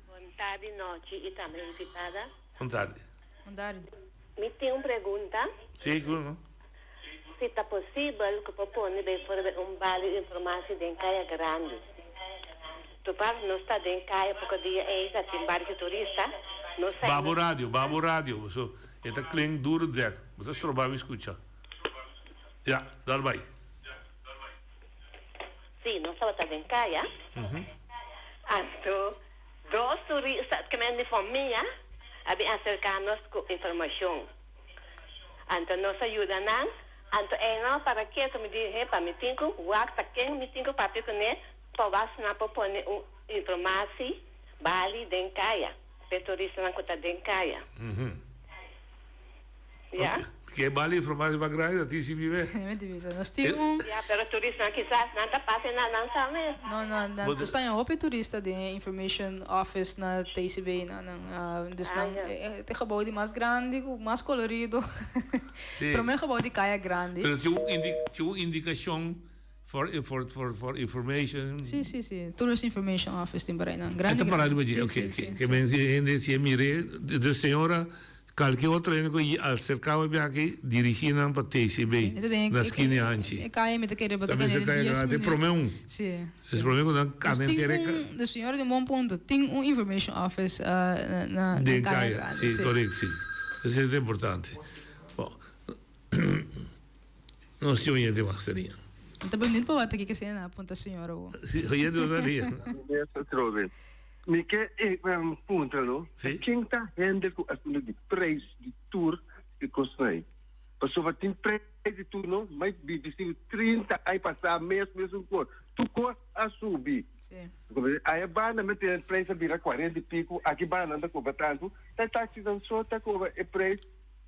Bon tardi nochi y tambe invitada. Bon tardi. Bon tardi. Mi tin un pregunta. Si, cu no? Si ta posibel cu por pone bijvoorbeeld un bali di informatie den Caya Grandi. Toevallig nos ta den caya poco dia ey ta tin bali di turista. Nos sa Babo radio, babo radio, paso e ta klink duro dek. Bo ta stroba mi scucha. Ya, dal bay. Sí, nos tabata den kaya. Anto dos turista, ke men di famia, a bin aserká nos ku informashon. Anto nos a yuda nan. Anto einan para ketu mi di, Hepa, mi tin ku wak ta ken mi tin ku papia kuné pa wak si nan por pone un informasi bali den kaya, p'e turistanan ku ta den kaya. Ja. Ke bali informatie pa grandi ta TCB be. Mi ta bisa nos tin un. Ja, pero turistanan kisas nan ta pasa na nan sa mes. No, no, nan nos ta haña hopi turista den e information office na TCB na nan. Dus nan e gebouw di mas grandi ku mas kolorido. Si. Prome gebouw di Kaya Grandi. Pero tin un tin un indikashon for for for information. Si, si, si. Tourist information office tin por ahí nan. Grandi, E ta pará grandi. riba dje. Si, Oké, si, oké. si, Ke si. men si hende si e mir'é, dus señora Kalke otro hende ku aserká bo biaha dirigí nan pa TCB na skina e hanchi. E kaya mi ta kere bo ta Tambe kere se kaya dies grandi minuut. prome un. Si. Es prome ku nan Dus kanda tin entera e un, de señora tin un bon punto, tin un information office na na Den kaya kaya, grandi. si, korekto, si. Esei ta importante. Bon, nos tin oyente mas ta ria. Mi ta beniut pa wak ta kiko esei nan a punta señora awo. Si, oyente bo ta ria. Atrobe. Mi ke puntra no, ken ta hende ku asuntu di preis di tur e kosnan ei? Pasobra tin preis di tur no, mai 25, 30 ai pasá mes mesun kos, tur kos a subi. Aya banda mi tene preis a bira 40 i piku, aki banda nan ta kobra tantu, ta e taxinan so ta kobra e preis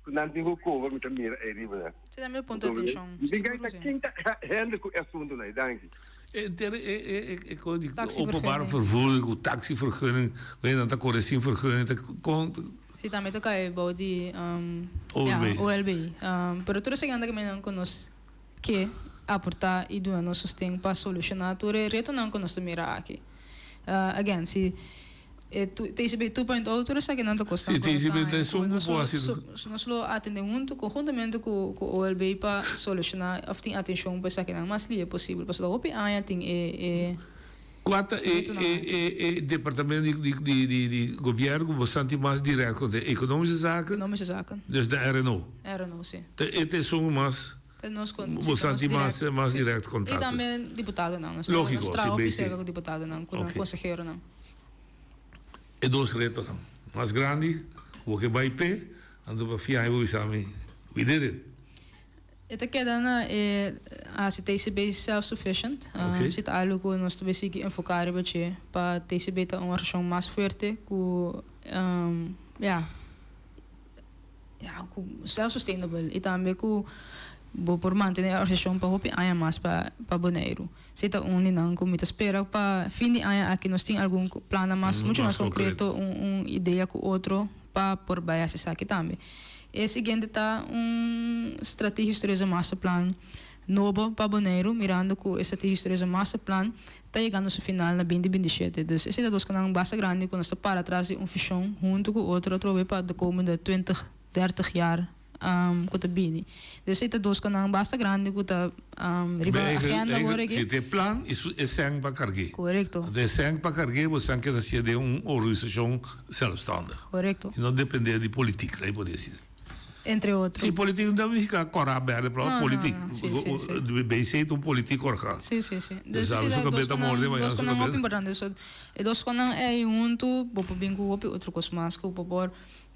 ku nan tin ku kobra mi ta mira ei riba nan. Esei tambe un punto di atenshon. Mi tin gei ta ken ta hende ku e asuntunan ei, danki. Enter e e e di openbaar vervoer ku taxivergunning, ku nan ta kore sin vergunning ta kon. Si tambe ta kai bou di OLB. OLB. Pero tur esaki nan ta kaminda ku nos ke aporta i duna nos sosten pa solushoná tur e retonan ku nos ta mira aki. Again si E TCB 2.0 tur esakinan ta kosnan ku nos ta haña ku nos lo nos lo atende huntu konhuntamente ku ku OLB pa solushoná òf tin atenshon pa esakinan mas lihe posibel pasobra hopi aña tin e e Kua ta e e e e departamento di di di di gobièrnu ku bo santi mas dirèkt kontra e ekonomische zaken? Ekonomische zaken. Dus de RNO. RNO si. Ta e ta esun mas Ta nos kon bo santi mas mas dirèkt kontakto. I tambe diputadonan. Nos Lógiko, si traha hopi basic. serka ku diputadonan ku nan konseheronan. E dos retonan mas grandi ku bo ke bai p'e, anto pa fiaha bo bisa mi, we did it. E ta keda na e hasi TCB self-sufficient. Si ta algu ku nos ta bay sigui enfoká riba dje pa TCB ta un organisashon mas fuerte ku ya ya ku self-sustainable i tambe ku bo por mantené e organisashon pa hopi aña mas pa pa Boneiru. Si ta un di nan ku mi ta spera pa fin di aña aki nos tin algun plannan mas muchu mas konkreto un un idea ku otro pa por bai hasi esaki tambe. E siguiente ta un strategisch tourism masterplan. nobo pa Boneiru, mirando ku e Strategisch Tourism Masterplan ta yegando su final na 2027. Dus esei ta dos konan basta grandi ku nos ta para tras di un vishon huntu ku otro atrobe pa de komende 20, 30 jaar ku ta bini. Dus esei ta dos konan basta grandi ku ta riba agenda awor aki. Si tin plan i su e sèn pa karg'é. Korekto. Anto e sèn pa karg'é bo sèn keda sier den un organisashon sèlfstandig. Korekto. I no dependé di politik, lei por desi. Entre otro. Si politiek no ta nifica cora berde, pero No, no, politiek. no. Si, si, si. BC ta un politiek orgaan. Si, si, si. Dus Dus sabe, esei su ta cabeza dos ta morde, konan, mañana dos su konan hopi cabeza. importante. So, e dos konan ei huntu bo por bin ku hopi otro kos mas ku bo por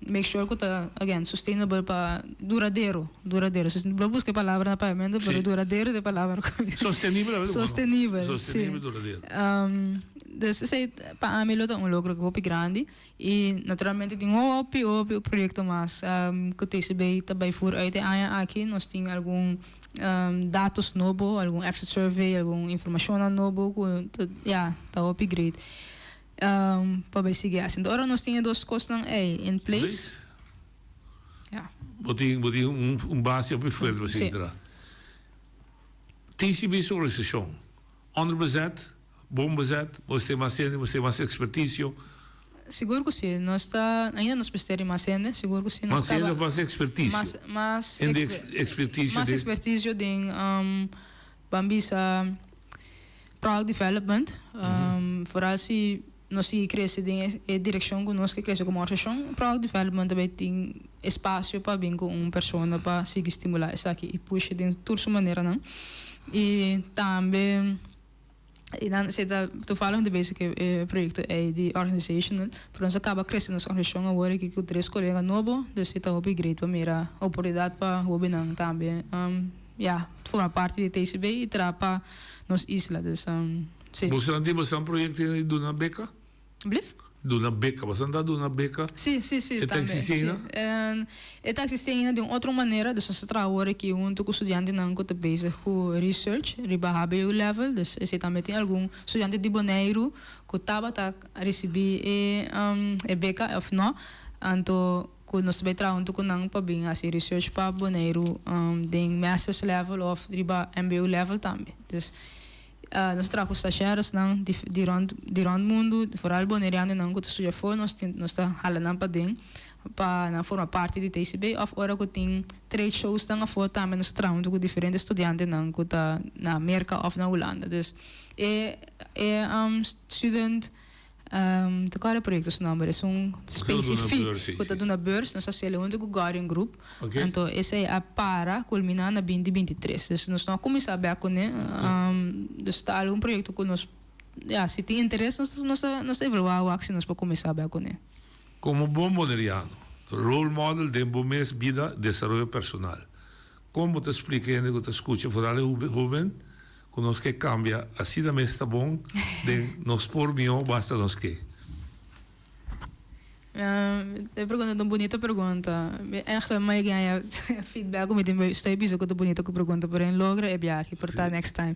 make sure ku ta, again, sustainable pa duradero, duradero. Sus, bo buska e palabra na papiamento, pero Si. duradero ta e palabra ku mi. Sostenibel a bes bueno. Sostenibel, si. Sostenibel, duradero. Dus esei pa ami lo ta un logro hopi grandi. I naturalmente tin hopi hopi proyekto mas ku TCB ta bai voer uit e aña aki. Nos tin algun datos nobo, algun exit survey, algun informashonnan nobo ku ta ya ta hopi great pa bai sigui hasi. Enton ora nos tin e dos kosnan ei in place, ya. Bo tin bo tin un base hopi fuerte pa sigui traha. TCB su organisashon onderbezet. Bon bezet, bo tin mas hende, bo tin mas experticio. Sigur cu si. Nos ta, ainda nos mester di mas hende, sigur cu si. Nos Mas hende of mas experticio? Mas, mas Hende experticio mas den. experticio den, ban bisa, product development. Vooral si nos sigui crece den e direccion cu nos ke crece como organisacion, product development ta bay tin espacio pa bin cu un persona pa sigui stimula esaki y pusha den tur su maneranan. Y tambe. I nan esei ta toevallig bezig ku e proyekto ei di organizational, pero nos a kaba krese nos organisashon awor aki ku tres kolega nobo, dus e ta hopi great pa mira oportunidat pa hobennan tambe ya forma parti di TCB i traha pa nos isla, dus si. Boso nan tin boso nan proyekto di duna beka? Blief? Duna beka, boso nan ta duna beka? Si, si, si, E ta tambe, existi si. ainda? En e ta existi ainda di un otro manera, dus nos ta traha awor aki hunto ku studiantenan ku ta bezig ku research riba hbo level, dus esei tambe tin algun studiante di Boneiru ku tabata risibí e e beka òf no, anto ku nos ta bai traha hunto ku nan pa bin hasi research pa Boneiru den masters level òf riba mbo level tambe. Dus Nos ta traha ku stasheresnan di di rònt di rònt mundu, foral bonerianonan ku ta studia afó, nos tin nos ta hala nan paden pa nan forma parti di TCB òf ora ku tin trade showsnan afó tambe nos ta traha huntu ku diferente studiantenan ku ta na Merka òf na Hulanda. Dus e e student Ta kòrda e proyekto su nòmber, esun spesifik ku ta duna beurs, nos a sele huntu ku Guardian Group, anto esei a para kulminá na binti 23, dus nos no a kuminsá bèk kuné, dus ta algun proyekto ku nos, ya, si tin interes nos nos ta nos ta evaluá wak si nos por kuminsá bèk kuné. Komo bon boneriano, role model den bo mes bida, desaroyo personal. Kon bo ta splika hende ku ta skucha, foral e hoben, ku nos ke kambia asina mes ta bon den nos por mihó basta nos ke? E pregunta ta un bunita pregunta. Mi ègt mai gaña feedback ku mi tin estoy bisa ku ta bunita ku pregunta pero en logra e biahe por ta next time.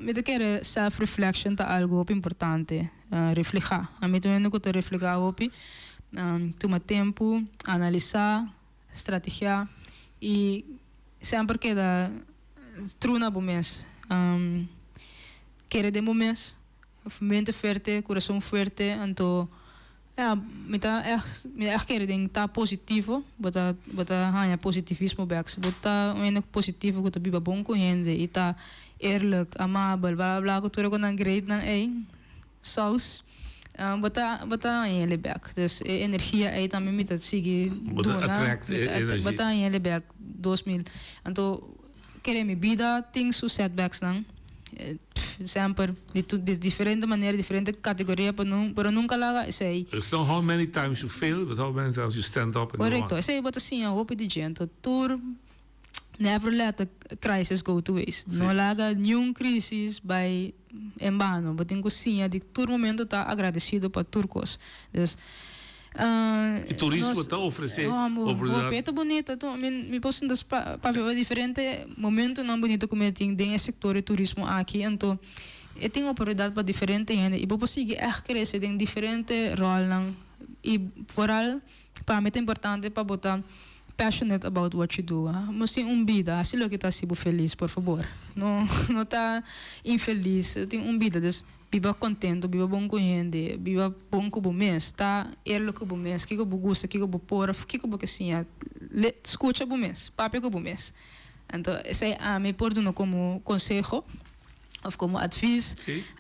Mi ta kere self reflection ta algu hopi importante. Reflehá. Ami ta un hende ku ta reflehá hopi. Tuma tempu, analisá. Strategia y semper keda true na bo mes. Kere den bo mes, mente fuerte, curason fuerte, anto ya mi ta echt mi ta echt kere den ta positivo, bo ta bo ta haña positivismo bek. Si bo ta un hende positivo cu ta biba bon cu hende y ta eerlijk, amabel, bla bla bla cu tur e conan great nan ey. Saus, bo ta bo ta haña hende bek. Dus e energia ei tambe mi ta sigui Bo ta duna. attract Mi e ta attra- energia. Bo ta haña hende bek 2000. Anto kere mi bida tin su setbacksnan. Eh, pff, semper di tu di diferente manera, diferente kategoria, pero nun pero nunka laga esei. It's not how many times you fail, but how many times you stand up and go on. Korekto, esei bo ta siña hopi di dje. Anto tur Never let a crisis go to waste. No laga niun crisis bai en bano. Bo tin cu siña di tur momento ta agradecido pa tur cos. Dus, E turismo ta ofrece oportunidad. Hopi ta bunita. Mi por sinta papia over diferente momentonan bunita cu mi a tin den e sector di turismo aki. Anto e tin oportunidad pa diferente hende y bo por sigui echt crece den diferente rolnan. Y vooral pa mi ta importante pa bo ta. passionate about what you do. Nos tin un bida, hasi loke ta hasi bo felis, por fabor. No no ta infelis, tin un bida, dus biba contento, biba bon cu hende, biba bon cu bo mes, ta eerlijk cu bo mes, kico bo gusta, kico bo por of kico bo ke siña, le scucha bo mes, papia cu bo mes. Anto esei ami por duna como conseho of como advies.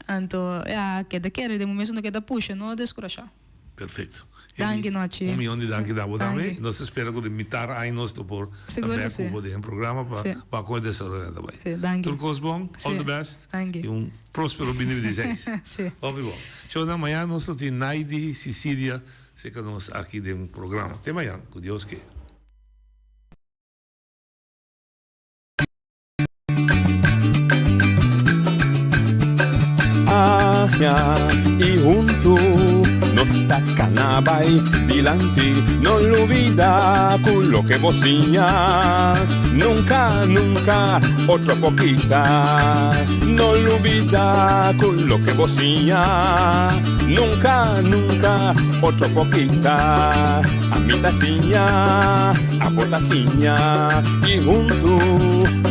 Anto ya, keda kere den bo mes no keda pusha, no descurasha. Perfecto. Danki Nochi. Un miyon di danki na bo tambe. Nos ta spera cu den mitar aña nos lo por bek cu bo den e programa pa wak con e desaroyonan ta bay. Tur cos bon, all the best y un prospero 2026. Hopi bon. Shownan mañana nos lo tin Naidy Cicilia cerca nos aki den programa. Te mañana, cu Dios ke. I huntu nos ta kana bai dilanti. No lubida ku loke bo siña nunka, nunka otro por kita. No lubida ku loke bo siña nunka, nunka otro por kita. Ami ta siña, abo ta siña i huntu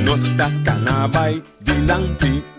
nos ta kana bai dilanti.